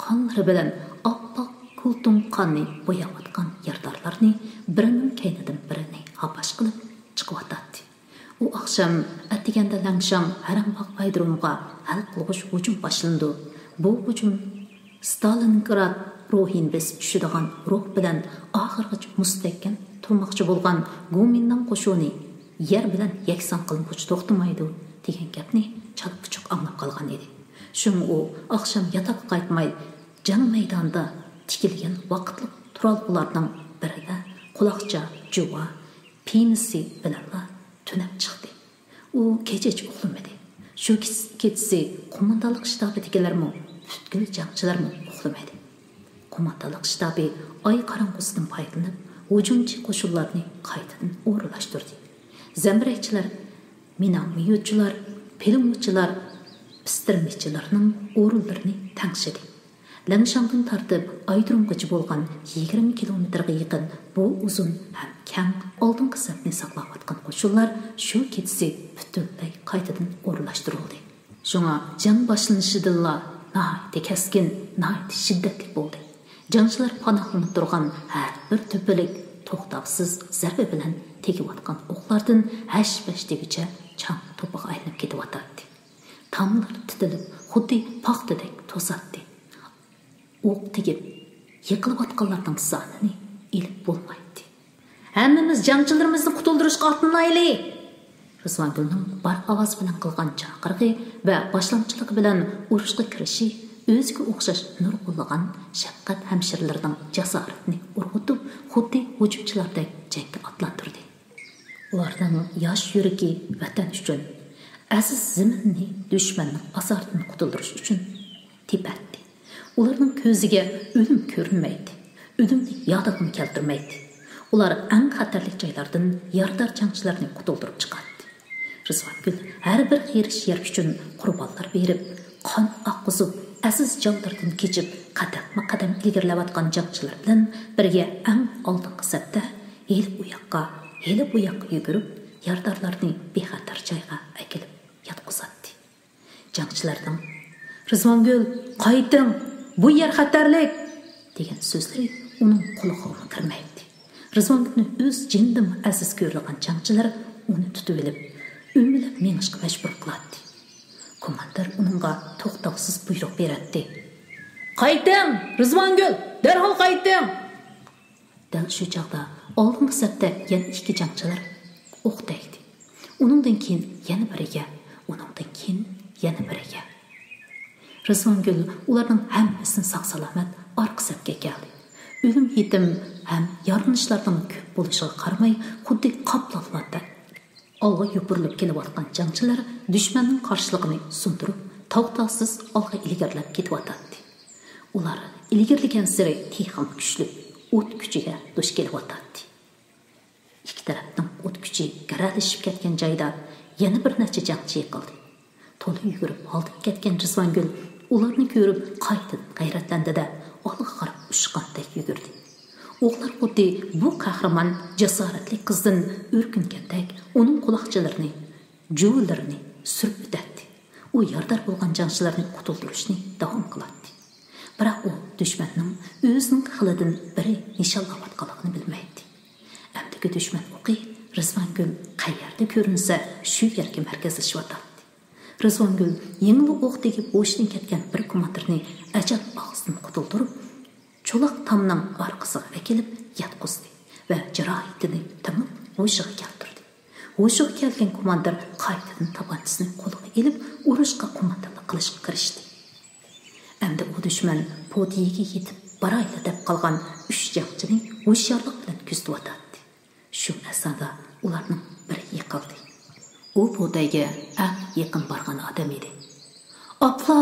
قانلىرى بىلەن ئاپئاق كۇلتۇڭ قاننى بوياۋاتقان يارىدارلارنى بىرىنىڭ كەينىدىن بىرىنى ھاپاش قىلىپ چىقىۋاتاتتى. ئۇ ئاخشام ئەتىگەندە لەڭشاڭ ھەرەمباغ ئايرودرومىغا ھەل قىلغۇچ ھۇجۇم باشلىنىدۇ. بۇ ھۇجۇم ستالىنگراد روھىنى بېسىپ چۈشىدىغان روھ بىلەن ئاخىرغىچە مۇستەھكەم تۇرماقچى بولغان گومىنداڭ قوشۇنى يەر بىلەن يەكسان قىلىنغۇچە توختىمايدۇ، دېگەن گەپنى چالا-پۇچۇق ئاڭلاپ قالغان ئىدى. شۇڭا ئۇ ئاخشام ياتاققا قايتماي، جەڭ مەيدانىدا تىكىلگەن ۋاقىتلىق تۇرالغۇلارنىڭ بىرىدە قۇلاقچا، جۇۋا، پىنىسى بىلەنلا تۈنەپ چىقتى. ئۇ كېچىچە ئۇخلىمىدى. شۇ كېچ-، كېچىسى قوماندانلىق شتابىدىكىلەرمۇ، پۈتكۈل جەڭچىلەرمۇ ئۇخلىمىدى. قوماندانلىق شتابى ئاي قاراڭغۇسىدىن پايدىلىنىپ، ھۇجۇمچى قوشۇنلارنى قايتىدىن ئورۇنلاشتۇردى. زەمبىرەكچىلەر، مىناڭميوچىلار، پىلىموچىلار، پىستىرمىچىلارنىڭ ئورۇنلىرىنى تەڭشىدى. لەڭشاڭدىن تارتىپ ئايرودرومغىچە بولغان يىگىرمە كىلومېتىرغا يېقىن بۇ ئۇزۇن ھەم كەڭ ئالدىنقى سەپنى ساقلاۋاتقان قوشۇنلار شۇ كېچىسى پۈتۈنلەي قايتىدىن ئورۇنلاشتۇرۇلدى. شۇڭا جەڭ باشلىنىشىدىنلا ناھايىتى كەسكىن، ناھايىتى شىددەتلىك بولدى. جەڭچىلەر پاناھلىنىپ تۇرغان ھەر بىر تۆپىلىك توختاۋسىز زەربە بىلەن تېگىۋاتقان ئوقلاردىن ھەش-پەش دېگۈچە چاڭ توپىغا ئايلىنىپ كېتىۋاتاتتى. تاملىرى تىتىلىپ، خۇددى پاختىدەك توساتتى. ئوق تېگىپ، يىقىلىۋاتقانلارنىڭ سانىنى ئېلىپ بولمايتتى. «ھەممىمىز جەڭچىلىرىمىزنى قۇتۇلدۇرۇشقا ئاتلىنايلى!» رىزۋانگۈلنىڭ بار ئاۋازى بىلەن قىلغان چاقىرىقى ۋە باشلامچىلىقى بىلەن ئۇرۇشقا كىرىشى ئۆزىگە ئوخشاش نۇرغۇنلىغان شەپقەت ھەمشىرىلىرىنىڭ جاسارىتىنى ئۇرغۇتۇپ، خۇددى ھۇجۇمچىلاردەك جەڭگە ئاتلاندۇردى. ئۇلارنىڭ ياش يۈرىكى ۋەتەن ئۈچۈن، ئەزىز زېمىننى دۈشمەننىڭ ئازارىدىن قۇتۇلدۇرۇش ئۈچۈن تېپەتتى. ئۇلارنىڭ كۆزىگە ئۆلۈم كۆرۈنمەيتتى، ئۆلۈمنى يادىغىمۇ كەلتۈرمەيتتى. ئۇلار ئەڭ خەتەرلىك جايلاردىن يارىدار جەڭچىلەرنى قۇتۇلدۇرۇپ چىقاتتى. رىزۋانگۈل ھەر بىر قېرىش يەر ئۈچۈن قۇربانلار بېرىپ، قان ئاققۇزۇپ، ئەزىز جانلىرىدىن كېچىپ، قەدەممۇ قەدەم ئىلگىرىلەۋاتقان جەڭچىلەر بىلەن بىرگە ئەڭ ئالدىنقى سەپتە ھېلى ئۇ ياققا، ھېلى بۇ ياققا يۈگۈرۈپ، يارىدارلارنى بىخەتەر جايغا ئەكېلىپ ياتقۇزاتتى. جەڭچىلەرنىڭ «رىزۋانگۈل، قايتىڭ، بۇ يەر خەتەرلىك!» دېگەن سۆزلىرى ئۇنىڭ قۇلىقىغىمۇ كىرمەيتتى. رىزۋانگۈلنى ئۆز جېنىدىنمۇ ئەزىز كۆرىدىغان جەڭچىلەر ئۇنى تۇتۇۋېلىپ، ئۆمىلەپ مېڭىشقا مەجبۇر قىلاتتى. كوماندىر ئۇنىڭغا توختاۋسىز بۇيرۇق بېرەتتى. «قايتىڭ، رىزۋانگۈل، دەرھال قايتىڭ!» دەل شۇ چاغدا ئالدىنقى سەپتە يەنە ئىككى جەڭچىلەر ئوق تەگدى. ئۇنىڭدىن كېيىن يەنە بىرىگە، ئۇنىڭدىن كېيىن يەنە بىرىگە. رىزۋانگۈل ئۇلارنىڭ ھەممىسىنى ساق-سالامەت ئارقا سەپكە ئەكەلدى. ئۆلۈم-يېتىم ھەم يارىلىنىشلارنىڭ كۆپ بولۇشىغا قارىماي، خۇددى قاپلانلاردەك ئالغا يوپۇرۇلۇپ كېلىۋاتقان جەڭچىلەر دۈشمەننىڭ قارشىلىقىنى سۇندۇرۇپ، توختاۋسىز ئالغا ئىلگىرىلەپ كېتىۋاتاتتى. ئۇلار ئىلگىرىلىگەنسېرى تېخىمۇ كۈچلۈك ئوت كۈچىگە دۇچ كېلىۋاتاتتى. ئىككى تەرەپنىڭ ئوت كۈچى گىرەلىشىپ كەتكەن جايدا يەنە بىر نەچچە جەڭچى يىقىلدى. تولا يۈگۈرۈپ ھالدىپ كەتكەن رىزۋانگۈل ئۇلارنى كۆرۈپ قايتىدىن غەيرەتلەندى-دە، ئالغا قاراپ ئۇچقاندەك يۈگۈردى. ئوقلار خۇددى بۇ قەھرىمان جاسارەتلىك قىزدىن ئۆركۈنگەندەك ئۇنىڭ قۇلاقچىلىرىنى، جۇۋىلىرىنى سۈرۈپ ئۆتەتتى. ئۇ يارىدار بولغان جەڭچىلەرنى قۇتۇلدۇرۇشنى داۋام قىلاتتى. بىراق ئۇ دۈشمەننىڭ ئۆزىنىڭ خىلىدىن بىرى نىشانلاۋاتقانلىقىنى بىلمەيتتى. ئەمدىكى دۈشمەن ئوقى رىزۋانگۈل قەيەردە كۆرۈنسە، شۇ يەرگە مەركەزلىشىۋاتاتتى. رىزۋانگۈل يېڭىلا ئوق تېگىپ ھوشىدىن كەتكەن بىر كوماندىرنى ئەجەل ئاغزىدىن قۇتۇلدۇرۇپ، چولاق تامنىڭ ئارقىسىغا ئەكېلىپ ياتقۇزدى ۋە جاراھىتىنى تېڭىپ ھوشىغا كەلتۈردى. ھوشىغا كەلگەن كوماندىر قايتىدىن تاپانچىسىنى قولىغا ئېلىپ، ئۇرۇشقا قوماندانلىق قىلىشقا كىرىشتى. ئەمدى ئۇ دۈشمەن پودىيىگە يېتىپ بارايلا دەپ قالغان ئۈچ جەڭچىنى ھوشيارلىق بىلەن كۆزىتىۋاتاتتى. شۇ ئەسنادا ئۇلارنىڭ بىرى يىقىلدى. ئۇ پودەيگە ئەڭ يېقىن بارغان ئادەم ئىدى. «ئاپلا!»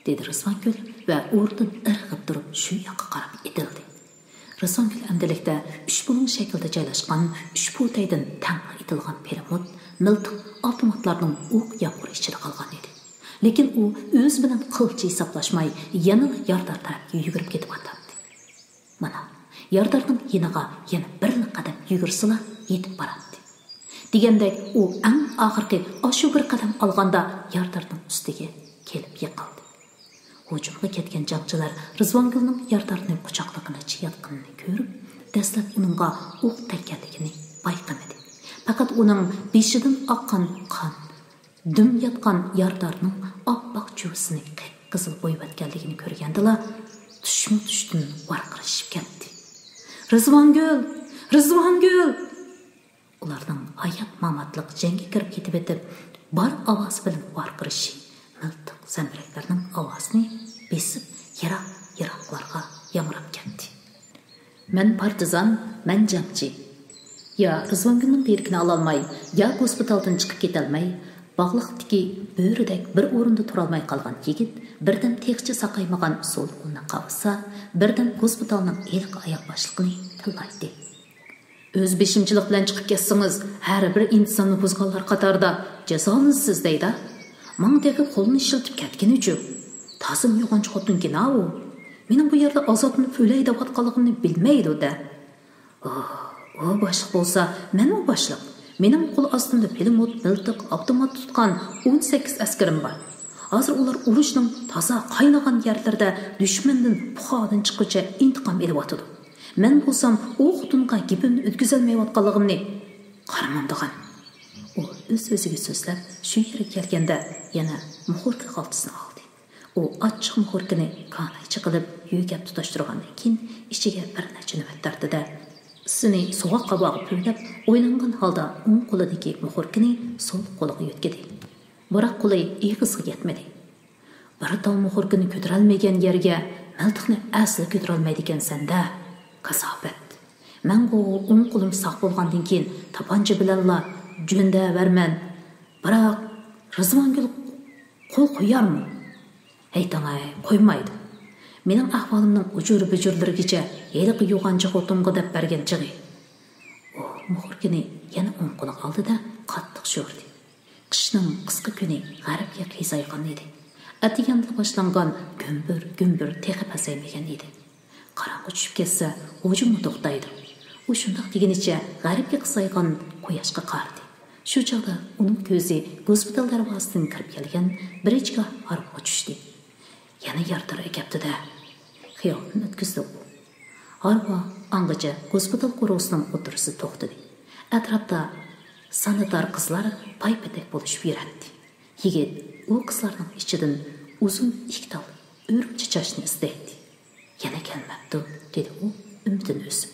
دېدى رىزۋانگۈل ۋە ئورنىدىن ئىرغىپ تۇرۇپ شۇ ياققا قاراپ ئېتىلدى. رىزۋانگۈل ئەمدىلىكتە ئۈچ بۇلۇڭ شەكلىدە جايلاشقان ئۈچ پودەيدىن تەڭلا ئېتىلغان پىلىموت، مىلتىق، ئاپتوماتلارنىڭ ئوق يامغۇرى ئىچىدە قالغان ئىدى. لېكىن ئۇ ئۆزى بىلەن قىلچە ھېسابلاشماي يەنىلا يارىدار تەرەپكە يۈگۈرۈپ كېتىۋاتاتتى. مانا، يارىدارنىڭ يېنىغا يەنە بىرلا قەدەم يۈگۈرسىلا يېتىپ باراتتى. دېگەندەك ئۇ ئەڭ ئاخىرقى ئاشۇ بىر قەدەم ئالغاندا يارىدارنىڭ ئۈستىگە كېلىپ يىقىلدى. ھۇجۇمغا كەتكەن جەڭچىلەر رىزۋانگۈلنىڭ يارىدارنى قۇچاقلىغىنىچە ياتقىنىنى كۆرۈپ، دەسلەپ ئۇنىڭغا ئوق تەگكەنلىكىنى بايقىمىدى. پەقەت ئۇنىڭ بېشىدىن ئاققان قان، دۈم ياتقان يارىدارنىڭ ئاپئاق جۇۋىسىنى قېقىپ ئېزىل بويىۋەتكەنلىكىنى كۆرگەندىلا، تۇشمۇ تۇشتىن ۋارقىرىشىپ كەتتى. «رىزۋانگۈل! رىزۋانگۈل!» ئۇلارنىڭ ھايات-ماماتلىق جەڭگە كىرىپ كېتىۋېتىپ، بار ئاۋازى بىلەن ۋارقىرىشى مىلتىق زەمبىرەكلەرنىڭ ئاۋازىنى بېسىپ، يىراق-يىراقلارغا ياڭراپ كەتتى. «مەن پارتىزان، مەن جەڭچى.» يا رىزۋانگۈلنىڭ دېرىكىنى ئالالماي، يا گوسپىتالدىن چىقىپ كېتەلمەي، باغلىقتىكى بۆرىدەك بىر ئورۇندا تۇرالماي قالغان يىگىت بىردەم تېخىچە ساقايمىغان سول قولىنى قاۋىسا، بىردەم گوسپىتالنىڭ ھېلىقى ئايال باشلىقىنى تىللايتتى. «ئۆز بېشىمچىلىق بىلەن چىقىپ كەتسىڭىز، ھەر بىر ئىنتىزامنى بۇزغانلار قاتارىدا جازالىنىسىز» دەيدۇ. ماڭا تېخى قولىنى ئىشلىتىپ كەتكىنىچۇ؟ تازىمۇ يوغانچى خوتۇنكىنا ئۇ. مېنىڭ بۇ يەردە ئازابلىنىپ ئۆلەي دەۋاتقانلىقىمنى بىلمەيدۇ-دە. ئۇ، ئۇ باشلىق بولسا، مەنمۇ باشلىق. مېنىڭ قول ئاستىمدا پىلىموت، مىلتىق، ئاپتومات تۇتقان ئون سەككىز ئەسكىرىم بار. ھازىر ئۇلار ئۇرۇشنىڭ تازا قاينىغان يەرلىرىدە دۈشمەندىن پۇخادىن چىققۇچە ئىنتىقام ئېلىۋاتىدۇ. مەن بولسام ئۇ خوتۇنغا گېپىمنى ئۆتكۈزەلمەيۋاتقانلىقىمنى قارىمامدىغان. ئۇ ئۆز-ئۆزىگە سۆزلەپ، شۇ يەرگە كەلگەندە يەنە مۇخوركا خالتىسىنى ئالدى. ئۇ ئاچچىق مۇخوركىنى كانايچە قىلىپ يۆگەپ تۇتاشتۇرغاندىن كېيىن، ئىچىگە بىر نەچچە نۆۋەت تارتتى-دە، ئىسىنى سوغۇق قاۋاغا پۈۋلەپ، ئويلانغان ھالدا ئوڭ قولىدىكى مۇخوركىنى سول قولىغا يۆتكىدى. بىراق قولى ئېغىزغا يەتمىدى. بىر تال مۇخوركىنى كۆتۈرەلمىگەن يەرگە مىلتىقنى ئەسلا كۆتۈرەلمەيدىكەنسەن-دە، كاساپەت! مەنغۇ ئوڭ قولۇم ساق بولغاندىن كېيىن تاپانچا بىلەنلا جۆندەۋەرمەن. بىراق رىزۋانگۈل قول قويارمۇ؟ ھەيتاڭاي، قويمايدۇ. مېنىڭ ئەھۋالىمنىڭ ئۇجۇر-بۇجۇرلىرىگىچە ھېلىقى يوغانچى خوتۇنغا دەپ بەرگەن چېغى. ئۇ مۇخوركىنى يەنە ئوڭ قولىغا ئالدى-دە، قاتتىق شورىدى. قىشنىڭ قىسقا كۈنى غەربكە قىيسايغان ئىدى. ئەتىگەندىلا باشلانغان گۈمبۈر-گۈمبۈر تېخى پەسەيمىگەن ئىدى. قاراڭغۇ چۈشۈپ كەتسە، ھۇجۇممۇ توختايدۇ. ئۇ شۇنداق دېگىنىچە غەربكە قىسايغان قۇياشقا قارىدى. شۇ چاغدا ئۇنىڭ كۆزى گوسپىتال دەرۋازىسىدىن كىرىپ كەلگەن بىرىچكا ھارۋىغا چۈشتى. يەنە يارتىراپ كەپتۇ-دە، خىيالىدىن ئۆتكۈزدى ئۇ. ھارۋا ئاڭغىچە گوسپىتال قورۇسىنىڭ ئوتتۇرىسىدا توختىدى. ئەتراپتا سانىتار قىزلار پاي-پېتەك بولۇشۇپ يۈرەتتى. يىگىت ئۇ قىزلارنىڭ ئىچىدىن ئۇزۇن ئىككى تال ئۆرۈمچە چاچنى ئىزدەيتتى. يەنە كەلمەپتۇ، دېدى ئۇ ئۈمىدىنى ئۈزۈپ.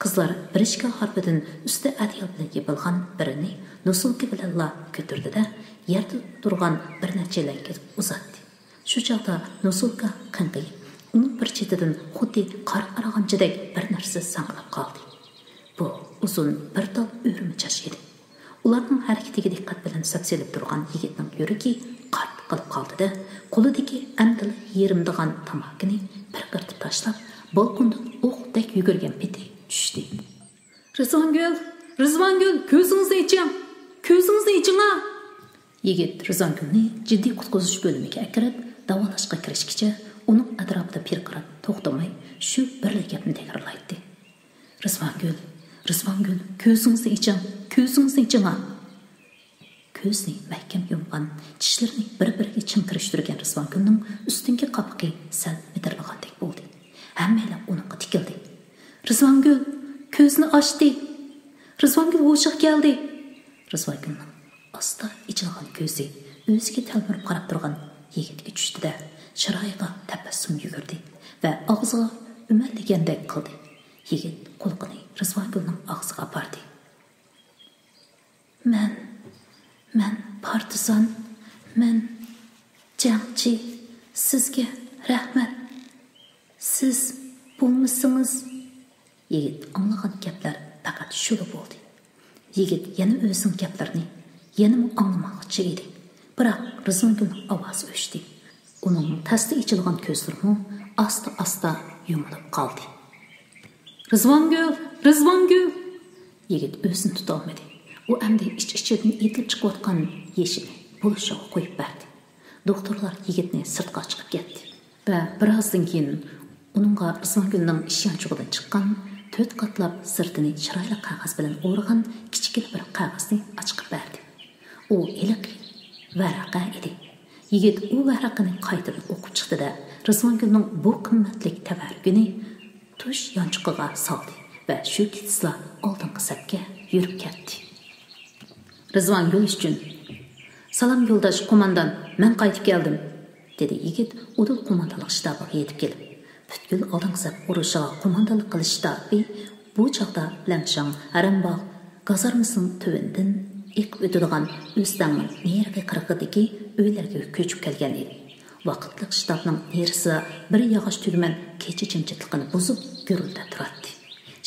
قىزلار بىرىچكا ھارۋىدىن ئۈستى ئەتىيال بىلەن يېپىلغان بىرىنى نوسۇلكا بىلەنلا كۆتۈردى-دە، يەردە تۇرغان بىر نەچچە لەڭگىگە ئۇزاتتى. شۇ چاغدا نوسۇلكا قىڭقىيىپ، ئۇنىڭ بىر چېتىدىن خۇددى قار ئارغامچىدەك بىر نەرسە ساڭگىلاپ قالدى. بۇ ئۇزۇن بىر تال ئۆرۈمە چاچ ئىدى. ئۇلارنىڭ ھەرىكىتىگە دىققەت بىلەن سەپسېلىپ تۇرغان يىگىتنىڭ يۈرىكى قارت قىلىپ قالدى-دە، قولىدىكى ئەمدىلا يېرىمىدىغان تاماكىنى پىرقىرىتىپ تاشلاپ، بالكوندىن ئوقتەك يۈگۈرگەن پېتى چۈشتى. رىزۋانگۈل! رىزۋانگۈل! كۆزىڭىزنى ئېچىڭ! كۆزىڭىزنى ئېچىڭا! يىگىت رىزۋانگۈلنى جىددىي قۇتقۇزۇش بۆلۈمىگە ئەكىرىپ، داۋالاشقا كىرىشكىچە، ئۇنىڭ ئەتراپىدا پىرقىراپ توختىماي شۇ بىرلا گەپنى تەكرارلايتتى. رىزۋانگۈل، رىزۋانگۈل، كۆزىڭىزنى ئېچىڭ، كۆزىڭىزنى ئېچىڭا! كۆزىنى مەھكەم يۇمغان، چىشلىرىنى بىر-بىرىگە چىڭ كىرىشتۈرگەن رىزۋانگۈلنىڭ ئۈستۈنكى قاپىقى سەل مىدىرلىغاندەك بولدى. ھەممەيلەن ئۇنىڭغا تىكىلدى. رىزۋانگۈل كۆزىنى ئاچتى. رىزۋانگۈل ھوشىغا كەلدى. رىزۋانگۈلنىڭ ئاستا ئېچىلغان كۆزى ئۆزىگە تەلمۈرۈپ قاراپ تۇرغان يىگىتكە چۈشتى-دە، چىرايىغا تەبەسسۇم يۈگۈردى ۋە ئاغزىغا ئۈمەللىگەندەك قىلدى. يىگىت قۇلىقىنى رىزۋانگۈلنىڭ ئاغزىغا ئاپاردى. مەن، مەن پارتىزان، مەن جەڭچى، سىزگە رەھمەت. سىز بولمىسىڭىز. يىگىت ئاڭلىغان گەپلەر پەقەت شۇلا بولدى. يىگىت يەنە ئۆزىنىڭ گەپلىرىنى يەنىمۇ ئاڭلىماقچى ئىدى. بىراق رىزۋانگۈلنىڭ ئاۋازى ئۆچتى. ئۇنىڭ تەستە ئېچىلغان كۆزلىرىمۇ ئاستا-ئاستا يۇمۇلۇپ قالدى. رىزۋانگۈل! رىزۋانگۈل! يىگىت ئۆزىنى تۇتالمىدى. ئۇ ئەمدى ئىچ-ئىچىدىن ئېتىلىپ چىقىۋاتقان يېشىنى بولۇشىغا قويۇپ بەردى. دوختۇرلار يىگىتنى سىرتقا چىقىپ كەتتى ۋە بىرئازدىن كېيىن ئۇنىڭغا رىزۋانگۈلنىڭ ئىش يانچۇقىدىن چىققان تۆت قاتلاپ سىرتىنى چىرايلىق قەغەز بىلەن ئورىغان كىچىككىنە بىر قەغەزنى ئاچىقىپ بەردى. ئۇ ھېلىقى ۋەرەقە ئىدى. يىگىت ئۇ ۋەرەقىنى قايتىدىن ئوقۇپ چىقتى-دە، رىزۋانگۈلنىڭ بۇ قىممەتلىك تەۋەررۈكىنى تۇش يانچۇقىغا سالدى ۋە شۇ كېتىسلا ئالدىنقى سەپكە يۈرۈپ كەتتى. رىزۋانگۈل ئۈچۈن. سالام يولداش قوماندان، مەن قايتىپ كەلدىم. دېدى يىگىت ئۇدۇل قوماندانلىق شتابىغا يېتىپ كېلىپ. پۈتكۈل ئالدىنقى سەپ ئۇرۇشىغا قوماندانلىق قىلىش شتابى بۇ چاغدا لەڭشاڭ ھەرەنباغ گازارمىسىنىڭ تۆۋىنىدىن ئېقىپ ئۆتىدىغان ئۆستەڭنىڭ نېرىقى قىرغىقىدىكى ئۆيلەرگە كۆچۈپ كەلگەن ئىدى. ۋاقىتلىق شتابنىڭ نېرىسىدا بىر ياغاچ تۈگمەن كېچە جىمجىتلىقىنى بۇزۇپ گۈرۈلدەپ تۇراتتى.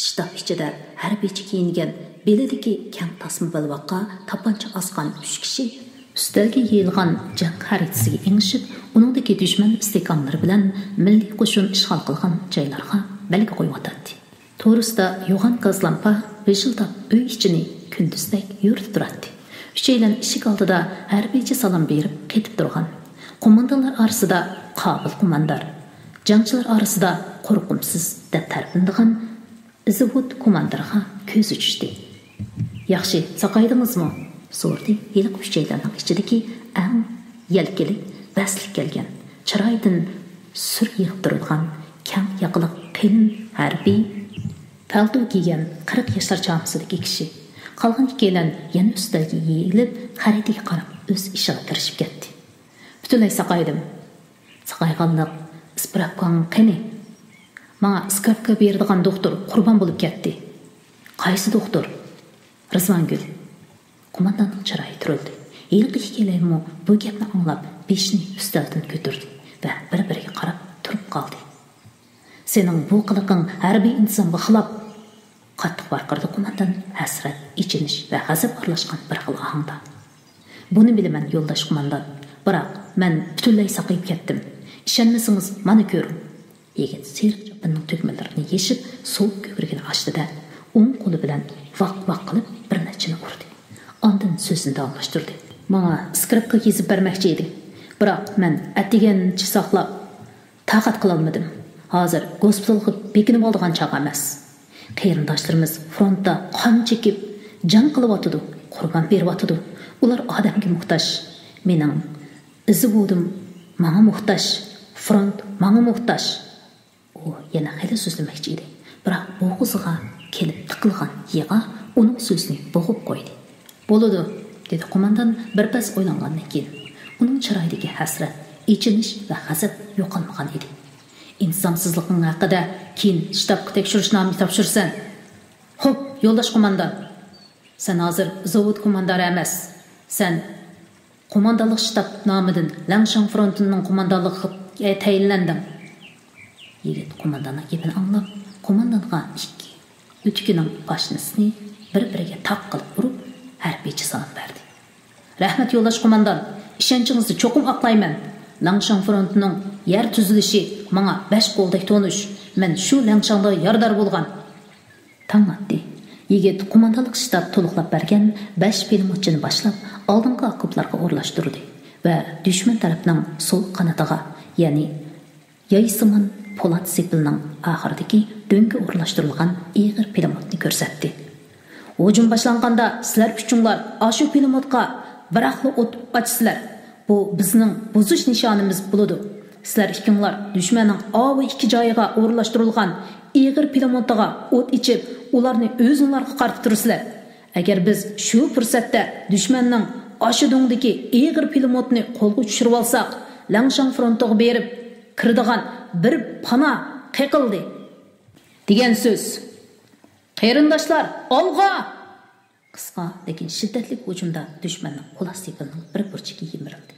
شتاب ئىچىدە ھەربىيچە كىيىنگەن، بېلىدىكى كەڭ تاسما بەلباغقا تاپانچا ئاسقان ئۈچ كىشى ئۈستەلگە يېيىلغان جەڭ خەرىتىسىگە ئېڭىشىپ، ئۇنىڭدىكى دۈشمەن ئىستېكانلىرى بىلەن مىللىي قوشۇن ئىشغال قىلغان جايلارغا بەلگە قويۇۋاتاتتى. تورۇستا يوغان گاز لامپا ۋىژىلداپ ئۆي ئىچىنى كۈندۈزدەك يورۇتۇپ تۇراتتى. ئۈچەيلەن ئىشىك ئالدىدا ھەربىيچە سالام بېرىپ قېتىپ تۇرغان. قوماندانلار ئارىسىدا قابىل قوماندان، جەڭچىلەر ئارىسىدا قورقۇمسىز دەپ تەرىپلىنىدىغان ئىزۋود كوماندىرغا كۆزى چۈشتى. «ياخشى، ساقايدىڭىزمۇ؟» سورىدى ھېلىقى ئۈچەيلەننىڭ ئىچىدىكى ئەڭ يەلكىلىك، بەستلىك كەلگەن، چىرايىدىن سۈر يېغىپ تۇرىدىغان، كەڭ ياقىلىق قېلىن ھەربىي پەلتو كىيگەن قىرىق ياشلار چامىسىدىكى كىشى. قالغان ئىككىيلەن يەنە ئۈستەلگە يېيىلىپ، خەرىتىگە قاراپ ئۆز ئىشىغا كىرىشىپ كەتتى. «پۈتۈنلەي ساقايدىم.» «ساقايغانلىق ئىسپراپكاڭ قېنى؟» «ماڭا ئىسپراپكا بېرىدىغان دوختۇر قۇربان بولۇپ كەتتى.» «قايسى دوختۇر؟» «رىزۋانگۈل.» قومانداننىڭ چىرايى تۈرۈلدى. ھېلىقى ئىككىيلەنمۇ بۇ گەپنى ئاڭلاپ، بېشىنى ئۈستەلدىن كۆتۈردى ۋە بىر-بىرىگە قاراپ تۇرۇپ قالدى. «سېنىڭ بۇ قىلىقىڭ ھەربىي ئىنتىزامغا خىلاپ!» قاتتىق ۋارقىرىدى قوماندان ھەسرەت، ئېچىنىش ۋە غەزەپ ئارىلاشقان بىر خىل ئاھاڭدا. «بۇنى بىلىمەن، يولداش قوماندان، بىراق مەن پۈتۈنلەي ساقىيىپ كەتتىم. ئىشەنمىسىڭىز، مانا كۆرۈڭ.» يىگىت سېرىق چاپىنىنىڭ تۈگمىلىرىنى يېشىپ، سول كۆكرىكىنى ئاچتى-دە، ئوڭ قولى بىلەن ۋاق-ۋاق قىلىپ بىر نەچچىنى ئۇردى. ئاندىن سۆزىنى داۋاملاشتۇردى. «ماڭا ئىسپراپكا يېزىپ بەرمەكچى ئىدى، بىراق مەن ئەتىگەنچە ساقلاپ، تاقەت قىلالمىدىم. ھازىر گوسپىتالغا بېكىنىۋالىدىغان چاغ ئەمەس. قېرىنداشلىرىمىز فرونتتا قان چېكىپ، جەڭ قىلىۋاتىدۇ، قۇربان بېرىۋاتىدۇ. ئۇلار ئادەمگە موھتاج. مېنىڭ ئىزۋودۇم ماڭا موھتاج، فرونت ماڭا موھتاج.» ئۇ يەنە خېلى سۆزلىمەكچى ئىدى، بىراق بوغۇزىغا كېلىپ تىقىلغان يىغا ئۇنىڭ سۆزىنى بوغۇپ قويدى. «بولىدۇ»، دېدى قوماندان بىر پەس ئويلانغاندىن كېيىن. ئۇنىڭ چىرايىدىكى ھەسرەت، ئېچىنىش ۋە غەزەپ يوقالمىغان ئىدى. «ئىنتىزامسىزلىقىڭ ھەققىدە كېيىن شتابقا تەكشۈرۈشنامە تاپشۇرىسەن.» «خوپ، يولداش قوماندان.» «سەن ھازىر زاۋۇت كوماندارى ئەمەس. سەن قوماندانلىق شتاب نامىدىن لەڭشاڭ فرونتىنىڭ قوماندانلىقىغا تەيىنلەندىڭ.» يىگىت قومانداننىڭ گېپىنى ئاڭلاپ، قوماندانغا ئىككى ئۆتۈكىنىڭ پاشنىسىنى بىر-بىرىگە تاق قىلىپ ئۇرۇپ، ھەربىيچە سالام بەردى. «رەھمەت، يولداش قوماندان، ئىشەنچىڭىزنى چوقۇم ئاقلايمەن. لەڭشاڭ فرونتىنىڭ يەر تۈزۈلۈشى ماڭا بەش قولدەك تونۇش. مەن شۇ لەڭشاڭدا يارىدار بولغان.» تاڭ ئاتتى. يىگىت قوماندانلىق شتاب تولۇقلاپ بەرگەن بەش پىلىموتچىنى باشلاپ، ئالدىنقى ئاكوپلارغا ئورۇنلاشتۇردى ۋە دۈشمەن تەرەپنىڭ سول قانىتىغا، يەنى يايسىمان پولات سېپىلنىڭ ئاخىرىدىكى دۆڭگە ئورۇنلاشتۇرۇلغان ئېغىر پىلىموتنى كۆرسەتتى. «ھۇجۇم باشلانغاندا سىلەر ئۈچۈڭلار ئاشۇ پىلىموتقا بىراقلا ئوت ئاچىسىلەر. بۇ بىزنىڭ بۇزۇش نىشانىمىز بولىدۇ. سىلەر ئىككىڭلار دۈشمەننىڭ ئاۋۇ ئىككى جايىغا ئورۇنلاشتۇرۇلغان ئېغىر پىلىموتىغا ئوت ئېچىپ، ئۇلارنى ئۆزۈڭلارغا قارىتىپ تۇرىسىلەر. ئەگەر بىز شۇ پۇرسەتتە دۈشمەننىڭ ئاشۇ دۆڭدىكى ئېغىر پىلىموتنى قولغا چۈشۈرۈۋالساق، لەڭشاڭ فرونتىغا بېرىپ كىرىدىغان بىر پانا قېقىلدى دېگەن سۆز. قېرىنداشلار، ئالغا!» قىسقا، لېكىن شىددەتلىك ھۇجۇمدا دۈشمەننىڭ پولات سېپىلىنىڭ بىر بۇرجىكى يىمىرىلدى.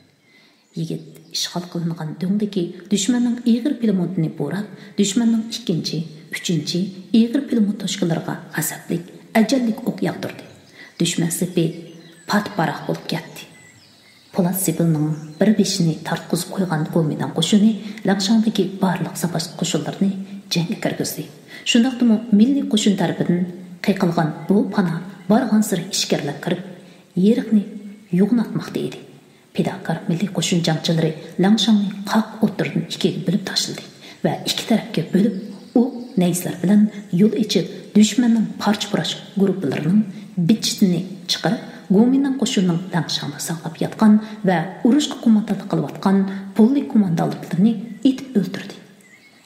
يىگىت ئىشغال قىلىنغان دۆڭدىكى دۈشمەننىڭ ئېغىر پىلىموتىنى بوراپ، دۈشمەننىڭ ئىككىنچى، ئۈچىنچى ئېغىر پىلىموت توشقىلىرىغا غەزەپلىك، ئەجەللىك ئوق ياغدۇردى. دۈشمەن سېپى پات-پاراق بولۇپ كەتتى. پولات سېپىلنىڭ بىر بېشىنى تارتقۇزۇپ قويغان گومىنداڭ قوشۇنى لەڭشاڭدىكى بارلىق ساپاش قوشۇنلىرىنى جەڭگە كىرگۈزدى. شۇنداقتىمۇ مىللىي قوشۇن تەرىپىدىن قېقىلغان بۇ پانا بارغانسېرى ئىچكىرىلەپ كىرىپ، يېرىقنى يوغىناتماقتا ئىدى. پىداكار مىللىي قوشۇن جەڭچىلىرى لەڭشاڭنى قاق ئوتتۇرىدىن ئىككىگە بۆلۈپ تاشلىدى ۋە ئىككى تەرەپكە بۆلۈپ، ئوق نەيزىلەر بىلەن يول ئېچىپ، دۈشمەننىڭ پارچە-پۇراش گۇرۇپپىلىرىنىڭ بىت-چىتىنى چىقىرىپ، گومىنداڭ قوشۇنىنىڭ لەڭشاڭدا ساقلاپ ياتقان ۋە ئۇرۇشقا قوماندانلىق قىلىۋاتقان پولك قوماندانلىرىنى ئېتىپ ئۆلتۈردى.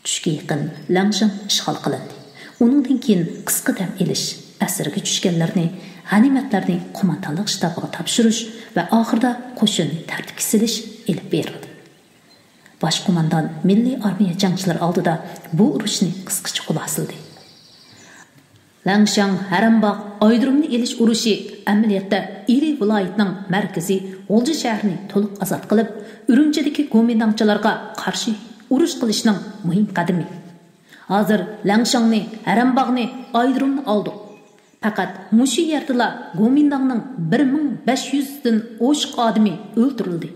چۈشكە يېقىن لەڭشاڭ ئىشغال قىلىندى. ئۇنىڭدىن كېيىن قىسقا دەم ئېلىش، ئەسىرگە چۈشكەنلەرنى، غەنىيمەتلەرنى قوماندانلىق شتابىغا تاپشۇرۇش ۋە ئاخىرىدا قوشۇننى تەرتىپكە سېلىش ئېلىپ بېرىلدى. باش قوماندان مىللىي ئارمىيە جەڭچىلىرى ئالدىدا بۇ ئۇرۇشنى قىسقىچە خۇلاسىلىدى. لەڭشاڭ، ھەرەمباغ، ئايرودرومنى ئېلىش ئۇرۇشى ئەمەلىيەتتە ئىلى ۋىلايىتىنىڭ مەركىزى غۇلجا شەھىرىنى تولۇق ئازاد قىلىپ، ئۈرۈمچىدىكى گومىنداڭچىلارغا قارشى ئۇرۇش قىلىشنىڭ مۇھىم قەدىمى. ھازىر لەڭشاڭنى، ھەرەمباغنى، ئايرودرومنى ئالدۇق. پەقەت مۇشۇ يەردىلا گومىنداڭنىڭ بىر مىڭ بەش يۈزدىن ئوشۇق ئادىمى ئۆلتۈرۈلدى.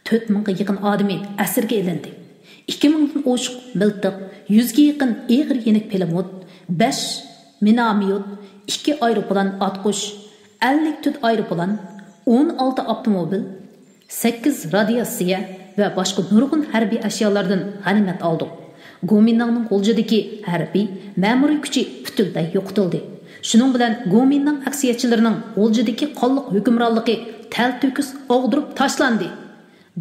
تۆت مىڭغا يېقىن ئادىمى ئەسىرگە ئېلىندى. ئىككى مىڭدىن ئوشۇق مىلتىق، يۈزگە يېقىن ئېغىر يېنىك پىلىموت، بەش مىناميوت، ئىككى ئايروپىلان ئاتقۇچ، ئەللىك تۆت ئايروپىلان، ئون ئالتە ئاپتوموبىل، سەككىز رادىياتسىيە ۋە باشقا نۇرغۇن ھەربىي ئەشيالاردىن غەنىيمەت ئالدۇق. گومىنداڭنىڭ غۇلجىدىكى ھەربىي، مەمۇرىي كۈچى پۈتۈنلەي يوقىتىلدى. شۇنىڭ بىلەن گومىنداڭ ئەكسىيەتچىلىرىنىڭ غۇلجىدىكى قانلىق ھۆكۈمرانلىقى تەلتۆكۈس ئاغدۇرۇپ تاشلاندى.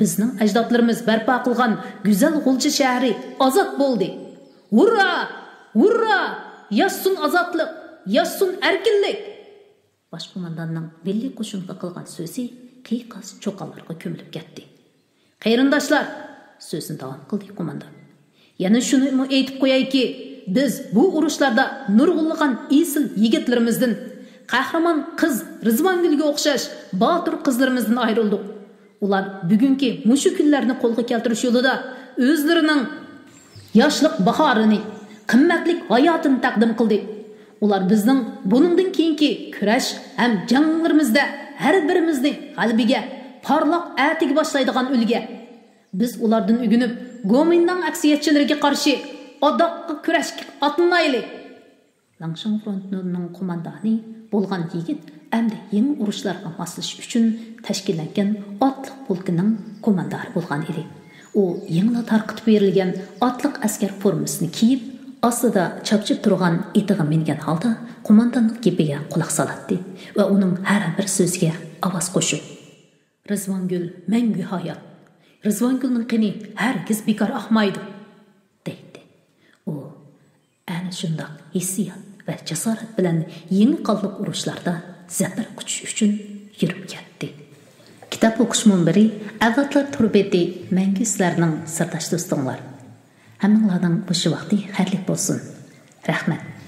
بىزنىڭ ئەجدادلىرىمىز بەرپا قىلغان گۈزەل غۇلجا شەھىرى ئازاد بولدى! ھۇررا! ھۇررا! ياشىسۇن ئازادلىق! ياشىسۇن ئەركىنلىك! باش قومانداننىڭ مىللىي قوشۇنغا قىلغان سۆزى قىيقاس چوقانلارغا كۆمۈلۈپ كەتتى. قېرىنداشلار، سۆزىنى داۋام قىلدى قوماندان. يەنە شۇنىمۇ ئېيتىپ قويايكى، بىز بۇ ئۇرۇشلاردا نۇرغۇنلىغان ئېسىل يىگىتلىرىمىزدىن، قەھرىمان قىز رىزۋانگۈلگە ئوخشاش باتۇر قىزلىرىمىزدىن ئايرىلدۇق. ئۇلار بۈگۈنكى مۇشۇ كۈنلەرنى قولغا كەلتۈرۈش يولىدا ئۆزلىرىنىڭ ياشلىق باھارىنى، قىممەتلىك ھاياتىنى تەقدىم قىلدى. ئۇلار بىزنىڭ بۇنىڭدىن كېيىنكى كۈرەش ھەم جەڭلىرىمىزدە ھەر بىرىمىزنى غەلىبىگە، پارلاق ئەتىگە باشلايدىغان ئۈلگە. بىز ئۇلاردىن ئۆگىنىپ، گومىنداڭ ئەكسىيەتچىلىرىگە قارشى ئاداققى كۈرەشكە ئاتلىنايلى! لىڭشاڭ فرونتىنىڭ قوماندانى بولغان يىگىت ئەمدى يېڭى ئۇرۇشلارغا ماسلىشىش ئۈچۈن تەشكىللەنگەن ئاتلىق پولكىنىڭ قوماندانى بولغان ئىدى. ئۇ يېڭىلا تارقىتىپ بېرىلگەن ئاتلىق ئەسكەر فورمىسىنى كىيىپ، ئاستىدا چاپچىپ تۇرغان ئېتىغا مىنگەن ھالدا قومانداننىڭ گېپىگە قۇلاق سالاتتى ۋە ئۇنىڭ ھەر بىر سۆزىگە ئاۋاز قوشۇپ، رىزۋانگۈل مەڭگۈ ھايات! رىزۋانگۈلنىڭ قېنى ھەرگىز بىكار ئاقمايدۇ! دەيتتى. ئۇ ئەنە شۇنداق ھېسسىيات ۋە جاسارەت بىلەن يېڭى قانلىق ئۇرۇشلاردا زەپەر قۇچۇش ئۈچۈن يۈرۈپ كەتتى. كىتاب ئوقۇش مۇنبىرى، ئەۋلادلار تور بېتى مەڭگۈ سىلەرنىڭ سىرداش دوستۇڭلار. ھەممىڭلارنىڭ مۇشۇ ۋاقتى خەيرلىك بولسۇن. رەھمەت.